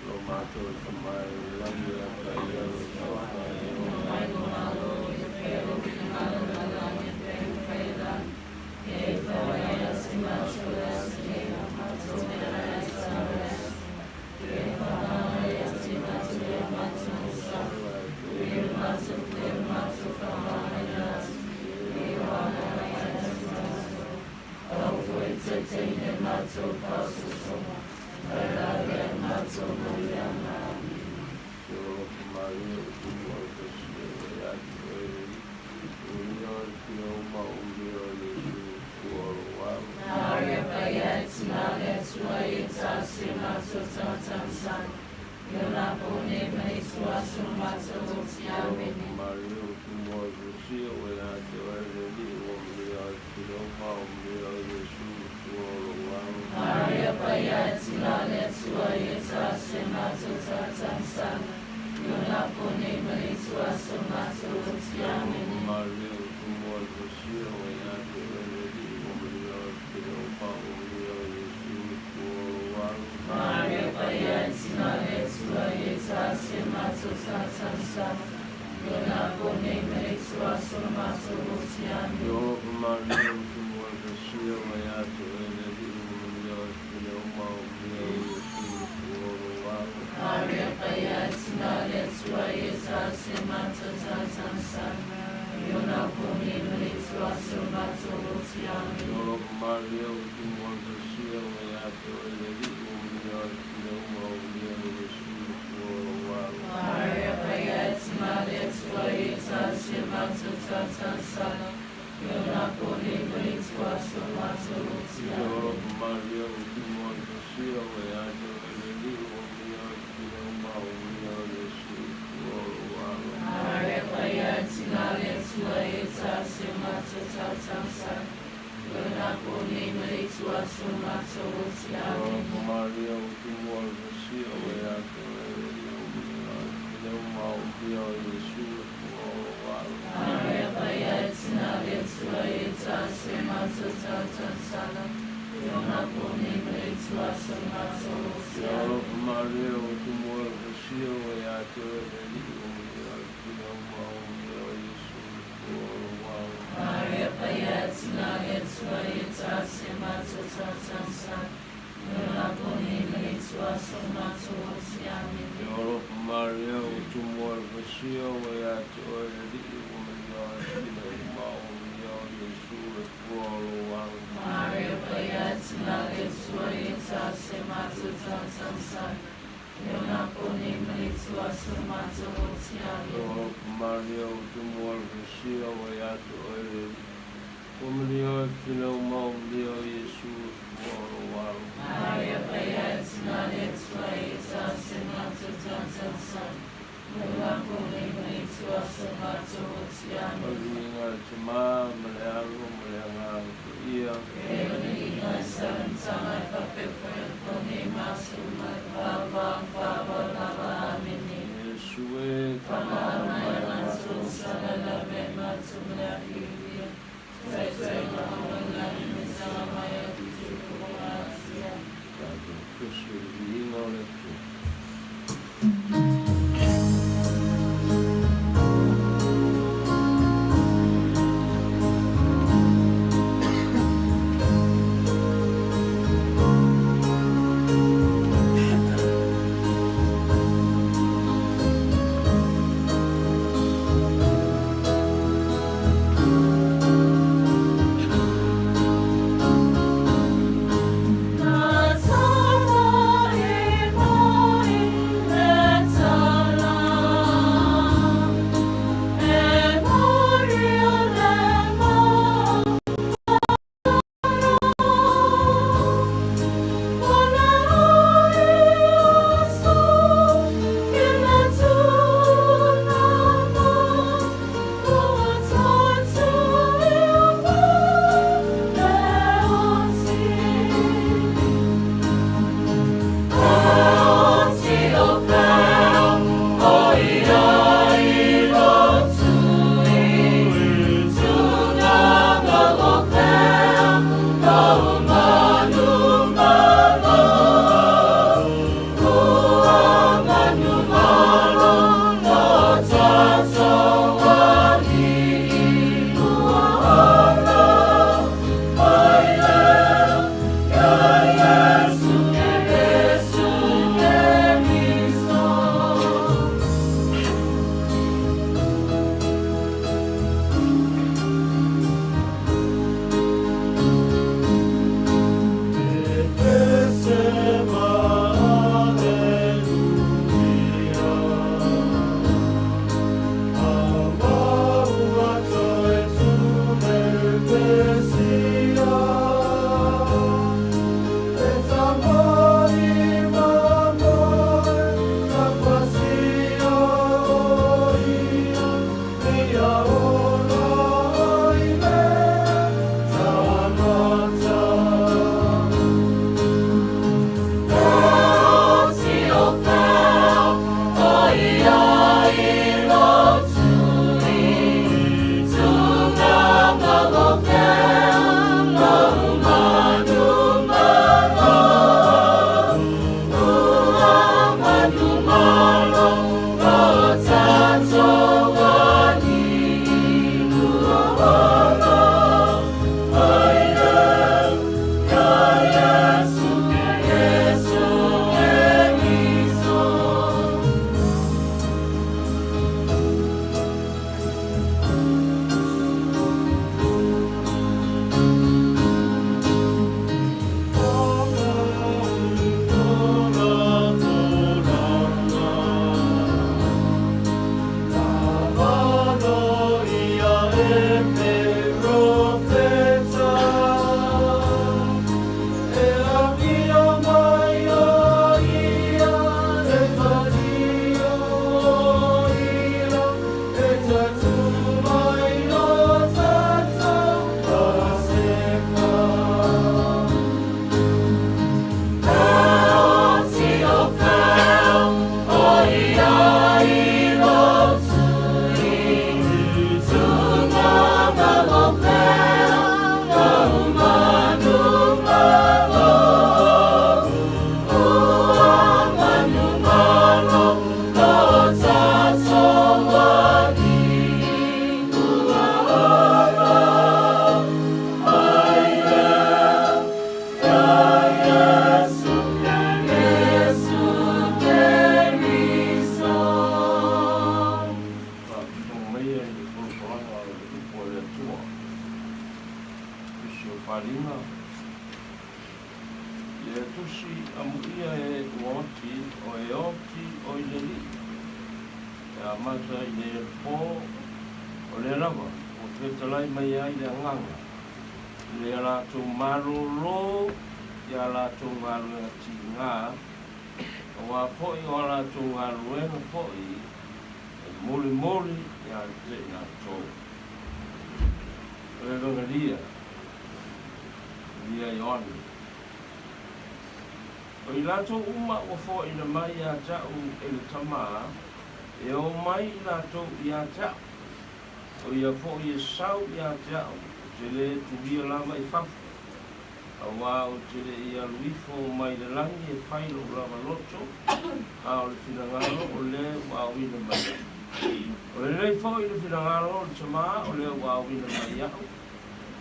Lo matou e Tama e i le lagi, ia paia lou suafa, ia oo mai lou Malo, ia faia lou finagalo i le lagi e pei ona fai i le lagi. Ia e fai mai ia te matou le aso nei, o matou mea ai e tatau i le aso. Ia e faamagalo ia te matou ia matou sala, e o matou foi o matou faamagaloina atu, e o aga mai ia te matou. Aua foi e taitaiina i matou faaosoosoga, ae lavea i matou mai le aga. Amene. Te alofa malie o tumu o le pasia o ia te oe le Alii. Manuia o le pinauma o manuia o Iesu ua o lou alo. Maria Paia e Tina a le Atua ia tasi e matou tagata masani, i ona po nei ma le itu aso o matou oti. Te alofa Amene. malie o tumu o le pasia o ia te oe le Alii. Ua manuia o le pinauma o manuia o Iesu ua o lou alo. Maria Paia e Tina a le Atua ia tasi e matou tagata masani, i ona po nei ma le itu aso o matou oti. Te alofa Amene. malie o tumu o le pasia o ia te oe le Alii. Ua manuia o le pinauma o manuia o Iesu ua o lou alo. Maria Paia e Tina a le Atua ia tasi e matou tagata masani, i ona po nei ma le itu aso o matou oti. Te Amene. alofa malie o tumu o le pasia o ia te oe le Alii. Ua manuia o le pinauma o manuia o Iesu ua o lou alo. Maria Paia e Tina a le Atua ia tasi e matou tagata masani, i ona po nei ma le itu aso o matou oti. Te Amene. alofa malie o tumu o le pasia o ia te oe le Alii. Ua manuia o le pinauma o manuia o Iesu ua o lou alo. Maria Paia e Tina a le Atua ia tasi e matou tagata masani, i ona po nei ma le itu aso o matou oti. Te Amene. alofa malie o tumu o le pasia o ia te oe le Alii. Ua manuia o le pinauma o manuia o Iesu ua o lou alo. Maria Paia e Tina a le Atua ia tasi e matou tagata masani, i ona po nei ma le itu aso o matou oti. Te Amene. alofa malie o tumu o le pasia o ia te oe le Alii. Ua manuia o le pinauma o manuia o Iesu ua o lou alo. Maria Paia e Tina a le Atua ia tasi e matou tagata masani, i ona po nei ma le itu aso o matou oti. Te Amene. alofa malie o tumu o le pasia o ia te oe le Alii. Ua manuia o le pinauma o manuia o Iesu ua o lou alo. Maria Paia e Tina a le Atua ia tasi e matou tagata masani, i ona po nei ma le itu aso o matou oti. Amene. Te alofa malie o tumu o le pasia o ia te oe le Alii. Ua manuia o le pinauma o manuia o Iesu ua o lou alo. Maria Paia e Tina a le Atua ia tasi e matou tagata masani, i ona po nei ma le itu aso o matou oti. Te Amene. alofa malie o tumu o le pasia o ia te oe le Alii. Ua manuia o le pinauma o manuia o Iesu ua o lou alo. Maria Paia e Tina a le Atua ia tasi e matou tagata masani, i ona po nei ma le itu aso o matou oti. O Amene. le viiga o le Tamā ma le Alo ma le Agaga Paia. E o le iga e salamataga e faapea foi ona po nei ma aso uma e faavaavaa lava. Amene. Iesu e Faamaala faamaala mai mai a a matou matou sala lavea i matou ma le afiafia. Taitaiga o lagi me taga mai a tutupu o asia. Tatou tusi o le viiga o le Atua. Tusi o Faliga. Ia tusi amuia e ua oti o e oti o i le Alii, e amata i le po o lea lava ua fetalai mai ai le Agaga i le latou malōlō i a latou galuega tigā, auā foi o a latou galuega foi e molimoli ia te i latou. O le Evagelia ia Ioane. O i latou uma ua foaina mai ia te au e le Tama, e o mai i latou ia te au. O ia foi e sau ia te au, ou te lē tulia lava i fafo, auā ou te le i alu ifo mai le lagi e fai lou lava loto, a o le finagalo o le ua aoina mai iaʻu. O lenei foi le finagalo o le Tama o le ua aoina mai iaʻu,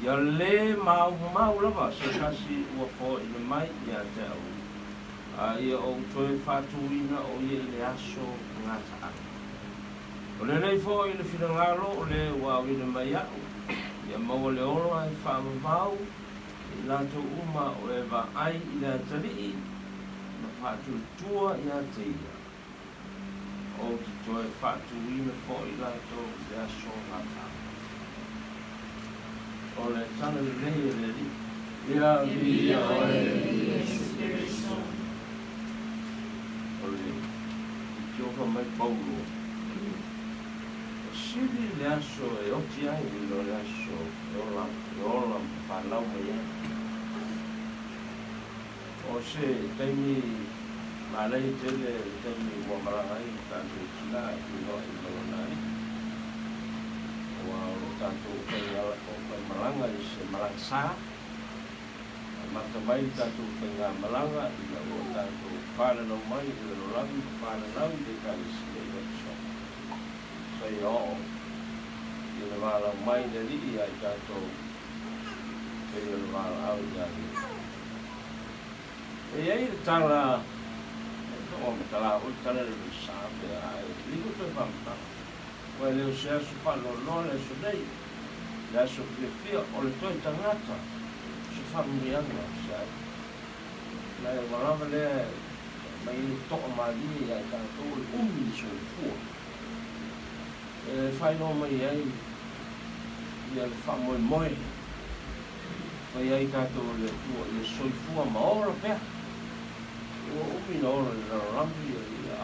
Ia lē maumau lava se tasi ua foaina mai ia te au, a ia ou toe faatūina o ia i le aso gataaga. O lenei foi le finagalo o le ua aoina mai iaʻu, ia maua le ola e faavavau i latou uma o e vaai i le atalii ma faatuatua ia te ia, Ou te toe faatūina foi latou i le aso gataaga. O le tala lelei a le Alii. Ia viia oe Iesu Keriso. O le tiofa mai Paulo, E sili le aso e oti ai i lo le aso e ola e ola ma fanau mai ai. O se taimi manaia tele le taimi ua malaga ai lo tatou tina e feiloai ma lona alii, aua o lo tatou faimalaga i se malaga sa, amata mai le tatou faigamalaga ina ua tatou fananau mai i le lalolagi ma fananau i le Ekalesia i Efeso. Seia oo i le valaau mai le Alii ia i tatou, pei o le valaau ia Iesu. E i ai le tala, e faamatala foi le tala lea o le sa pe a, ae le toe faamatala. Aua e le o se aso faanoanoa le aso nei, le aso fiafia, o le toe tagata, o se faamanuiaga o se aiga. Na e ua lava lea e aumai ai le toamalie ia i tatou o le umi le soifua e faailoa mai ai ia le faamoemoe. Fai ai tatou e le Atua ia soifua ma ola pea. Ua umi na ola i le lalolagi,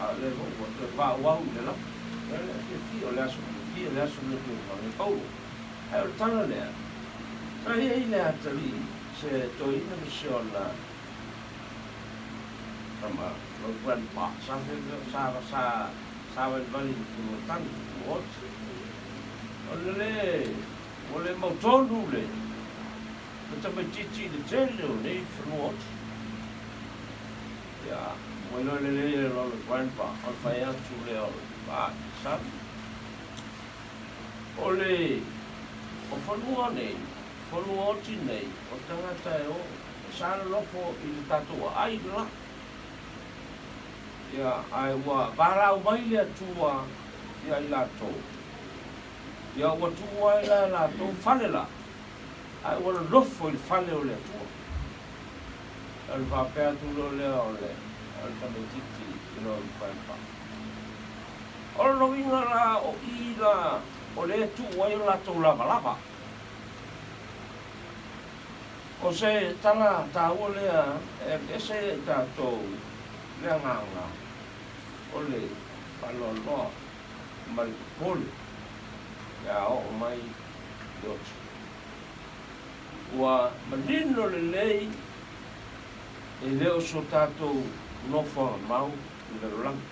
a o lea foi ua toe faaauau i le lagi. O le fiafia, o le aso fiafia, le aso lenei pei ona fai Paulo. Ae o le tala lea, sa i ai le atalii se toeaina ma si ona tama, lou grandpa, sa sa sa savalivali i le funuatagi, funuoti. O le Ua le mautonu le tamaitiiti i le tele o nei fanua oti. Ia, ua iloa lelei e lona grandpa, o le fai atu lea o le son. O le, o fanua nei, fanua oti nei, o tagata e o, sa nonofo i le tatou aai le la. Ia, ae ua valaau mai le Atua ia i latou. Ia ua tuu ai la e latou fale la, ae ua nonofo i le fale o le Atua. Ona faapea atu loa lea o le tamaitiiti i lona grandpa, O lona uiga la o i la o lea e tuu ai o latou lavalava. O se tala taua lea e aveese ai e tatou le agaga o le faanoanoa ma le popole pe a oo mai i oti. Ua manino lelei e le o so tatou nofoaga mau i le lalolagi.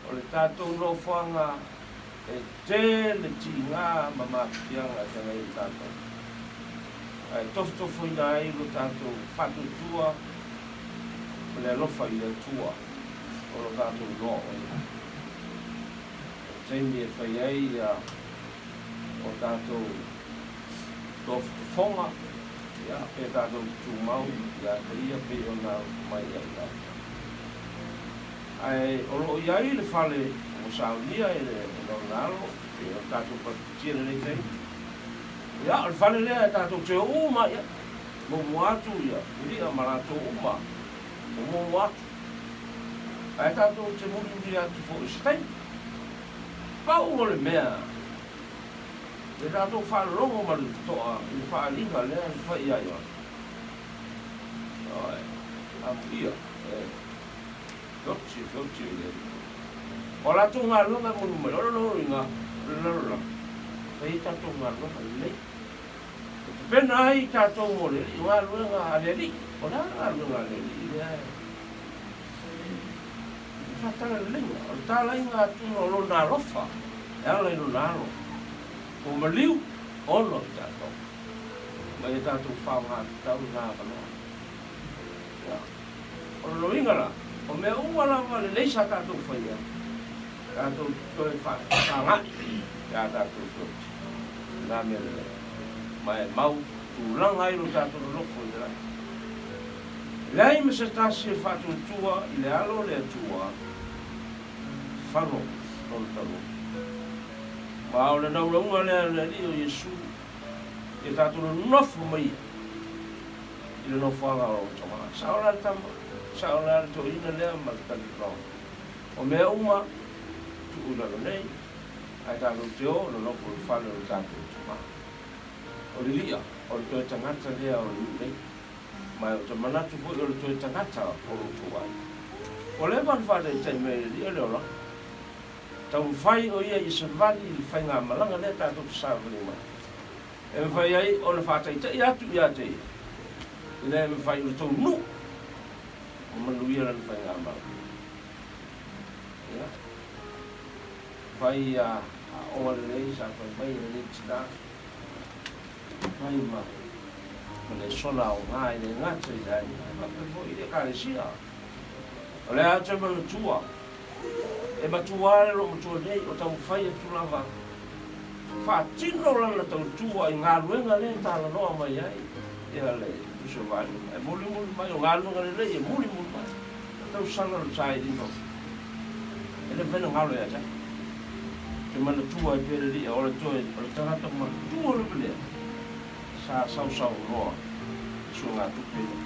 O le tatou nofoaga e tele tiga ma mafitiaga e feagai ai tatou, ae tofotofoina ai lo tatou faatuatua ma le alofa i le Atua o lo tatou iloa o Ia. O le taimi e fai ai ia o tatou tofotofoga, ia, pe tatou te tumau ia te Ia pei ona mai ai tatou. Ae o lo o i ai le fale ua saunia e lona alo, pei ona tatou palapalatia i lenei taimi. Ia, o le fale lea e tatou te o uma ai, muamua atu ia Ulia ma latou uma o muamua atu. Ae tatou te mulimuli atu foi i se taimi. Pau o le mea, le tatou faalologo ma le totoa i le faaaliga lea na fai ia Ioane. Ioe, amuia, e feoti, e feoti i le Alii. O a latou galuega e moni mai, o lona uiga, o le lalolagi, e fai ai tatou galuega lelei. E tapena ai tatou mo le Alii, o galuega a le Alii. O le a le galuega a le Alii lea e faatala leleiga? O le talaiga atuga o Lona alofa e ala i Lona Alo, ua maliu ona o i tatou, ma ia tatou faaaoga tatau lena avanoa. Ia, o lona uiga la, o mea uma lava lelei sa tatou faia, tatou te toe faafesagai pe a tatou feoti i na mea lelei, ma e mau tulaga ai lo tatou nonofo i le lagi. E leai ma se tasi e faatuatua i le Alo o le Atua, fano lona taunuu. Ma o le naunauga lea a le Alii o Iesu, ia tatou nonofo mai ia i le nofoaga o lona Tama. Sao la le tama, sao la le toeaina lea ma le talitonoga. O mea uma, tuu i lalo nei, ae tatou te o nonofo i le fale o le tatou Tama. O le li'a, o le toe tagata lea o le nuu nei. Ma ou te manatu foi o le toe tagata o lo outou aiga. Ua leva ona faataitai mai e le Alii o le olaga. Taumafai o ia ia savali i le faigamalaga lea tatou te savali mai. E mafai ai ona faataitai atu ia te ia, ina ia mafai ona tou nuu ma manuia lana faigamalaga. Ia, fai aoga lelei sa fai mai e lenei tina. Fai ma lesona aoga e le gata i le aiga, ae faapea foi i le Ekalesia. O le a toe manatua, e matua le loo matua nei o taumafai atu lava faatino lana tautua i galuega lea e talanoa mai ai ia le Tusi o Vaaliga. E mulimuli mai, o galuega lelei e mulimuli mai. Tausala o le sailiga e le mafai ona galo ia te au. Ou te manatua ai pea le alii o le toe o le tagata matua lava lea sa sausaunoa i suegatupe ia.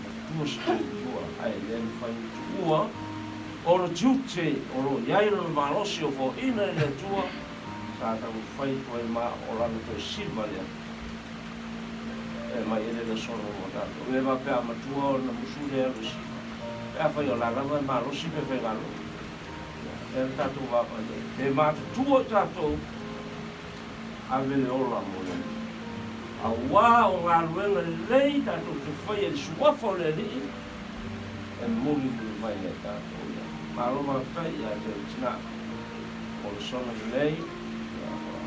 Matua se tautua ae le mafai ona tuua ona tiute o lo o i ai lona malosi o foaiina e le Atua sa taumafai atu ai ma o lana toe silva lea e mai ai le lesona mo tatou. E le faapea a matua ona musu lea alu e siva. Pe afai o la lava e malosi pe faigaluega. Ia, lea le tatou vaavaai ai. Pe matutua i tatou, ave le ola mo le Alii. Auā o galuega lelei tatou te faia i le suafa o le Alii, e mulimuli mai ia i tatou. Ia, malo faafetai ia te oe tina mo le sona lelei, ia, ua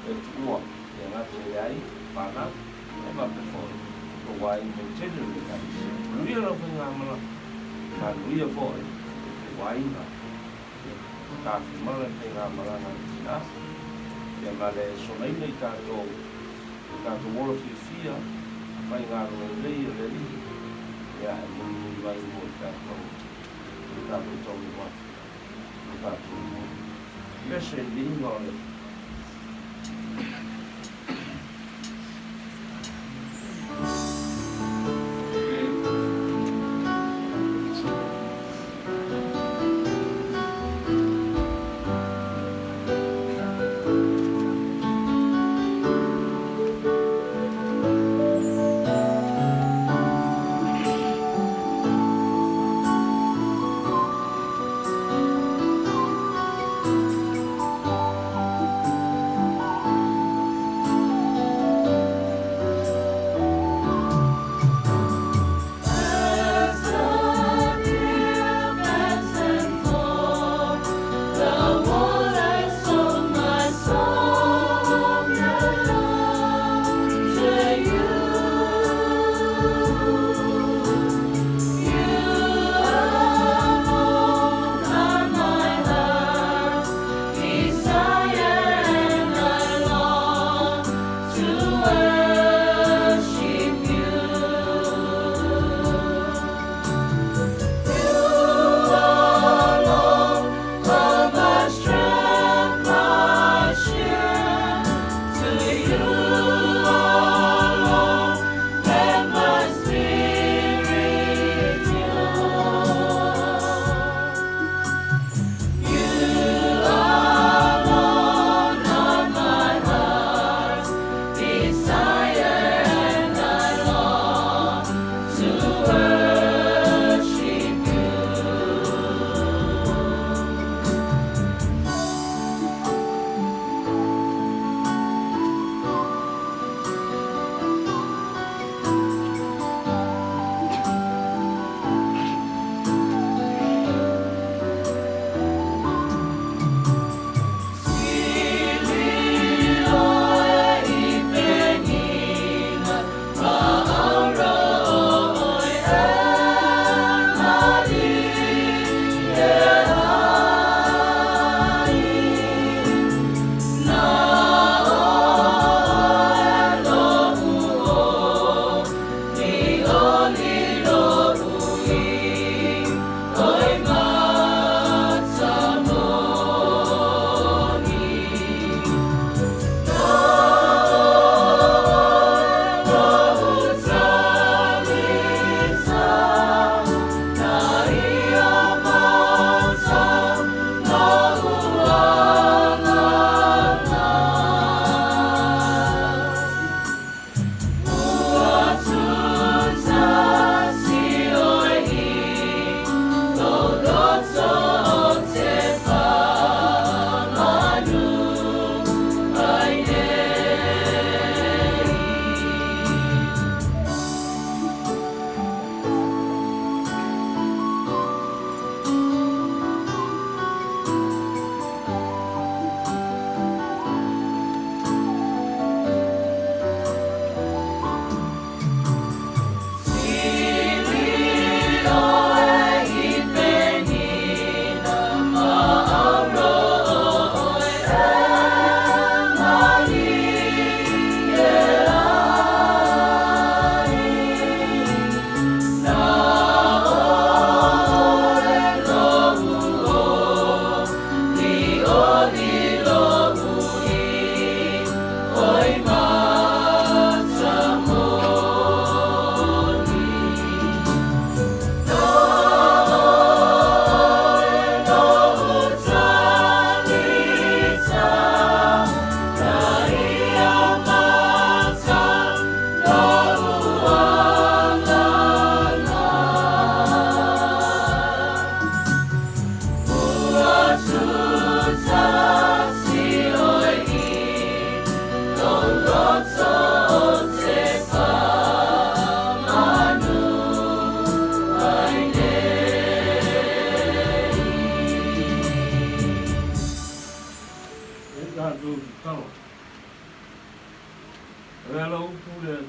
e tuua ia gata i ai fanau, ia faapea foi lou aiga i le tele o le Ekalesia. Manuia lau faigamalaga, manuia foi lou aiga. Ia tafimala le faigamalaga a le tina, ia ma le sonaina i tatou i tatou ola fiafia faigaluega lelei o le Alii, ia e mulimuli mai mo i tatou i le tatou taunuu atu i lo tatou luma. Mese i le iga o le.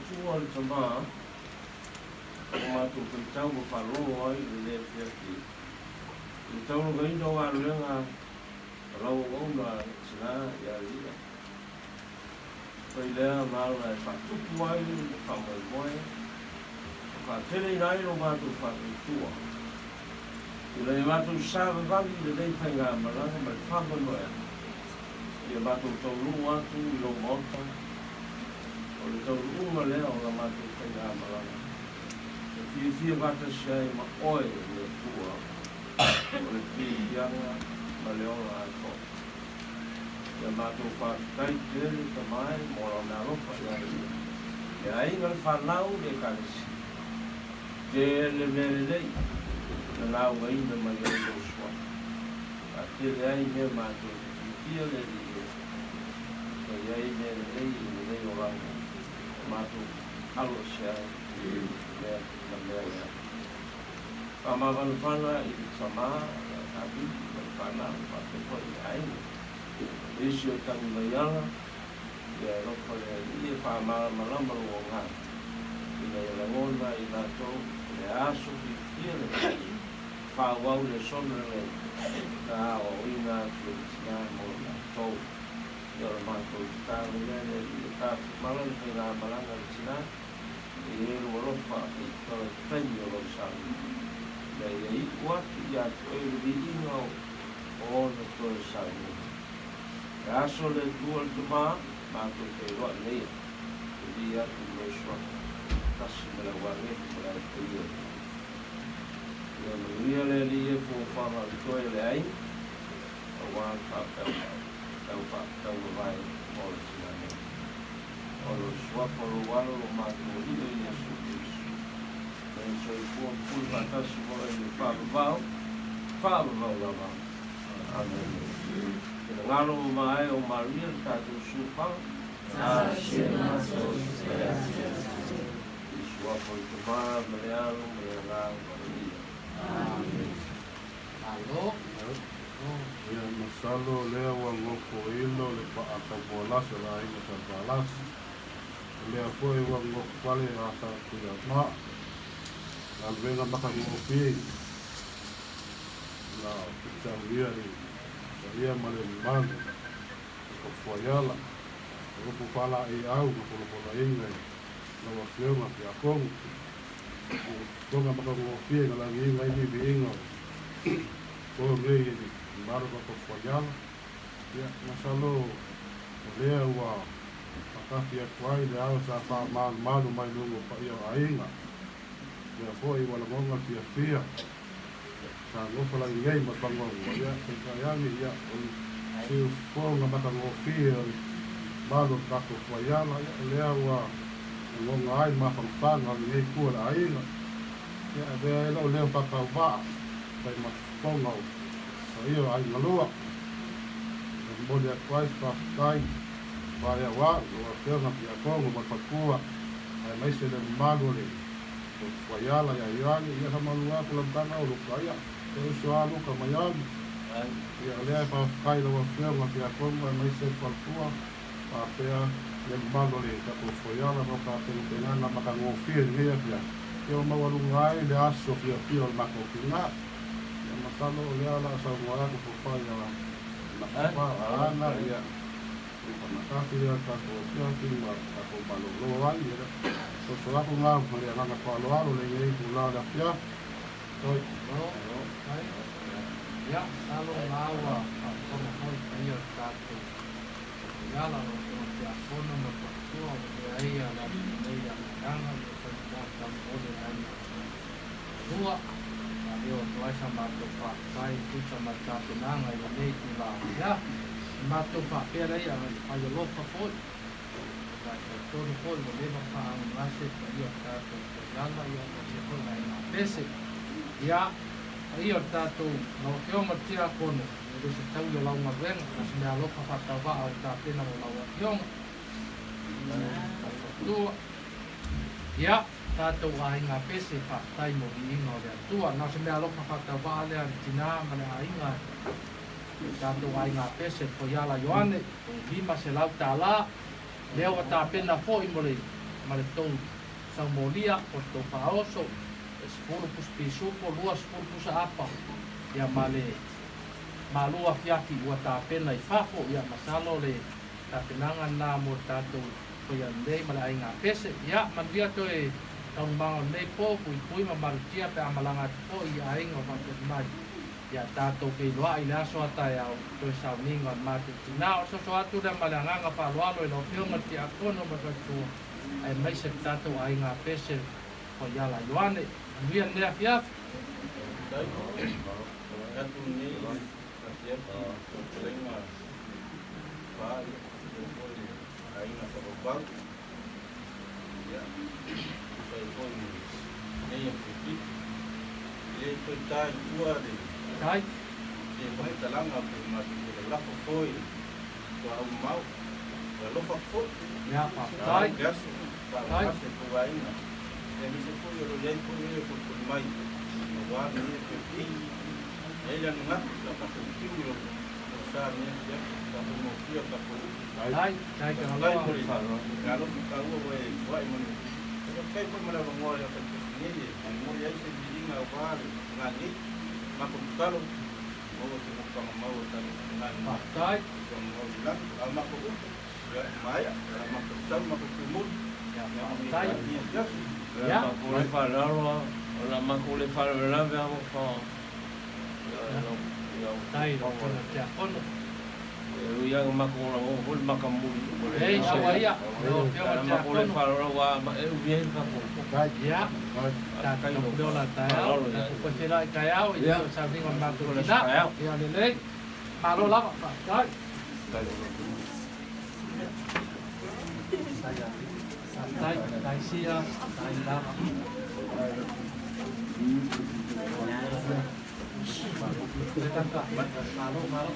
Atua le Tamā, ua matou faitau ma faalogo ai i lenei afiafi i le taulagaina o galuega a lau auauna le tina ia Lia. Fai lea ma ala e faatupu ai le faamoemoe ma faateleina ai lo matou faatuatua ina ia matou savavali i lenei faigamalaga ma le faamoemoe atu ia matou taunuu atu i lou Maota, o le taunuuga lea o la matou faigamalaga e fiafia faatasi ai ma Oe, le Atua o le fiafiaga ma le ola atoa. Ia matou faafetai tele Tama e mo lau meaalofa ia ia, le aiga, le fanau, le Ekalesia. Tele mea lelei na laugaina mai ai lou suafa. Faatele ai mea matou te fiafia le Alii e fai ai mea lelei i lenei olaga o matou alo ese ai mea ma mea leaga. Faamavanavana i le tama ia Kavili ma le fanau faapea foi i le aiga. Nisi o tagi mai ala ia alofa le Alii e faamalamalama lou agaga ina ia lagona i latou le aso fiafia lenei. Faaauau le sona lenei na aoaoina atu e le tina mo i latou. Ia o le matou tatalo lea le Alii e tafimala le faigamalaga a le tina e i ai lou alofa i toe taimi o lou sauni ina ia iu atu ia te oe le viiga o ona toe sauniga. E aso le Atua le Tama, matou feiloai nei e vii atu i lou suafa tasi ma le auagefu ma le aupaia o le Alii. Ia manuia le Alii e fuafuaga o le toe o le aiga, aua le faapau faapatau mavae o le tina nei. O lou suafa o lou alo lo matou Alii o Iesu Keriso. Nei soifua ma pule faatasi ma oe i le faavavau, faavavau lava. Amene. Finagalo mamae o maluia le tatou siufaga. Talosia matou i te afiafi. I suafa o le Tama ma le Alo ma le Agaga Paia. Amene. Malo. Ia, masalo o lea ua gofoilo le paataumualasi o le aiga sa Valasi. O lea foi ua gofale a sa Tuiamaa. Galuega matagofie na fetauia i paia ma le mamalu o ka fuaiala, o upu faalaeiau ma folafolaina i lau Afioga Tiakono. O tonga matagofie na lagiina ai viiviiga o po nei i le mamalu o ka fuaiala. Ia, masalo o lea ua faatafi atu ai le ao sa faamalumalu mai luga o paia o aiga. Lea foi ua lagona le fiafia sa nofo lagi nei ma le fagoagoa, ia, peitai ane, ia, o le siufofoga matagofie o le mamalu o le tatou fuaiala, ia, o lea ua lagona ai le mafanafana o lenei itu o le aiga. Ia, avea ai lou leo faatauvaa fai ma fofoga o paia o aiga lua. E momoli atu ai se faafetai faaiau au, lau Afioga Tiakono ma le faletua, aemaise le mamalu o le fuaiala ia Ioane, ia faamalu atu lau matana o Luka, ia, e uso a Luka ma Ioane. Ia, o lea e faafetai lau Afioga Tiakono aemaise le faletua, faapea le mamalu o le tatou fuaiala ma tapenapenaga matagofie i lenei afiafi, ia ua maualuga ai le aso fiafia o le matou tina. Ia, masalo o lea o le a saunoa atu fofai a Nakapa, a Ana, ia, Matafi lea o le tatou afiafi ma tatou malolo ai. Ia, soso atu na ma le agaga faaaloalo lenei itula o le afiafi. Toi. Ia, masalo o la ua faafofoga foi paia o le tatou Iala lau Afioga Tiakono ma le faletua ua leai le aso nei ia Maiaga ia faigata taumoli le aiga lua. Faaleo atu ai sa matou faafetai e tusa ma le tapenaga i lenei itula afiafi. E matou faapea lea ia e fai alofa foi, ona e talitonu foi ua leva ona faaagugase le paia o le tatou Iala ia aemaise foi le aiga pese. Ia, paia o le tatou lau Afioga i le Tiakono, e le o se taui o lau galuega, a o se meaalofa faatauvaa ua tapena mo lau Afioga. Faufautua. Ia, tatou aiga pese, faafetai mo viiga o le Atua. Na o se meaalofa faatauvaa lea a le tina ma le aiga i tatou aiga pese, le Foiala Ioane, $500, lea ua tapena foi mo le ma le tou saumolia po o le tou faaoso, e 10 pusa pisupo, 20 pusa apa, ia ma le malu afiafi ua tapena i fafo, ia masalo le tapenaga lena mo le tatou faia lelei ma le aiga pese. Ia manuia toe taunumaga o lenei po, puipui ma malutia pe a malaga atu foi i aiga o faatali mai. Ia tatou feiloai i le aso a taeao i toe sauniga o le matou tinā. O le soso atu lea ma le agaga faaaloalo i lau Afioga i le Tiakono ma le Faletua, aemaise le tatou aiga pese Koiala Ioane. Manuia lenei afiafi. Manatu lenei afiafi fetalaiga fa ia faapea foi le aiga faavauvau ia tusa ai foi lenei afiafi e le toe ta i tua le Tai. Se faamatalaga pe matou te lalafo foi tuaau mamao e alofa atu foi Ia, faafetai. le aso faagasolo i tou aiga aemaise foi o lo o i ai foi e folifoli mai aua lenei afiafi. E i ai le manatu sa tatou tiu i lou sa lenei afiafi, faafaigofie o tatou upu. Tai, tai Faafetai mo Tagaloa. le meaalofa taua ua e foai ma le faafetai foi mo le avanoa i le aufaipisinisi nei e momoli ai se viiga aua le agai nei. Matou tatalo, maua se nofoaga mau o le tatou tina i luma. Faafetai. Nofoaga mau i le lagi. A o matou upu, ia, ua maea, o le a matou sau matou tumuli. Ia, Ia manuia faafetai. lenei afiafi. Ia. Matou le faalalo o le a matou le faalavelave lava fa Tai lau Afioga i le Tiakono. E ui lava ina matou lagona foi le matamuli o le Ei, aua ia, lau Afioga i a le matou le Tiakono. faalalo aua e umi ai le tatou Ia, faafetai tatou lou pule ola taeao, faaaloalo ia tatou toe feiloai taeao i le toe sauniga o le matou o le aso tina. taeao. Ia lelei, malo lava, faafetai. Faafetai, tai sia, tai lava. Malo, malo.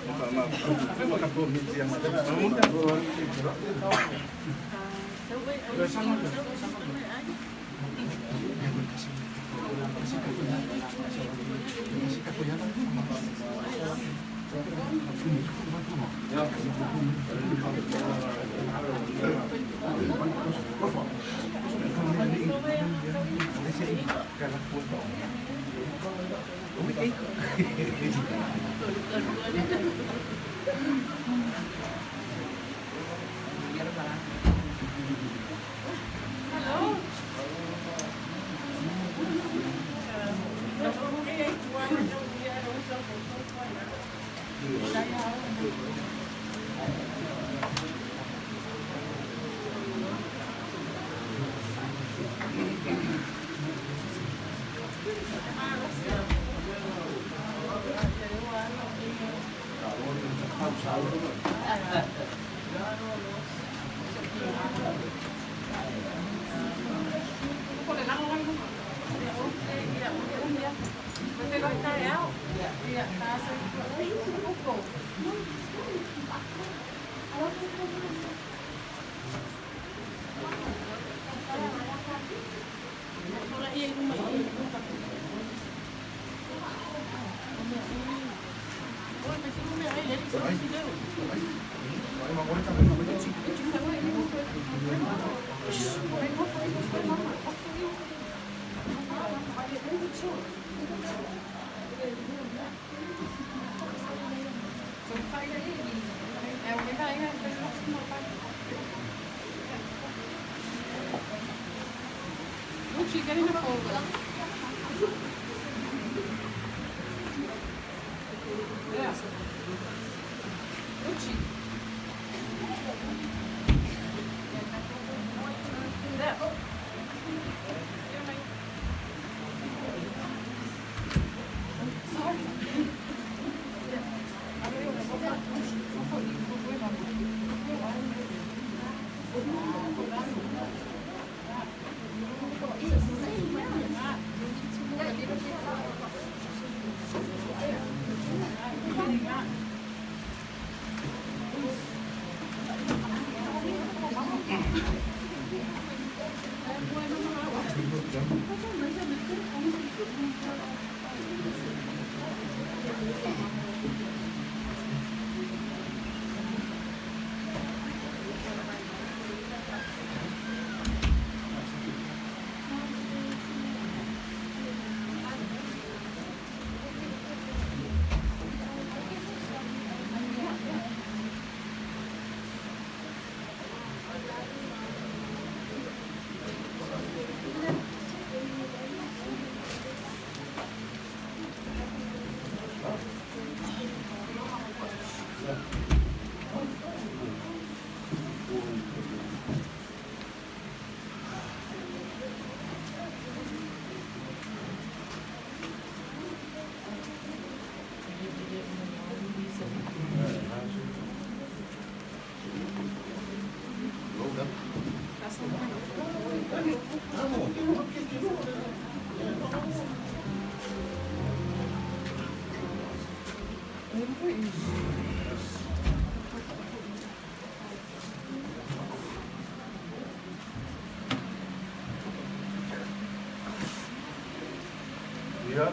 Ia,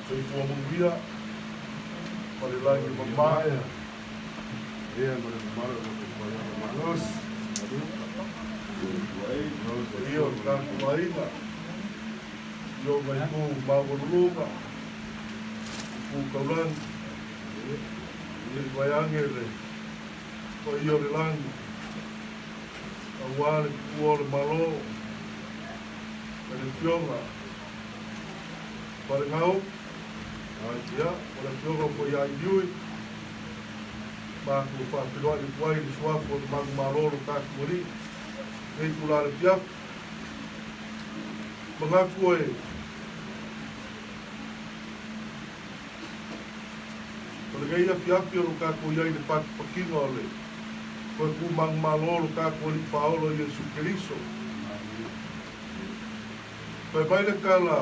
soifua manuia ma le lagi mama. Ia, ma le mamalu o le Paia Malosi. Ia, o le tatou aiga, i o mai ku maualuluga, ku taulagi, i le vaiage le paia o le lagi, aua le tuua o le Malo, e le Afioga Falegau, ia, o le Afioga foi ia Iliui, matou faafeiloai atu ai i le suafa o le manumalo o lo tatou Alii, lenei itula i le afiafi. Manatu e o lenei afiafi o lo tatou i ai i le patipatiga o le toe tu manumalo o lo tatou Alii Faaola Iesu Keriso. Fai mai le tala,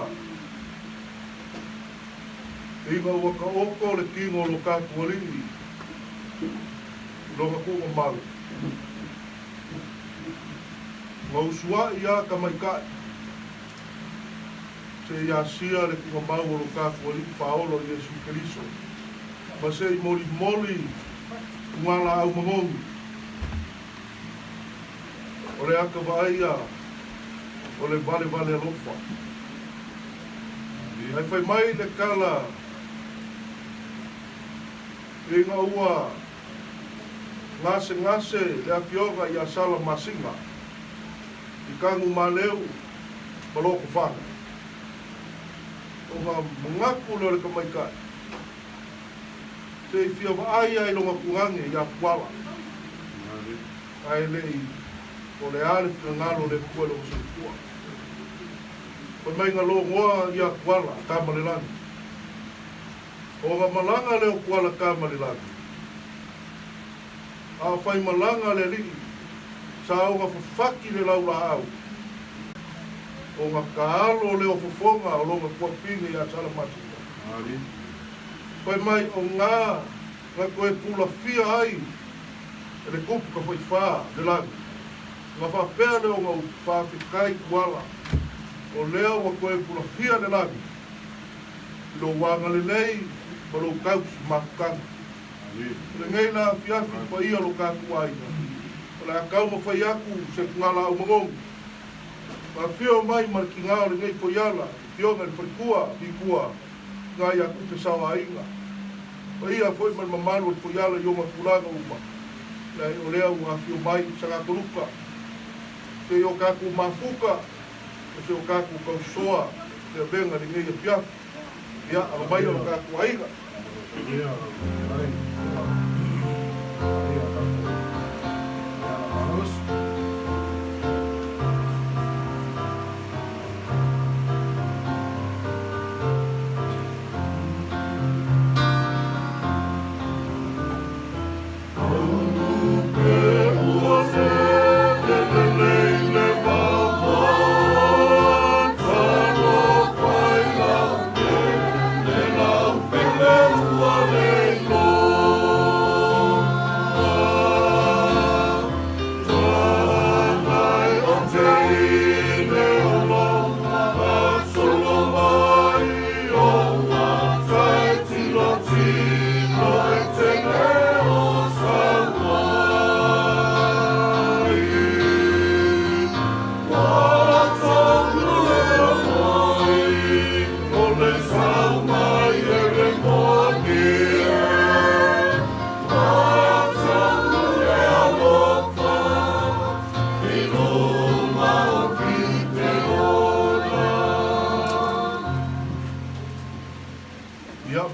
Ina ua taoto le tino o lo tatou Alii i lona tuugamau, na usuaʻi a tamaitai se i asia le tuugamau o lo tatou Alii Faaola o Iesu Keriso, ma se i molimoli tugalaau manogi o le ata vaaia o le valevale alofa. Ae fai mai le tala ina ua gasegase le afioga ia Sala Masina i Tanumaleu ma Lotofaga, ona manatu lea o le tamaitai se i fia vaai ai lona tugane ia Tuala, ae le i o le a le finagalo o le Atua i lona soifua. Fai mai na logoa ia Tuala Tamalelagi. Ona malaga lea o Tuala Tamalelagi, a o fai malaga le alii, sa ona fafati le laulaau, ona taalo lea o fofoga o lona tuapine ia Salamasina. Fai mai o na na toe pulafia ai e le tupu tafaifā le lagi. Ona faapea lea ona ou faafetai Tuala, o lea ua toe pulafia le lagi i lou agalelei ma lou tausi mafutaga. O lenei la afiafi i paia o lo tatou aiga, o le a taumafai atu se tugalaau manogi. Afio mai ma le tiga o lenei foiala, le Afioga i le Faletua, Vikua, Tiga ia Tupe Saoaiga. Paia foi ma le mamalu o le foiala i ona tulaga uma, leai o lea ua afio mai Sagatoruka, se i o tatou mafuta ma se o tatou tausoa le avega i lenei afiafi. Ia, alo mai o lo tatou aiga. Ia,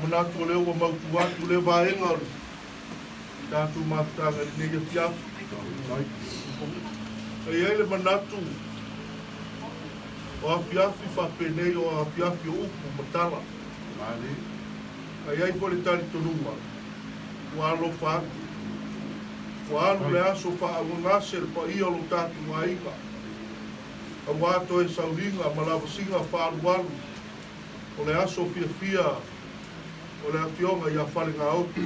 manatu o lea ua mautu atu lea vaega o le tatou mafutaga i lenei afiafi. E i ai le manatu o afiafi faapenei o afiafi o upu ma tala. Ae i ai foi le talitonuga ua alofa atu, ua alu le aso faaauagase le paia o lo tatou aiga. Auā toe sauliga ma lavasiga faaalualu o le aso fiafia o le Afioga ia Falegaotu,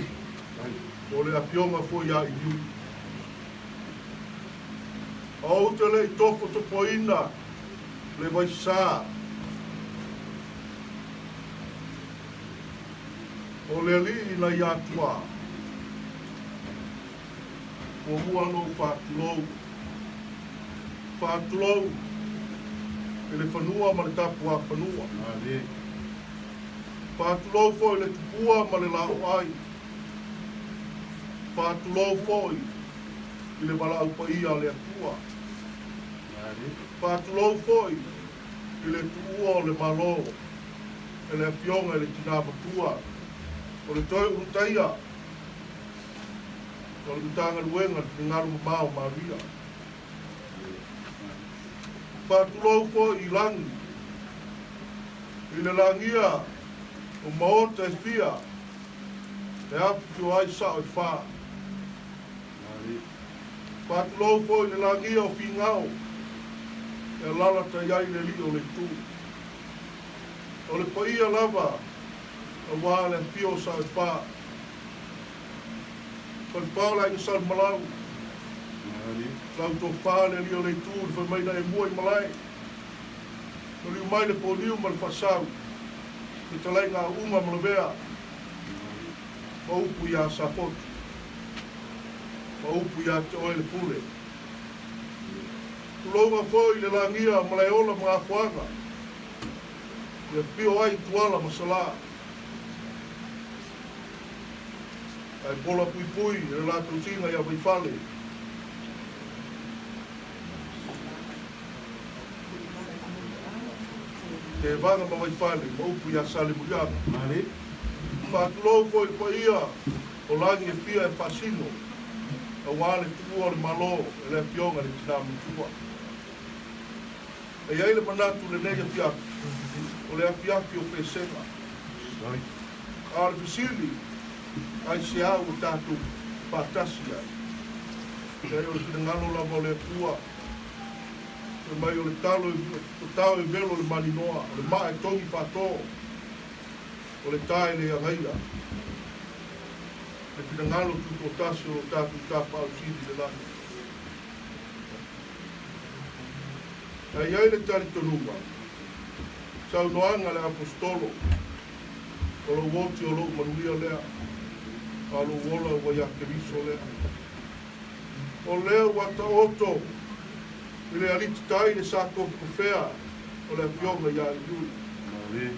po o le Afioga foi ia Iliuli. A ou te le i tofotofoina le vaisā o le alii nai Atuā, muamua ona ou faatulou, faatulou i le fanua ma le tapuafanua. Faatulou foi i le tupua ma le laoai. Faatulou foi i le valaau paia a le Atua. Faatulou foi i le tuua o le Malo e le Afioga i le Tina Matua o le Toe Ulutaia o le Matagaluega le Finagalo Mamao Maria. Faatulou foi i lagi i le lagia o maota e fia e afifio ai sao e fa. Faatulou foi i le lagia o Figao e alalatai ai le alii o le itu. O le paia lava auā le afio o sao e fa. Falepa o le aiga Salumalau, lau tofa le alii o le itu i le fai mai na e mua i malae. Toliu mai le poniu ma le faasau, fetalaiga a Uga ma Lavea, ma upu iā Safotu, ma upu iā te oe le pule. Tulouna foi i le lagia o Malaeola ma Gafoaga, i afio ai Tuala ma Salā. Ae pola puipui i le latou tiga iā Vaifale. Tevaga ma Vaifale ma upu iā Salemuliaga. Faatulou foi i le paia o lagi e fia e faasino auā le tuua o le Malo e le Afioga i le Tina Matua. E i ai le manatu lenei afiafi, o le afiafi o Pesega. A o le fesili, aisea ua tatou faatasi ai? Leai, o le finagalo lava o le Atua, fai mai o le talo o tao e velo le maninoa, o le maa e togi faato, o le ta e le agaia. Le finagalo tutoatasi o lo tatou Tapaau Sili i le lagi. Ae i ai le talitonuga, saunoaga a le Aposetolo, O lou oti o lou manuia lea, a o lou ola ua iā Keriso lea. O lea ua taoto i le alititai le sa tofetofea o le Afioga iā Iuli.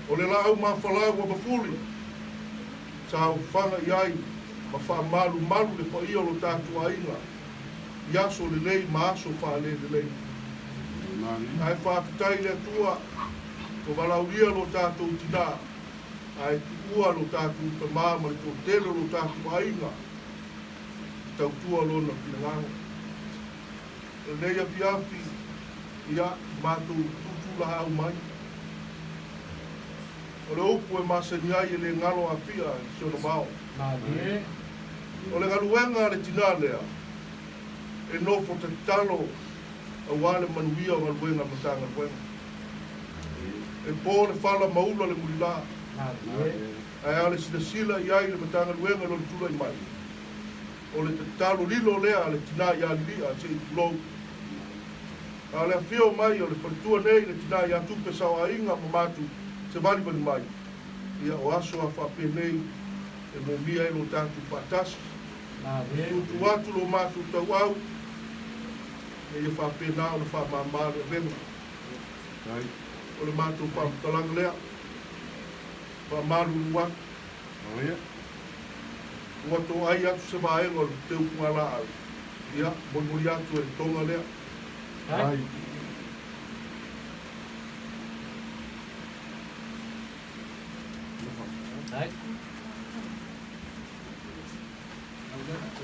O le laau mafalau ua mafuli, sa ofaga i ai ma faamalumalu le paia o lo tatou aiga i aso lelei ma aso faalelelei. Ae faafetai i le Atua ua valaaulia lo tatou tinā, ae tuua lo tatou tamā ma le toatele o lo tatou aiga i tautua lona finagalo. O lenei afiafi, ia, matou tutulaau mai. O le upu e masani ai e le galo afia i si ona vao. O le galuega a le tinā lea, e nofo tatalo auā le manuia o galuega a le Matagaluega. E po le fala ma ula le mulilā, ae a le silasila i ai le Matagaluega i lona tulai mai, o le tatalo lilo lea a le tinā iā Lili'a se i tulou. A o le afio mai o le faletua nei le tinā iā Tupe Saoaiga ma matou se valivali mai, ia o aso a faapenei e moomia ai lo tatou faatasi. Tuutuu atu lo matou tauau, ina ia faapena ona faamama le avega. O le matou faamatalaga lea, faamalulu atu. Ua toai atu se vaega o le teupuga-laau, ia, molimoli atu e le toga lea.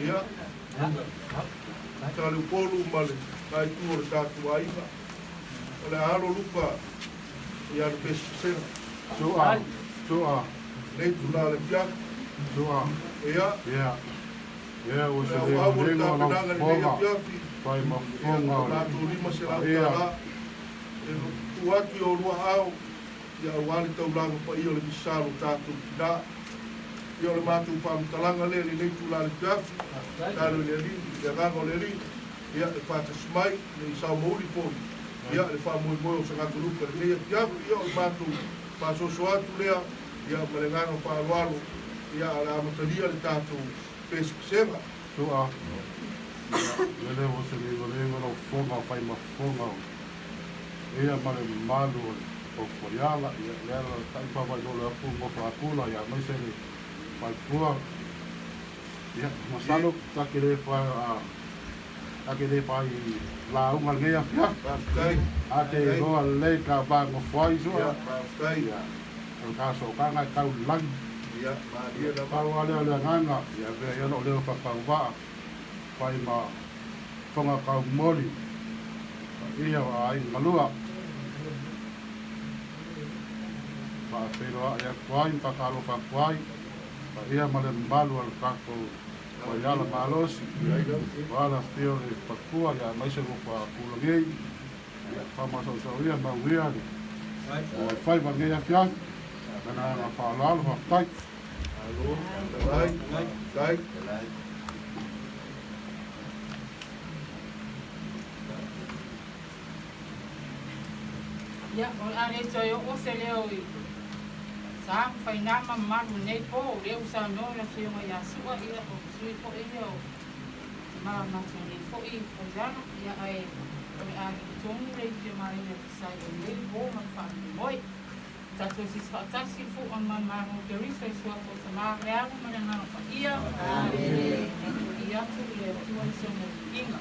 Ia, sa le Upolu ma le la itu o le tatou aiga, o le a alo Luka ia le pesepesega. Nei tula le afiafi. Ia. Ia ua Le se auau o le legolega o lau tapenaga i lenei fofoga, afiafi, fai ma ia, fofoga o o le matou $500 paia. E tuu atu i oulua aao, ia aua le taulaga paia o le misa a lo tatou tinā. Ia o le matou faamatalaga lea i lenei itula i le afiafi, tatalo i le Alii, i le Agaga o le Alii, ia e faatasi mai, ina ia sao mauli foi, ia le faamoemoe o Sagatalupa i lenei afiafi. Ia o le matou faasoasoa atu lea, ia ma le agaga faaaloalo, ia ae o le a amatalia le tatou pesepesega. Sua, ia lele ua se legolega o lau fofoga o fai ma fofoga o ia ma le mamalu o le Popoiala, ia lea la tai pava i lolo atu ngofo akula ia aemaise le faipua. Ia masalo ta te le fa ta te le fai lauga lenei afiafi. Faafetai. A te Faafetai. iloa lelei ka va gofo ai sua. Ia, faafetai. Ia, o le ta sootaga e tau i le lagi. Ia, malie lava. Pau lava lea o le agaga, ia avea ia lou leo faatauvaa, fai ma fofoga taumoli, paia o aiga galua. Faafeiloai atu ai ma faatalofa atu ai, paia ma le mamalu o le tatou Koiala malosi, aua le afifio o le Patua aemaise o Nofo-a-Tulagei, ia faamasausauia ma manuia le alofaiva i lenei afiafi. Ma le agaga faaaloalo, faafetai. Malo, faafetai, faafetai. Ia, o le a le toe oo se leo i sa ma faigā ma mamalu i lenei po, o lea ua saunoa le Afioga ia Sua, ia, o sui foi ia o ma matou nei foi Koiala, ia, ae o le a lii tonu le Afioga e tusa ai o lenei po ma le faamoemoe. Tatou sisi faatasi i le fua ma le Malo o Keriso i suafa o Tama, le Alo ma le Agaga Paia. Amene. Viia atu i le Atua i si ona viiga.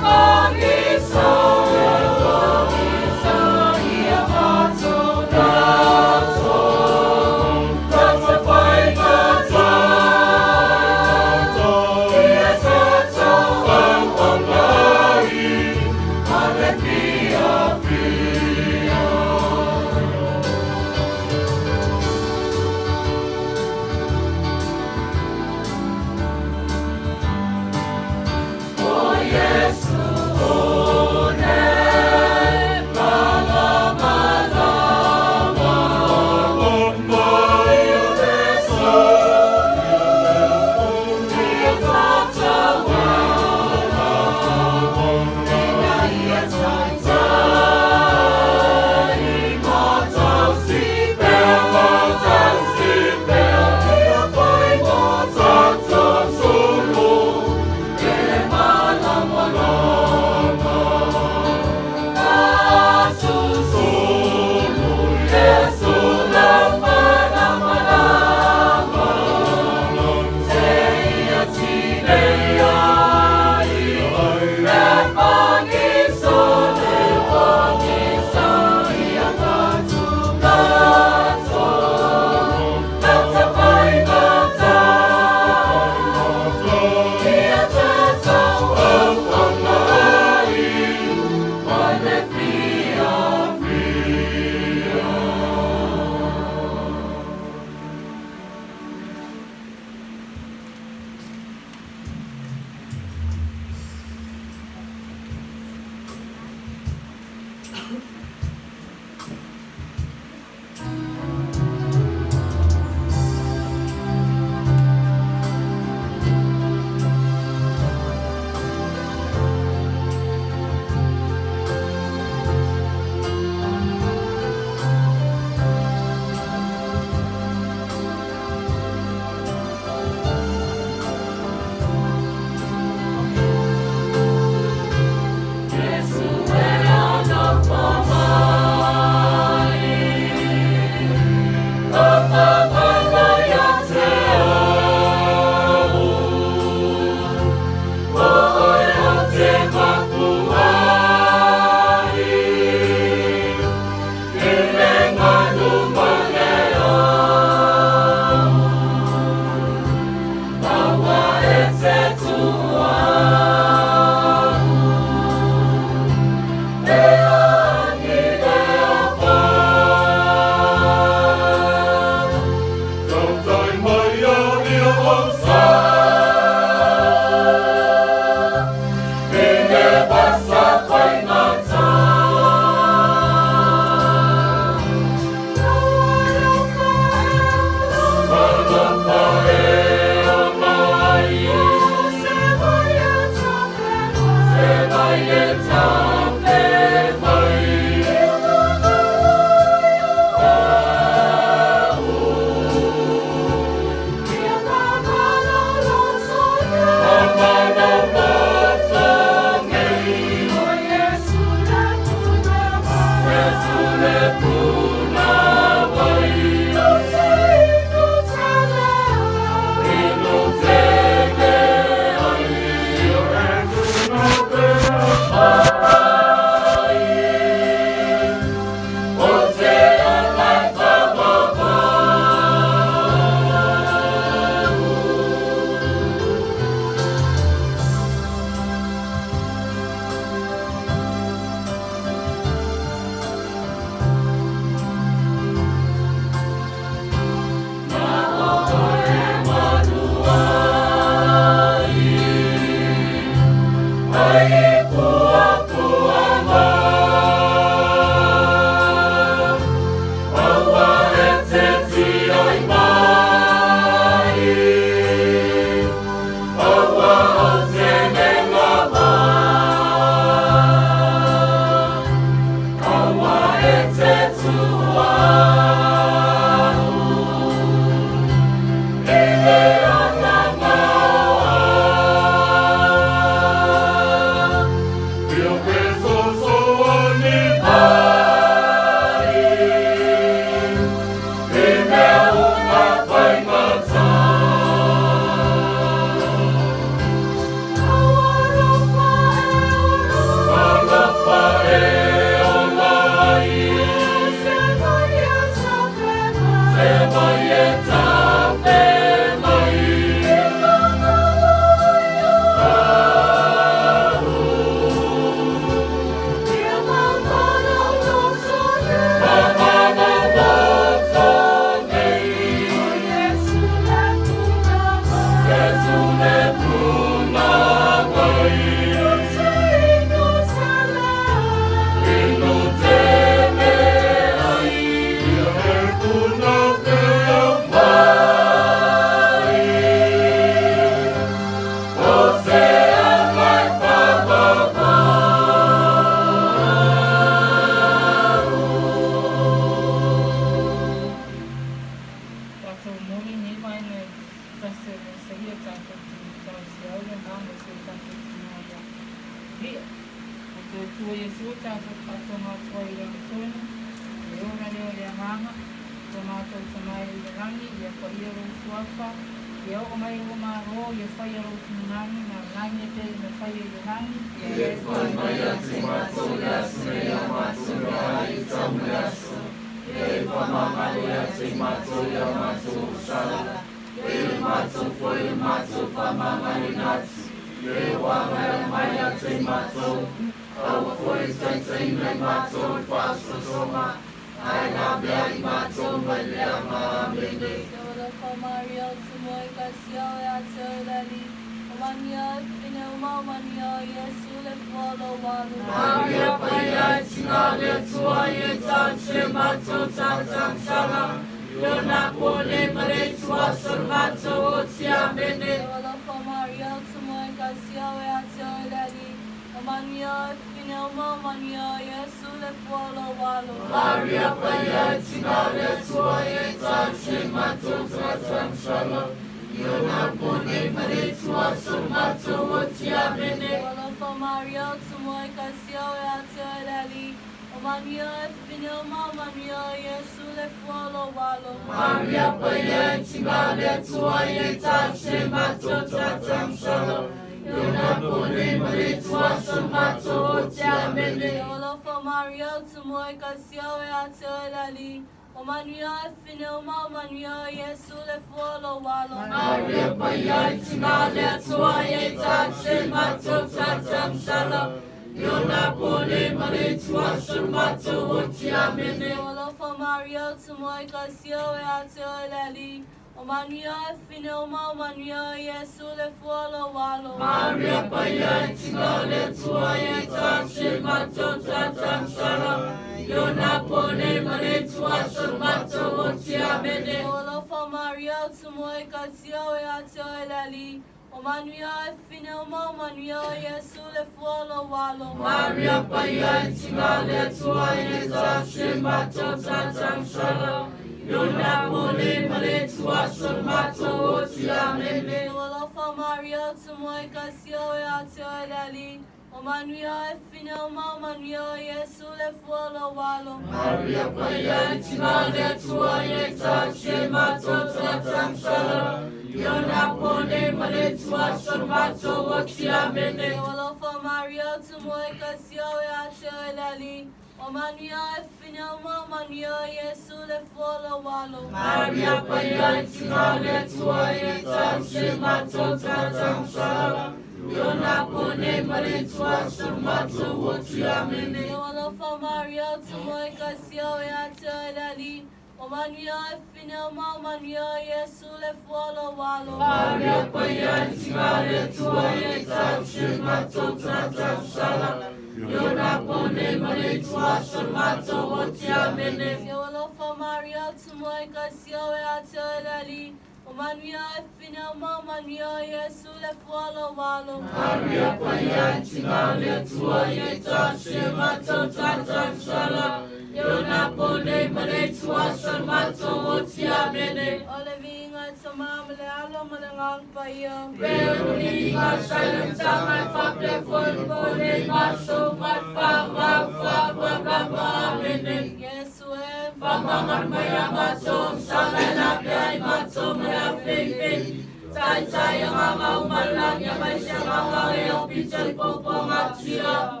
O manuia e fine o mau manuia o Iesu le fua o lou alo. Maria Paia e Tina le Atua e le tasi matou tagata tausala, i ona po nei ma le ituaso o le matou oti. Amene. Ua alofa Maria o Tumua e Kasia o ia te oe le Alii. O manuia e fine o mau manuia o Iesu le fua o lou alo. Maria Paia e Tina le Atua e le tasi matou tagata tausala, i ona po nei ma le ituaso o le matou oti. Amene. Ua alofa Maria o Tumua e Kasia o ia te oe le Alii. O manuia e fine o mau manuia o Iesu le fua o lou alo. Maria Paia e Tina le Atua e le tasi matou tagata tausala, i ona po nei ma le ituaso o le matou oti. Amene. Ua alofa Maria o Tumua e Kasia o ia te oe le Alii. O manuia e fine o mau manuia o Iesu le fua o lou alo. Maria Paia e Tina le Atua e le tasi matou tagata tausala, i ona po nei ma le ituaso o le matou oti. Amene. Ua alofa Maria o Tumua e Kasia o ia te oe le Alii. O manuia e fine o mau manuia o Iesu le fua o lou alo. Maria Paia e Tina le Atua e le tasi matou tagata tausala, i ona po nei ma le ituaso o le matou oti. Amene. O le viiga i le Tamā ma le Alo ma le Agaga Paia. Pe o le viiga sa i le amataga e faapea foi le po nei ma aso uma i le faavavau faavavava. Amene. Iesu e. Faamagalo mai ia matou sala e lavea ai matou ma le afeifei. Taitai agaga uma o le lagi aemaise agaga o e aupito i le paupaugatia.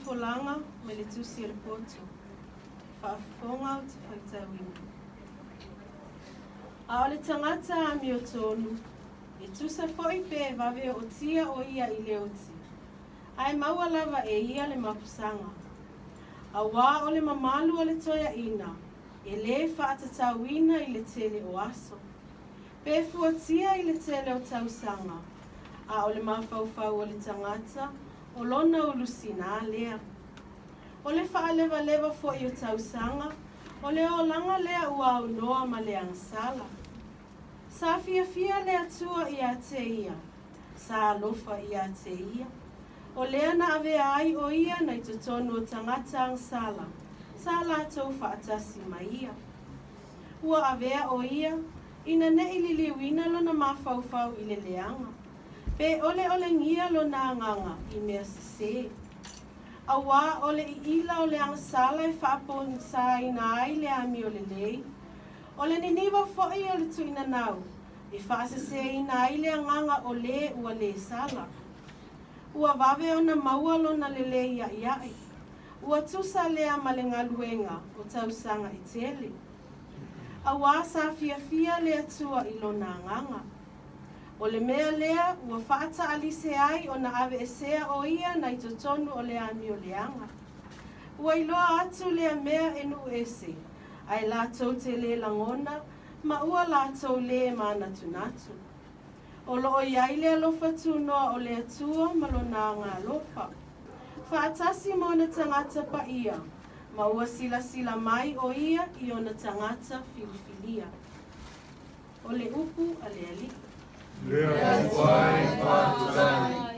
Folafolaga mai le Tusi a le Poto. Faafofoga ou te faitauina. A o le tagata amiotonu, e tusa foi pe vave ootia o ia i le oti, ae maua lava e ia le mapusaga. Auā o le mamalu o le toeaina, e lē faatatauina i le tele o aso, pe fuatia i le tele o tausaga, a o le mafaufau o le tagata, o lona ulusinā lea. O le faalevaleva foi o tausaga, o le olaga lea ua aunoa ma le agasala. Sa fiafia le Atua ia te ia, sa alofa ia te ia. O lea na avea ai o ia nai totonu o tagata agasala, sa latou faatasi ma ia. Ua avea o ia, ina ne i liliuina lona mafaufau i le leaga, pe oleolegia lona agaga i mea sesē. Auā o le iila o le agasala e faapogisaina ai le amio lelei, o le niniva foi o le tuinanau e faasesēina ai le agaga o lē ua lē sala. Ua vave ona maua lona lelei a'ia'i, ua tusa lea ma le galuega o tausaga e tele. Auā sa fiafia le Atua i lona agaga. O le mea lea ua faataalise ai ona aveesea o ia nai totonu o le amio leaga. Ua iloa atu lea mea e nuu ese, ae latou te lē lagona ma ua latou lē manatunatu. O lo o i ai le alofa tunoa o le Atua ma Lona agaalofa, faatasi ma ona tagata paia, ma ua silasila mai o Ia i ona tagata filifilia. O le upu a le Alii. Le Atua e faafetai.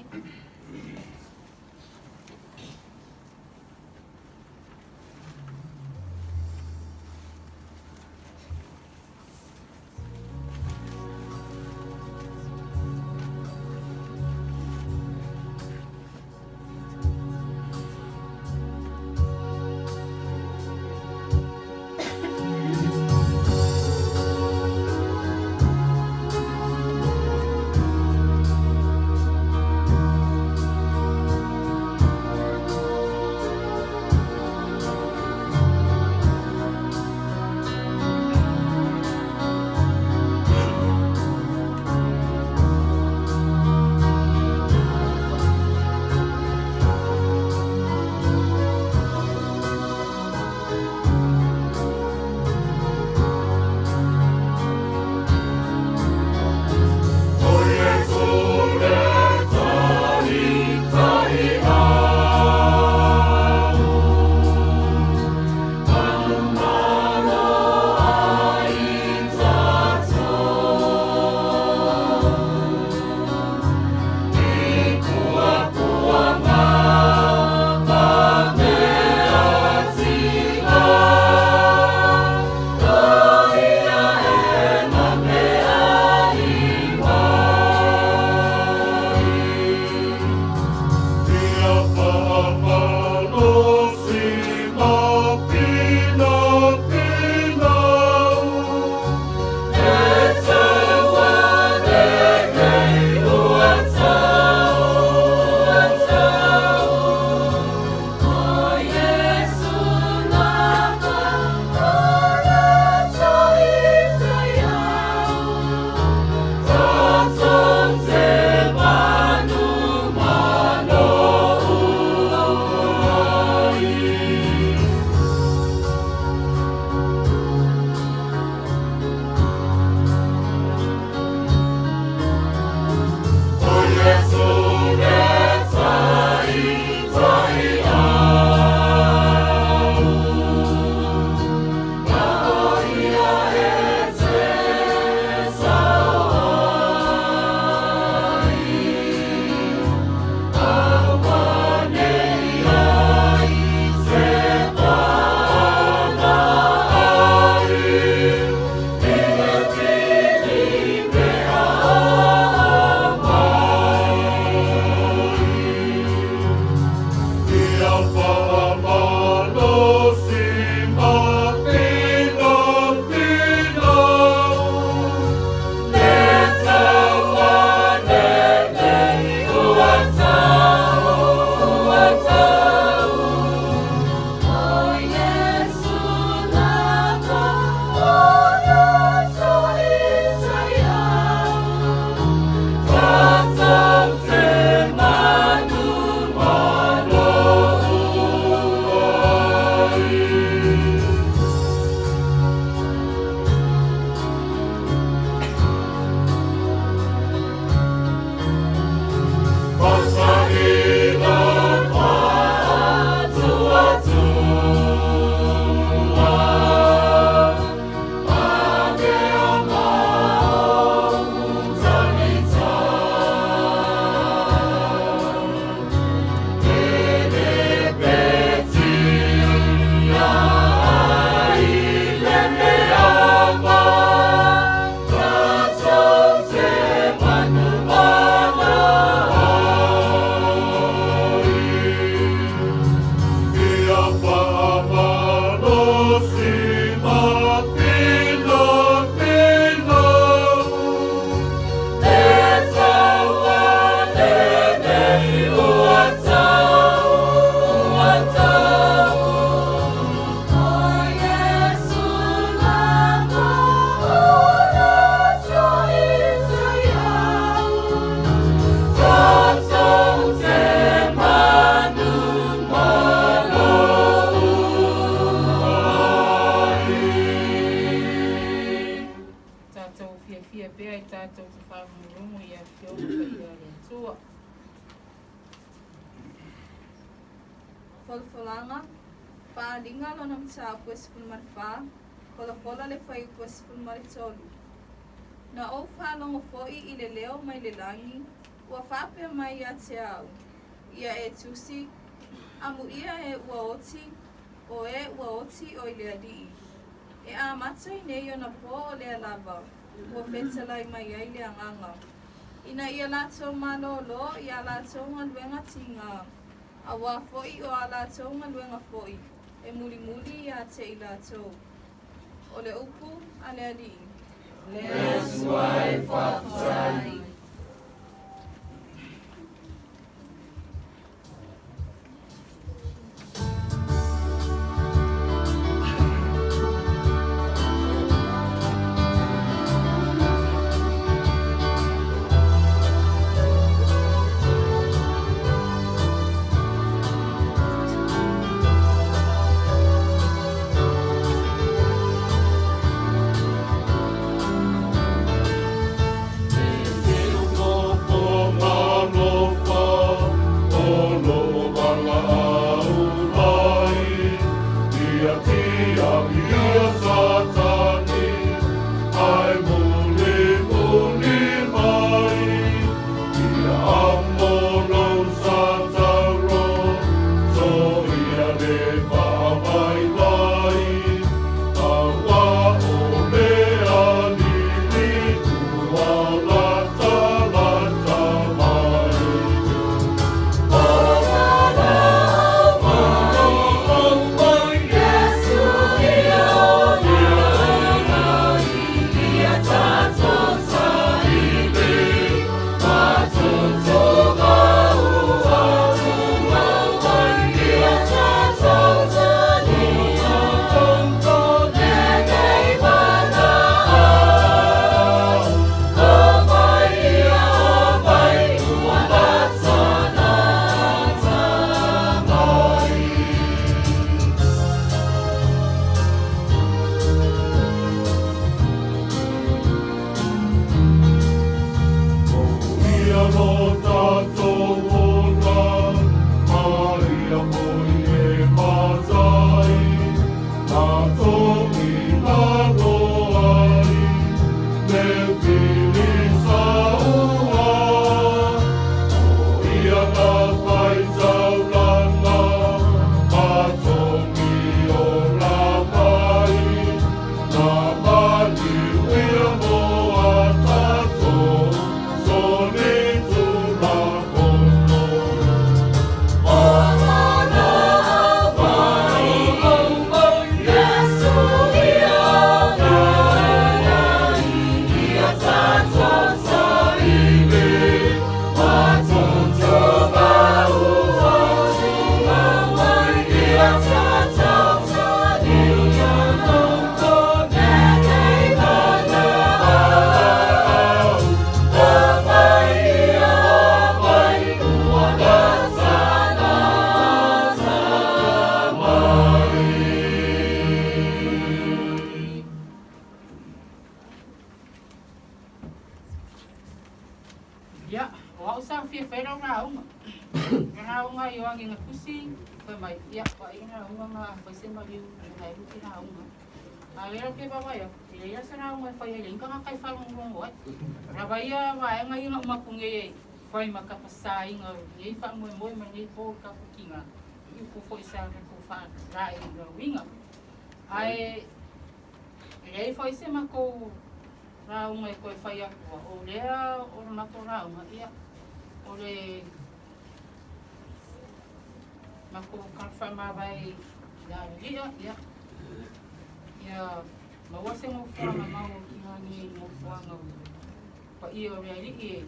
Afioga Paia a le Atua. Folafolaga, Faaaliga lona mataupu e 14, folafola le fuaiupu e 13. Na ou faalogo foi i le leo mai le lagi, ua faapea mai ia te au, Ia e tusi, Amuia e ua oti, o e ua oti o i le Alii. E amata i nei ona po o lea lava ua fetalai mai ai le Agaga, ina ia latou malōlō i a latou galuega tigā, auā foi o a latou galuega foi e mulimuli ia te i latou. O le upu a le Alii. Le Atua e faafetai. Ia, o au sa fia whai rau rāunga. Nga rāunga i oangi nga kusi, whai mai, ia, wa i nga rāunga nga whai se mariu, nga e ruki rāunga. A le rau ke wawa ia, i leira se rāunga e whai ai, inga nga kai whalongongo ai. Rawa ia waenga ia nga umakunge e whai ma kapa sa inga nei wha moe moe ma nei pō ka pukinga. I upu foi sa ko wha rā e rauinga. Ae, lei whai se makou rāunga e koe whai akua, o lea o le matou rāunga, ia, o le makou kalawhaamāvae i a lia, ia, ia maua se ngofoaga mau o ki ngā nei ngofoaga o paia o le alii e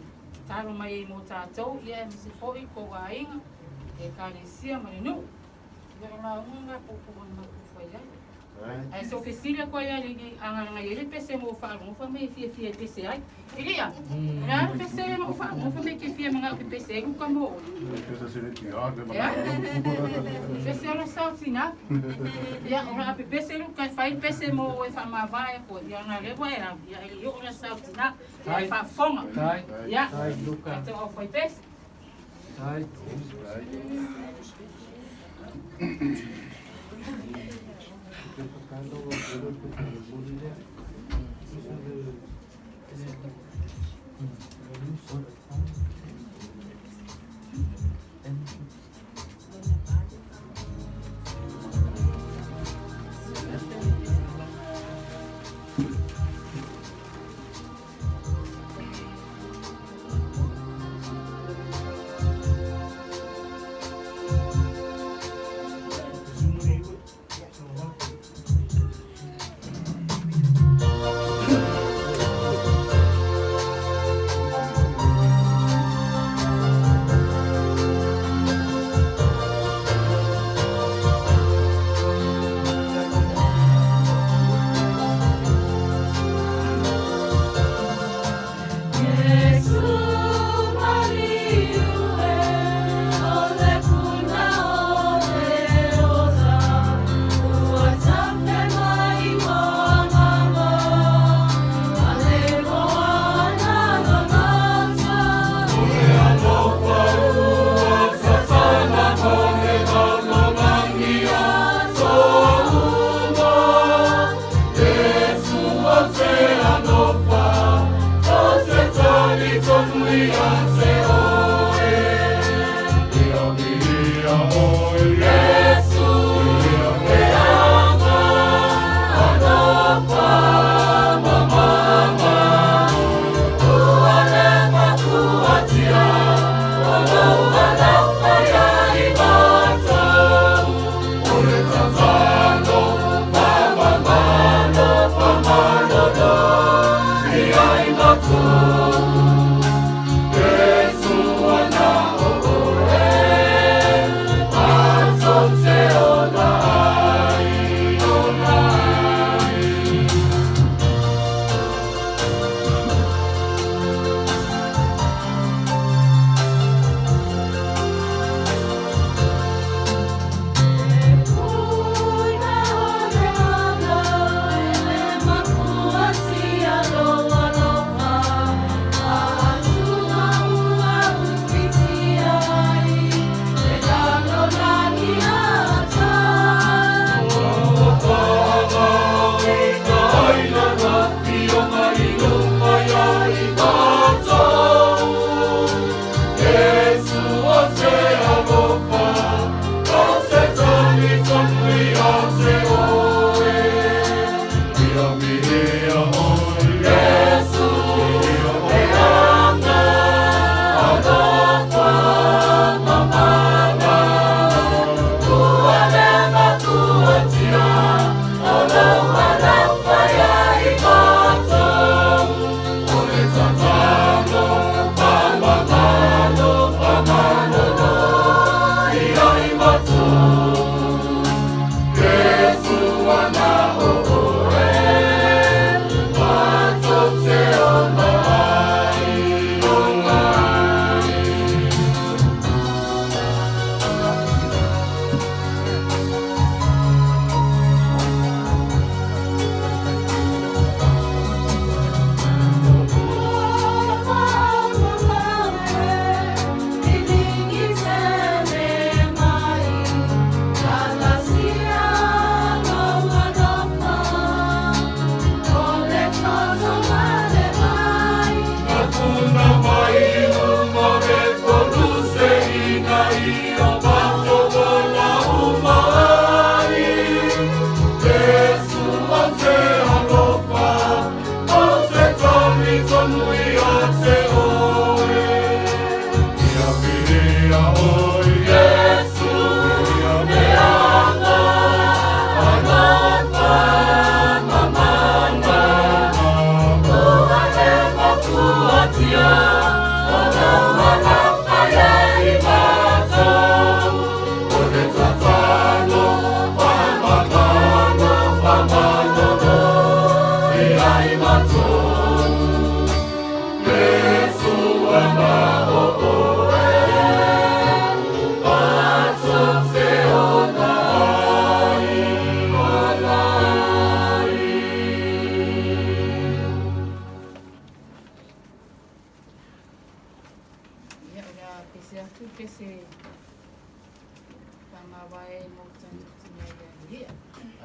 talo mai ai mo tātou, ia e mase foi kou aiga, ekalesia ma le nuu. Ia o lauga ngā pōpō o le matou whai ai. Ae se o fesili atu ai le agalaga i ai le pese mo faalogo fai mai e fiafia e pese ai. Elia, o le a le pese ma ou faalogo fai mai e te fia manao e pese ai Luka mo oe. Ea, pese o le sao tina. Ia, o le a pepese Luka e fai le pese mo oe e faamavae atu ai. Ia, ona o lea ua e au, ia e le i oo le sao tina. Ia, e faafofoga. Ia, tatou au fai pese.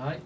Leai.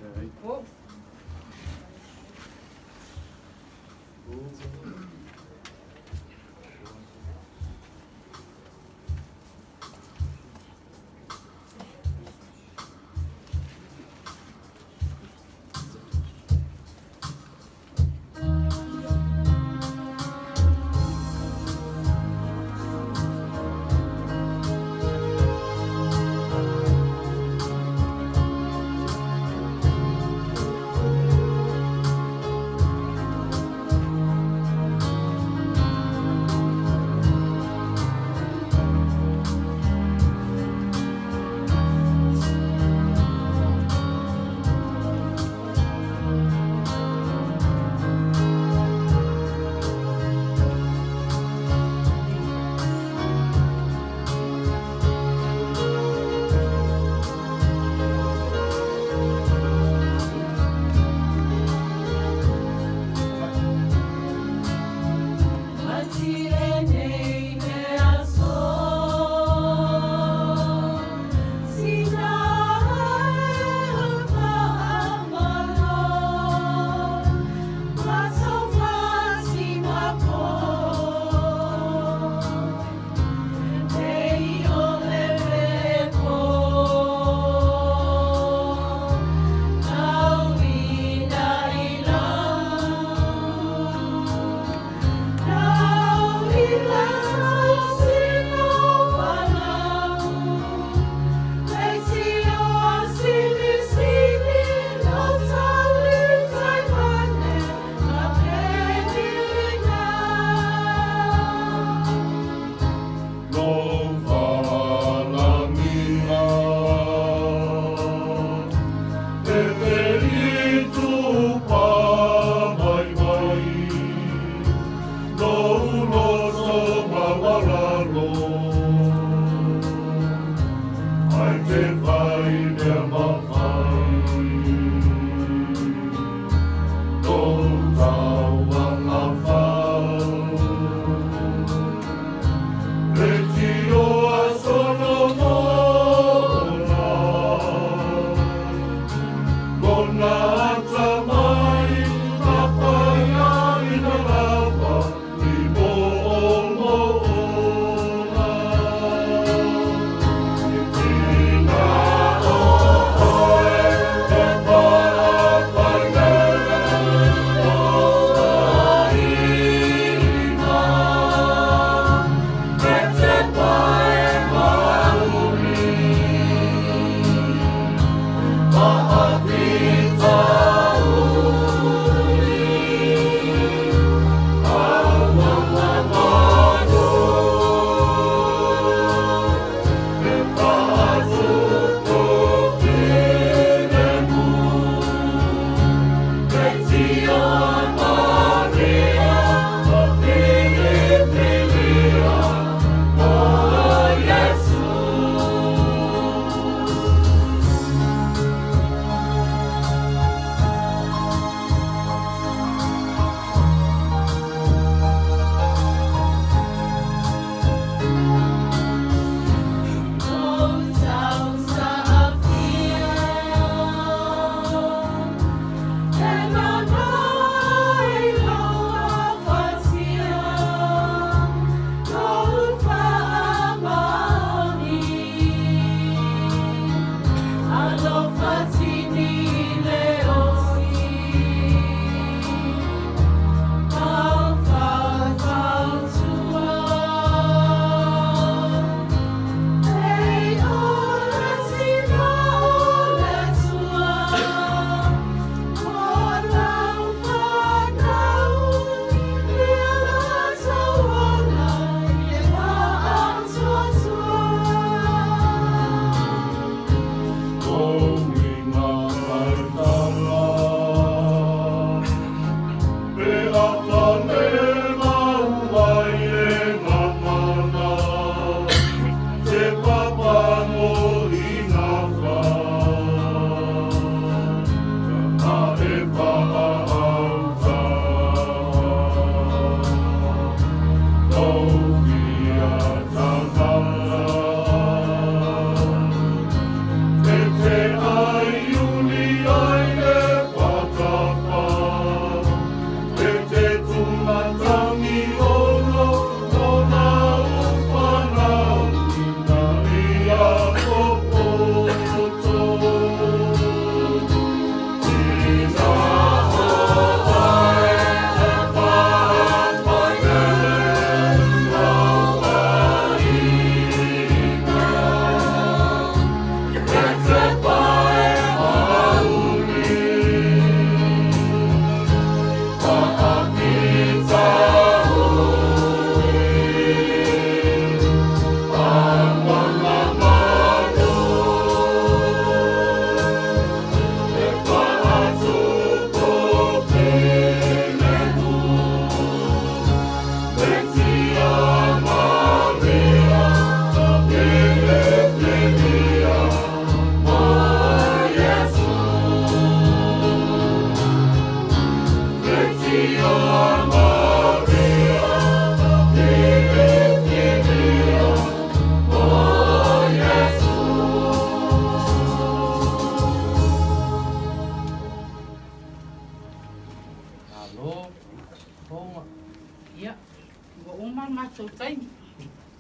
matou taimi.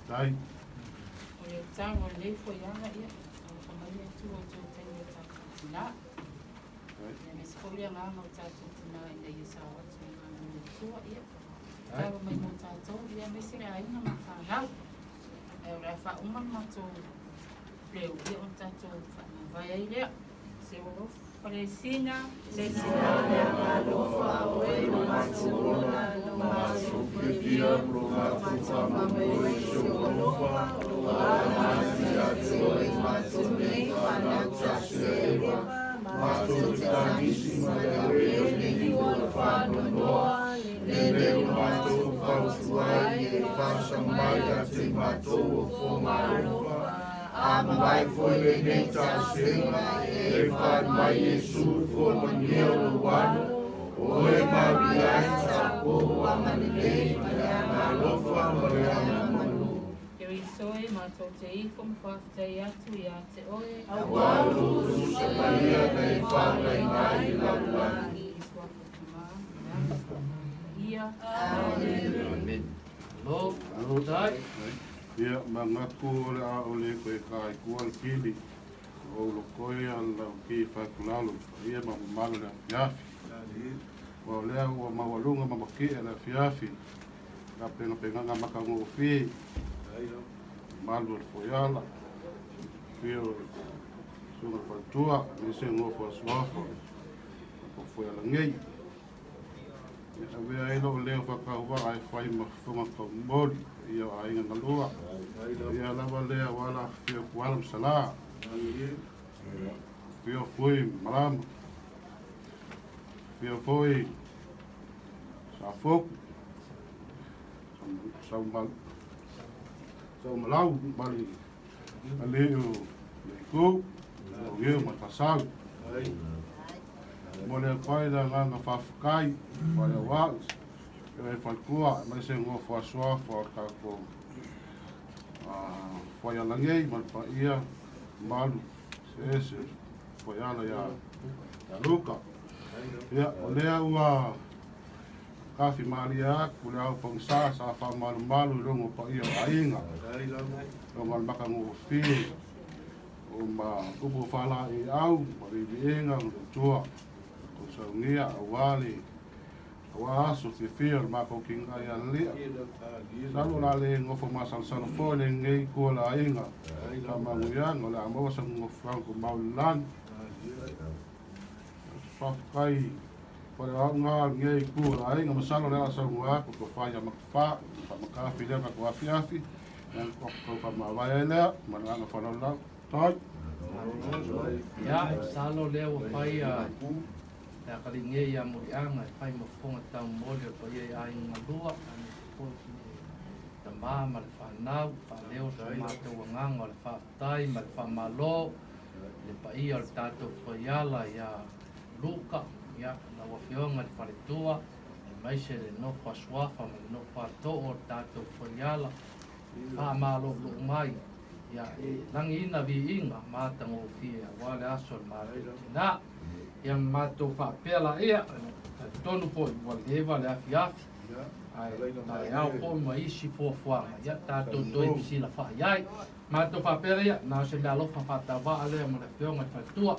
Tai. O le tatalo a lenei foiaga ia, alofa mai le Atua i tou taimi o tatou tinā. Ia aemaise foi le agaga o tatou tinā ina ia sao atu i agaga o le Atua, ia tatalo mai mo tatou, ia aemaise le aiga ma fanau. Ae o le a faauma le matou leo, ia ona tatou faamavae ai lea. Se alofa. Palesina. Se sina le agaga o oe lo matou ola, lo matou fiafia, lo matou faamoemoe, se alofa, o matou ia te oe matou nei fanau taseelua, matou te tagisi ma le awē o le iu o le faanoanoa, lenei o matou fautua ai e faasa mai ia te matou o fofoga alofa, a mavae foi lenei tausega e fai mai Iesu fua manuia o lou Alo, o oe mauli ai tatou agalelei ma le agaalofa ma le agamalu. Keriso e, matou te ifo ma faafetai atu ia te oe. Auā lou tutusa paia na e faagaina ai le lalolagi. I le Suafa o le Tama ma le Alo ma le Agaga Paia. Amene. Malo, faafetai. Ia, manatu o le a ole koe kāikua le kili, o ou lokoi a le lauki faekulalo i paia ma mamalu le afiafi. Ua o lea ua maualuga ma maki'e le afiafi, ka pegapegaga matagofie, mamalu o le foiala, afio o le susuga i le faletua, aemaise nofo a suafa o Foialagei. E avea ai lou leo faatauvaa e fai ma fofoga taumoli i paia o aiga na lua. Ia lava lea aua le afifio o Tuala ma Salā. Afifio Fui ma Malama. Afifio foi Safotu, Saumalau ma le alii o Leiku, Lauiu ma le Faasau. Momoli atu ai le agaga faafetai faaleauau i e faletua aemaise nofo asuafa o le tatou fuaiala nei ma le paia mamalu eseese fuaiala ia Luka. Ia, o lea ua kafi malie atu le ao pagisa sa faamalumalu i luga o paia o aiga, luga o le matagofie o ma upu faalaeiau ma viiviiga o le Atua tou saunia auā le auā aso fiafia o le matou kigai alalia. Masalo o le a le nofo masalosalo foi lenei itu o le aiga faamanuiaga o le a maua se nofoaga tumau i le lagi. Faafetai faaleaoga lenei itu o le aiga, masalo o le a saunoa atu tofa ia Matafā faamatafi lea tatou afiafi tau faamavae ai lea ma le agaga faaaloalo. Tai. Ia, e masalo lea ua fai le akaligi ia muliaga e fai ma fofoga taumoli o le paia i aiga galua, aemaise foi le tamā ma le fanau, faaleo so matou agaga o le faafetai ma le faamalo i le paia o le tatou fuaiala ia Luka, ia, lau Afioga i le faletua, aemaise le nofo a suafa ma le nofo a too o le tatou fuaiala, faamaloloo mai, ia, e lagiina viiga ma atagofie auā le aso o le matou tinā. Ia ma matou faapea laia, talitonu foi ua leva le afiafi, ae taeao foi ma isi fuafuaga, ia tatou toe fesilafai ai. Matou faapea laia, na o se meaalofa faatauvaa lea mo le Afioga i le faletua.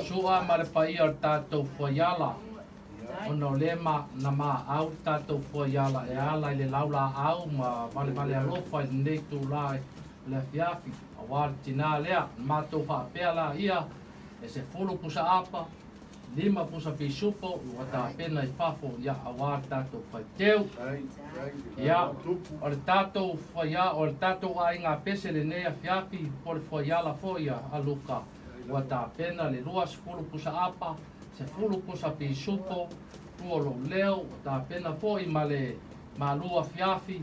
Sua ma le paia o le tatou fuaiala, ona o lea ma na maau le tatou fuaiala e ala i le laulaau ma valevale alofa i lenei itulā i le afiafi, auā le tinā lea. Na matou faapea laia, e 10 pusa apa, 5 pusa pisupo ua tapena i fafo, ia, auā le tatou faiteu. Ia, o le tatou fuaia o le tatou aiga pese lenei afiafi po le fuaiala foi a Luka ua tapena le 20 pusa apa, 10 pusa pisupo, tua lou leo ua tapena foi ma le malu afiafi,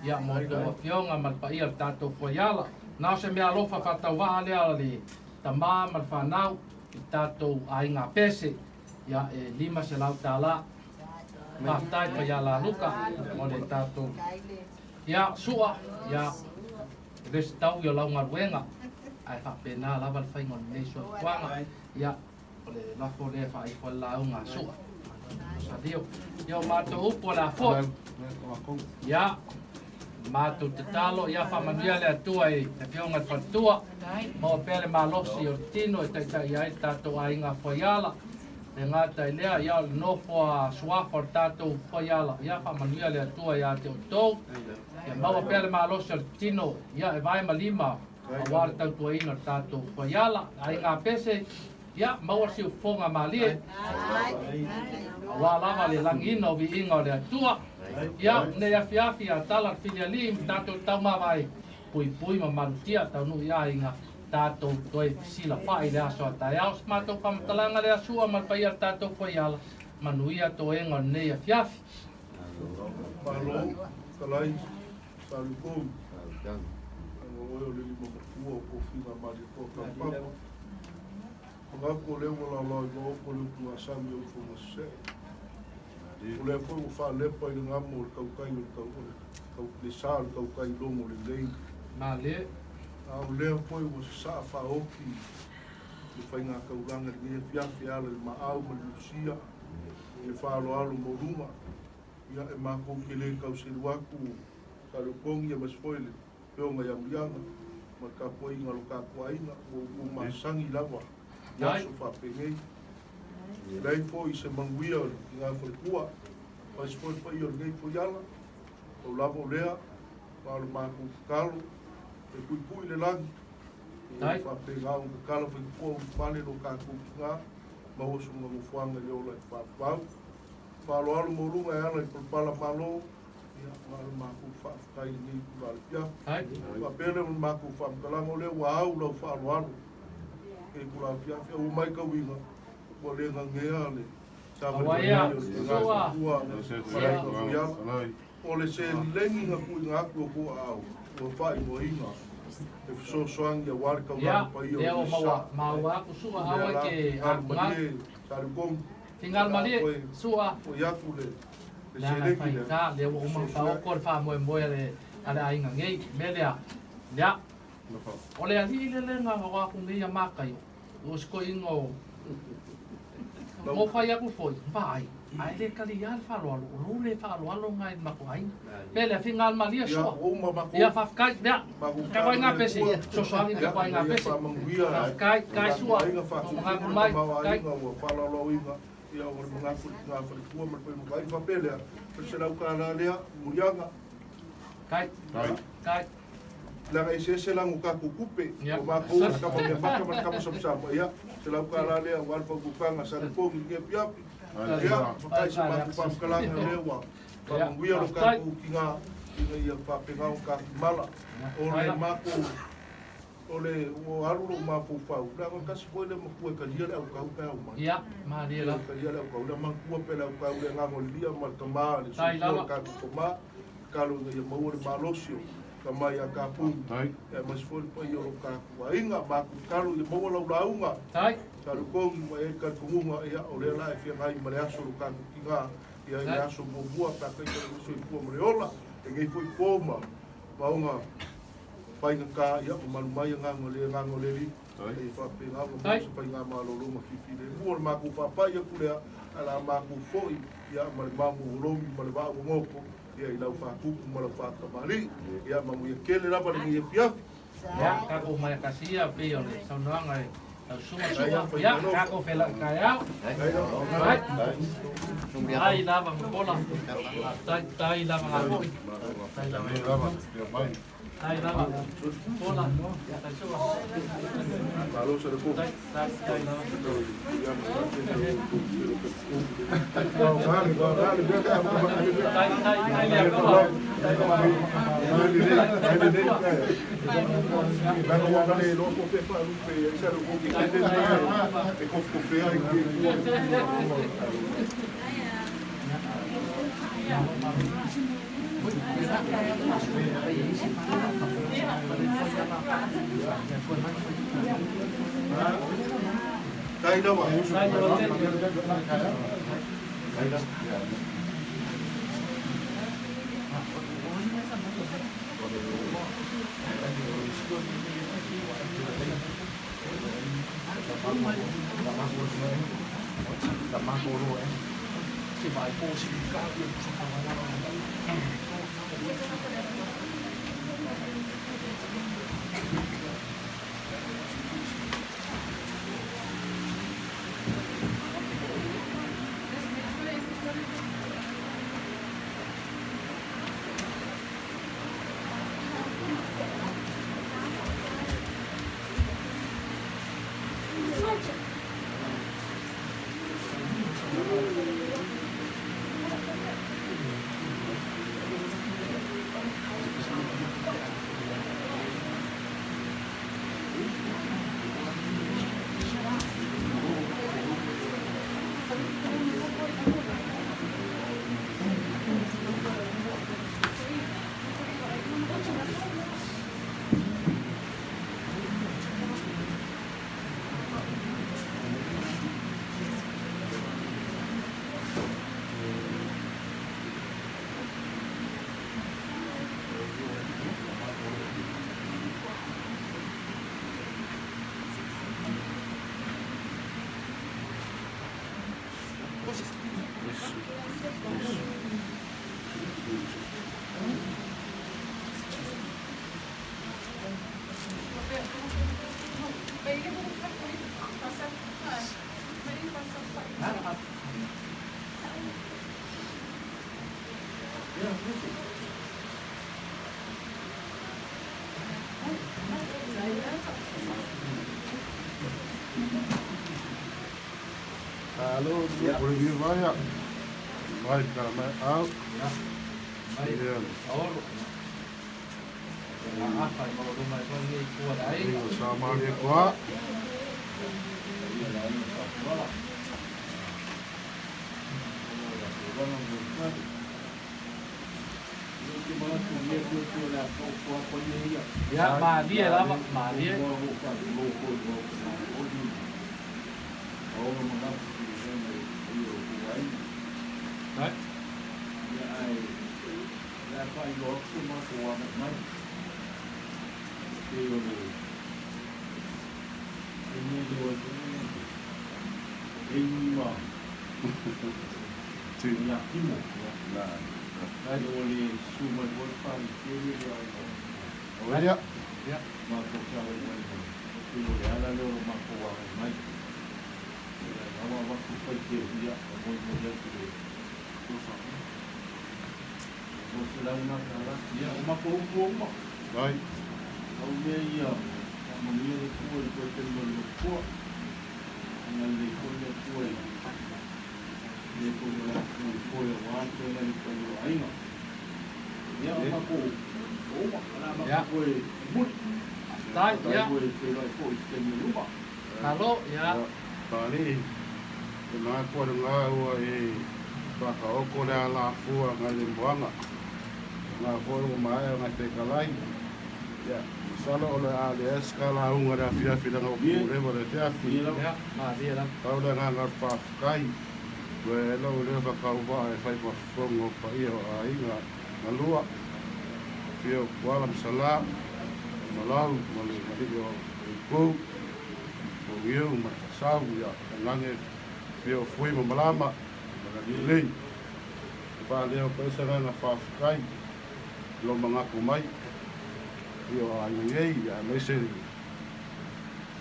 ia, mo tou afioga ma le paia o le tatou fuaiala. Na o se meaalofa faatauvaa lea le tamā ma le fanau i tatou aiga pese, ia, e $500. Faafetai paiala Luka mo le tatou ia sua, ia, e le se tau i o lau galuega ae faapena lava le faiga o lenei soifuaga. Ia, o le lafo lea e faaifo ai le lauga a Sua. salio. Ia o matou upu o le a foi. Ia, matou tatalo, ia faamanuia le Atua i le Afioga i le Faletua, maua pea le malosi o le tino e taitai ai le tatou aiga fuaiala. Le gata i lea, ia o le nofo a suafa o le tatou fuaiala, ia faamanuia le Atua ia te outou. Ia maua pea le malosi o le tino, ia e vae ma lima, aua le tautuaina o le tatou fuaiala. Aiga pese, ia maua le siufofoga malie, aua lava le lagiina o viiga o le Atua. Ia, nei afiafi a tala le filialii ma tatou taumavae, puipui ma malutia taunuu i aiga, tatou toe fesilafai i le aso a taeao. Se matou faamatalaga lea sua ma le paia o le tatou fuaiala, manuia toega o lenei afiafi. Malo, talai, salukou. Aga oe o le lima matua o kofiga Malietoa Taupapa. Manatu o lea ua laolao i maoko le utugasami o Ufoga Sesee. O lea foi ua faalepa i le gamo o le tautai o le tau, o le tau, le sa o le tautai logo lelei. Male. A o lea foi ua sasaa faaofi le faiga taulaga i lenei afiafi e ala i le maau ma le lusia i le faaaloalo maualuga. Ia e matou te le tau selu atu Saleopogi aemaise foi le Afioga ia Muliaga ma le tapuaiga a lo tatou aiga ua outou masani lava i aso faapenei. E leai foi se manuia o le tiga faletua, aemaise foi le paia o lenei fuaiala. Pau lava o lea, ma o le matou tatalo, e puipui le lagi, ina ia faapena ona tatala faitotoa ulufale lo tatou tiga, maua sona nofoaga i le ola e faavavau. Faaaloalo maualuga e ala i palapala malo, ia, ma o le matou faafetai i lenei itula o le afiafi. Faapea lea o le matou faamatalaga, o lea ua au lau faaaloalo i le itula afiafi, a ua matauina, ua le gagea le savalivali o le tiga soifua ma le aiga fuiala. O le seleni na tuuina atu i outou aao, ua faaigoaina e fesoasoani aua le taulaga paia o Ia, lea ua maua, maua aku sua, aua e te atugalu. Fingal malie, sua. Leaga e faigata, lea ua uma ona taoto le faamoemoe a le, a le aiga nei. O le mea lea, ia, o le alii le lega o aku nei ia Mataio, o si toeaina o, mo fai atu foi, vaai, ae le talia le faaaloalo, o lou le faaaloalo lena i le matou aiga. O le mea lea, fingal malie, sua. Ia, faafetai, lea, tatou aiga pese, fesoasoani i le tatou aiga pese. Faafetai, tai sua, manatu mai, tai. Ia o le manatu i le faletua ma le faimaka'i faapea lea, o le $100 lea, muliaga. Tai. Tai. Leaga eseese lago tatou tupe, o matou o le tama meamata ma le tama samasama, ia, $100 lea aua le fautuaga sa lepogi i lenei afiafi. Ia, fakai se matou faamatalaga lea ua faamanuia lo tatou tiga ina ia faapena ona tatou mala. O le matou O le ua alu lou mafaufau, leaga o le tasi foi lea matua e talia le autau pe a omai. Ia, malie lava. E talia le autau, le manatua pea le autau, le agaga o le lia ma le tama, le soifua o le tatou tama, tatalo ina ia maua le malosi o tama ia Kapuni, aemaise foi le paia o lo tatou aiga. Matou tatalo ia maua lau lauga, Salukogi ma e talitonuga, ia, o lea la e feagai ma le aso o lo tatou tiga, ia, i le aso muamua pe a taita le soifua ma le ola, lenei foi po ma maoga faigata, ia mamalu mai agaga o le agaga o le Alii, ia faapena ona maua se faigamalologa filifilemu. O le matou faapai atu lea, ae o le a matou foi ia ma le mamu o Olomi ma le vaa ua goto ia i lau faatupu ma lau faatamalii. Ia manuia tele lava lenei afiafi. Ia, tatou omai tasi ia pei o le saunoaga e lau susuga Sua. Ia, tatou felai taeao. Ai. Ai lava ma pola. Tai tai lava ngā foi. Tai lava. Tai lava. Pola. Tai sua. Tai tai tai lava. Tai tai tai lea pola. Se vaai po se ka ia pusa faamalama. Alo, o le vaia. Mai ka mai au. Mai aolo. La afa i malo luma e foi nei kua la aiga. Sa mali koa. Ia, malie lava, malie. Ai. Ia. Ia. Ia, o mako upu o uma. Ai. Au mea ia, manuia le tua i koe tani o le kua. Nga le koe le tua i le koe le tua i koe o wā te nga le koe o ainga. Ia, o mako o uma. Ana mako koe e muli. Tai, ia. Koe te rai koe i te tani o luma. Alo, ia. Pali, e ngā koe le ngā ua e whakaoko le ala fua ngai le mboanga. Ngā foi o mai o ngai whekalai. Ia, masalo o le a le eska la unga le afiafi langa o pūrewa le afiafi. Ia, malie lava. Tau le ngā ngā whawhakai. Koe e lau le whakaua e whai mafongo pa ia o ainga ngalua. Fio kuala msala, malau, male mali o ikou. O iu, ma fasau, ia, ngange fio fui ma malama, ma lelei. E wha leo paisa ngā whawhakai. Lo mangako mai. Ia o ainga nei, ia meise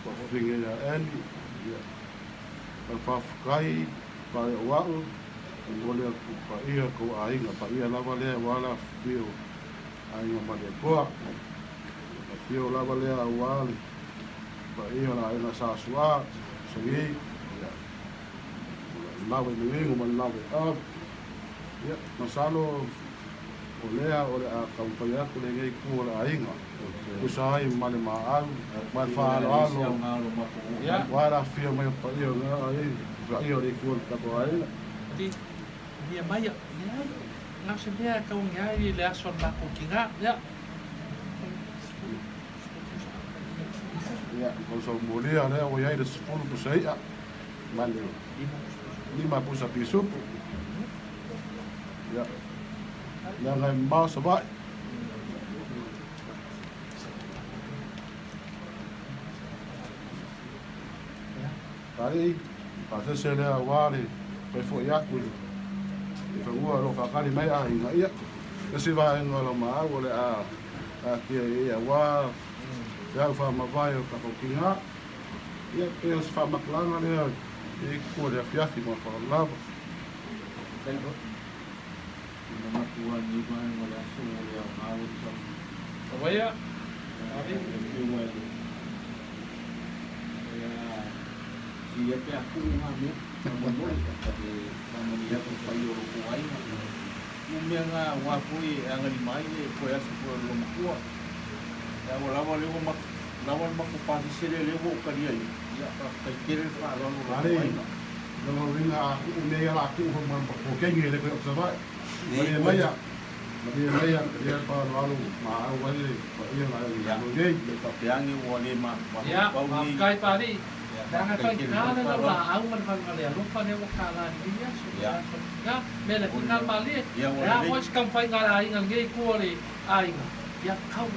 whawhinga ia ani. Ia, whawhakai, pare o au, e mole aku pa ia ko ainga, pa ia lava lea wala fio ainga male koa. Pa fio lava lea wale, pa ia la ainga sa sua, sangi, ia. Lawe ni ma lawe au. Ia, masalo o lea o le a kaupai aku le ngei ku o le ainga. Kusa ai male ma au, ma whaalo alo. Ia. Wara fio mai o pa ia o ngā ai, pa ia o le ku o le tako ainga. Di, mia mai, ia, ngā se mea ka ungi ai le aso mako ki ngā, ia. Ia, ko so molia lea o iai le 10 pusa ia. Male, 5 pusa pisupu. Ia. Lea ngai mbao sa vai. Pari, pa se se lea wale, pe fo iaku i i fanua o lo o faatali mai aiga, ia, le isi vaega o lau maau o le a taatia i ai aua feau faamavae o tatou tina. Ia, pei o se faamatalaga lea i itu o le afiafi ma le faaaloalo lava. Manatu lava i lenei vaega o le aso ua le aoga lou saunoaga. Awaia, E afio ai le Silia pe a tuu na mea, faamolemole, e faamanuia atu i le paia o lo outou aiga. O mea na aua foi e agalima ai le toe aso foi o le loomatua. Ae ua lava lea ua lava le matou pasese lea lea ua ou talia i ai. Ia, faafetai tele le faaaloalo o lo outou aiga. Lona uiga a tuu mea ia la tuu foi ma kokeni e le toe o Savaii. Malie maia, malie maia, ia faaaloalo ma au ai le paia la i lalo nei. Le faapea ane ua le ma Ia, faafetai Pali. Leaga e faigata le laulaau ma le valevale alofa lea ua tala i lenei aso. Ia, mea le fingal malie. Ia foi se taumafaiga a le aiga lenei itu o le aiga. Ia, kau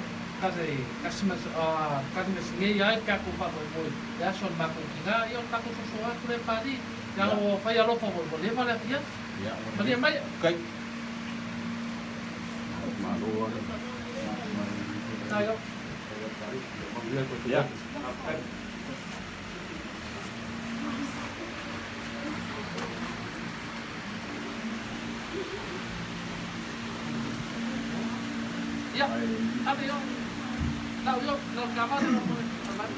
kalimasingei ai le tatou faamoemoe le aso a le matou tina, ia o le tatou soso atu lea Pali. Leaga ua fai alofa foi, ua leva le afiafi. Malie mai. Ia, ave io. Lau io, lau kavale lau mo le kavale.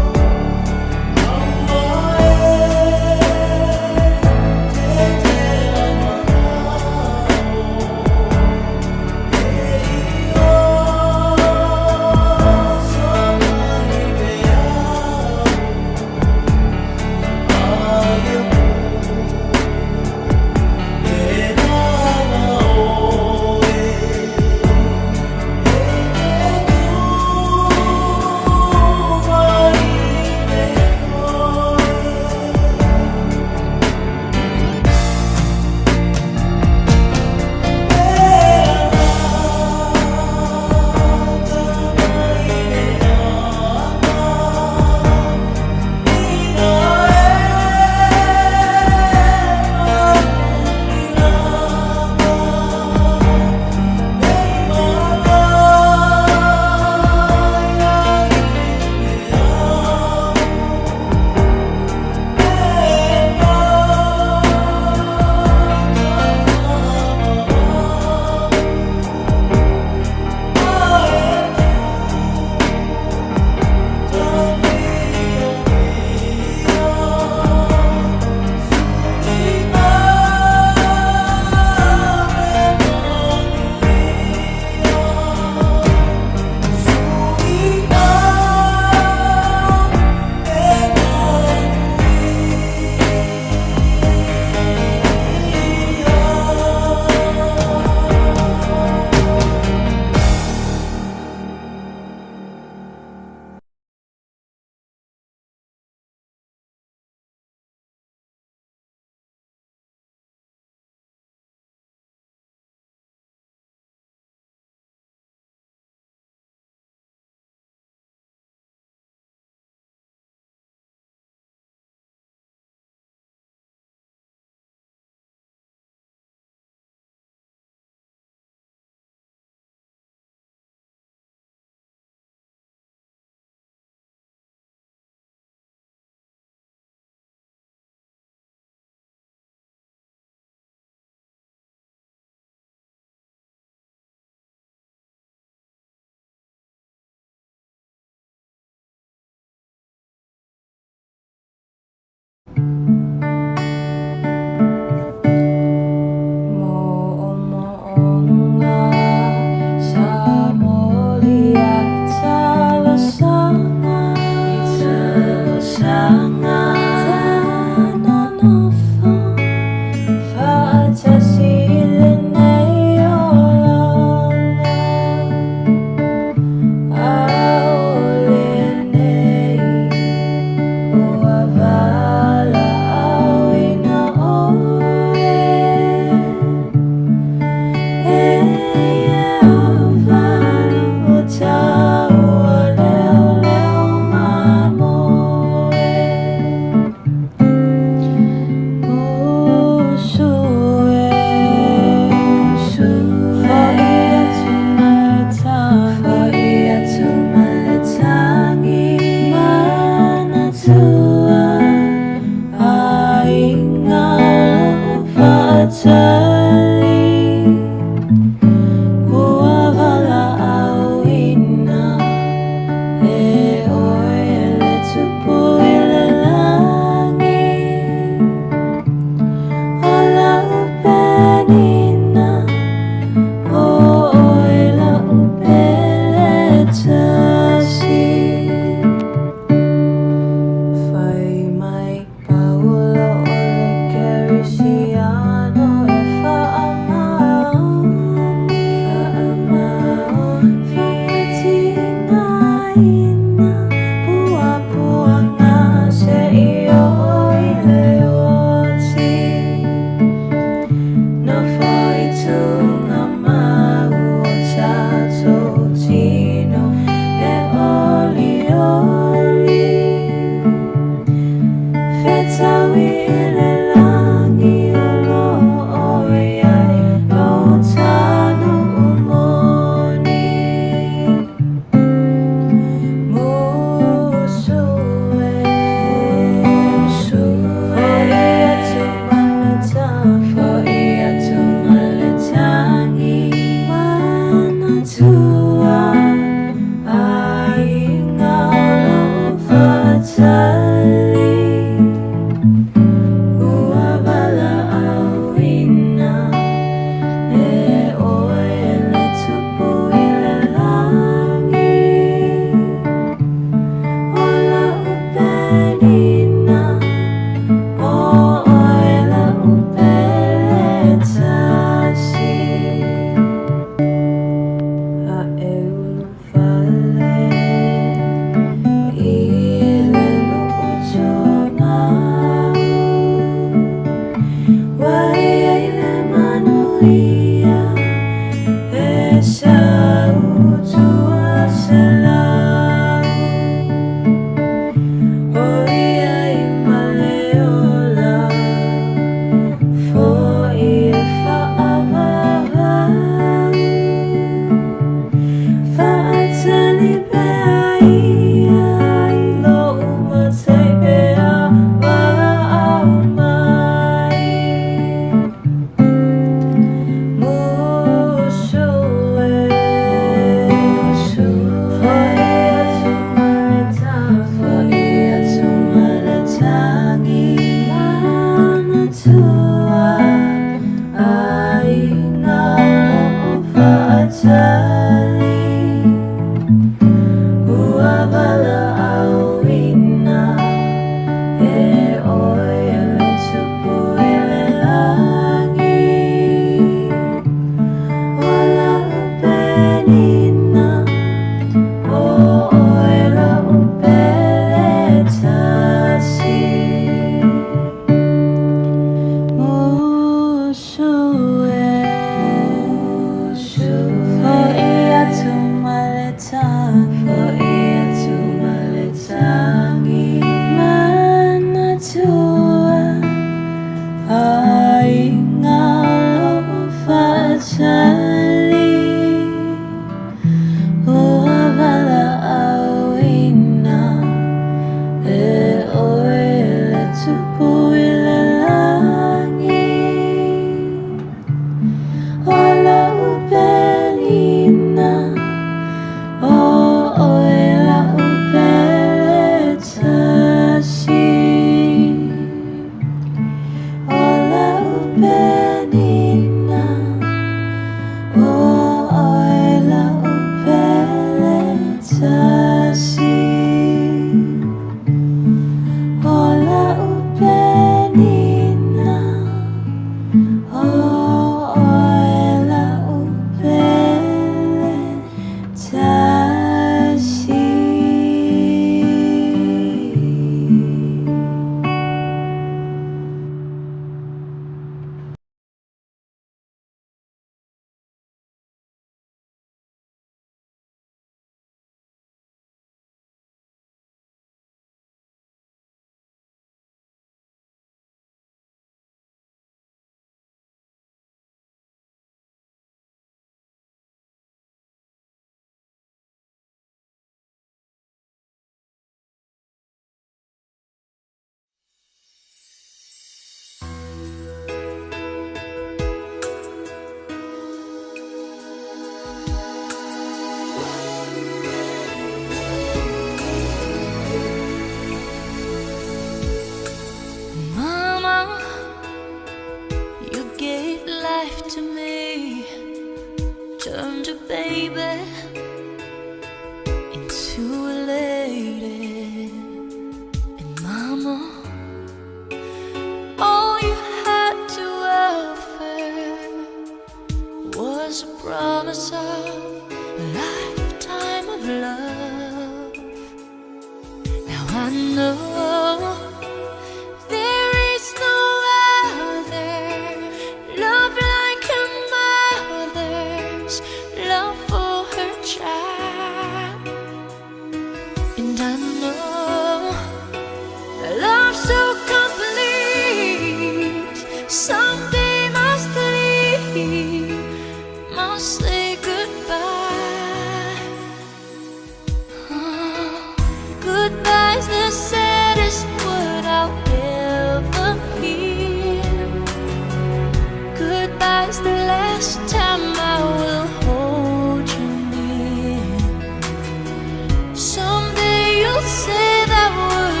Someday you'll say that word.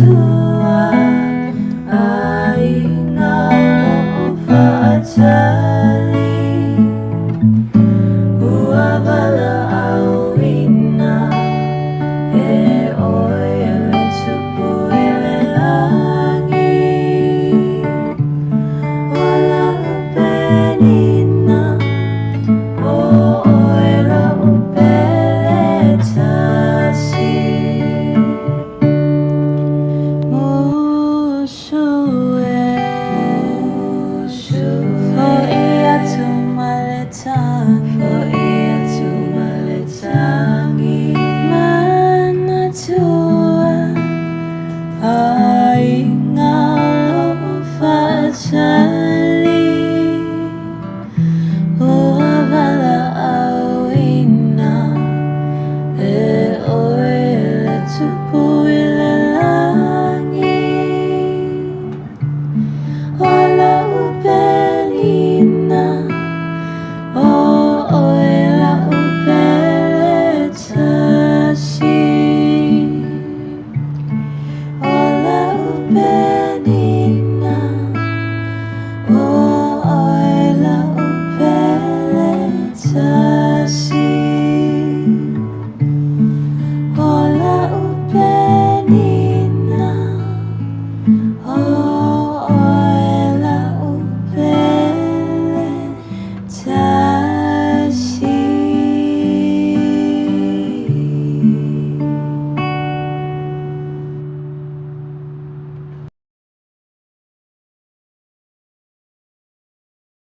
To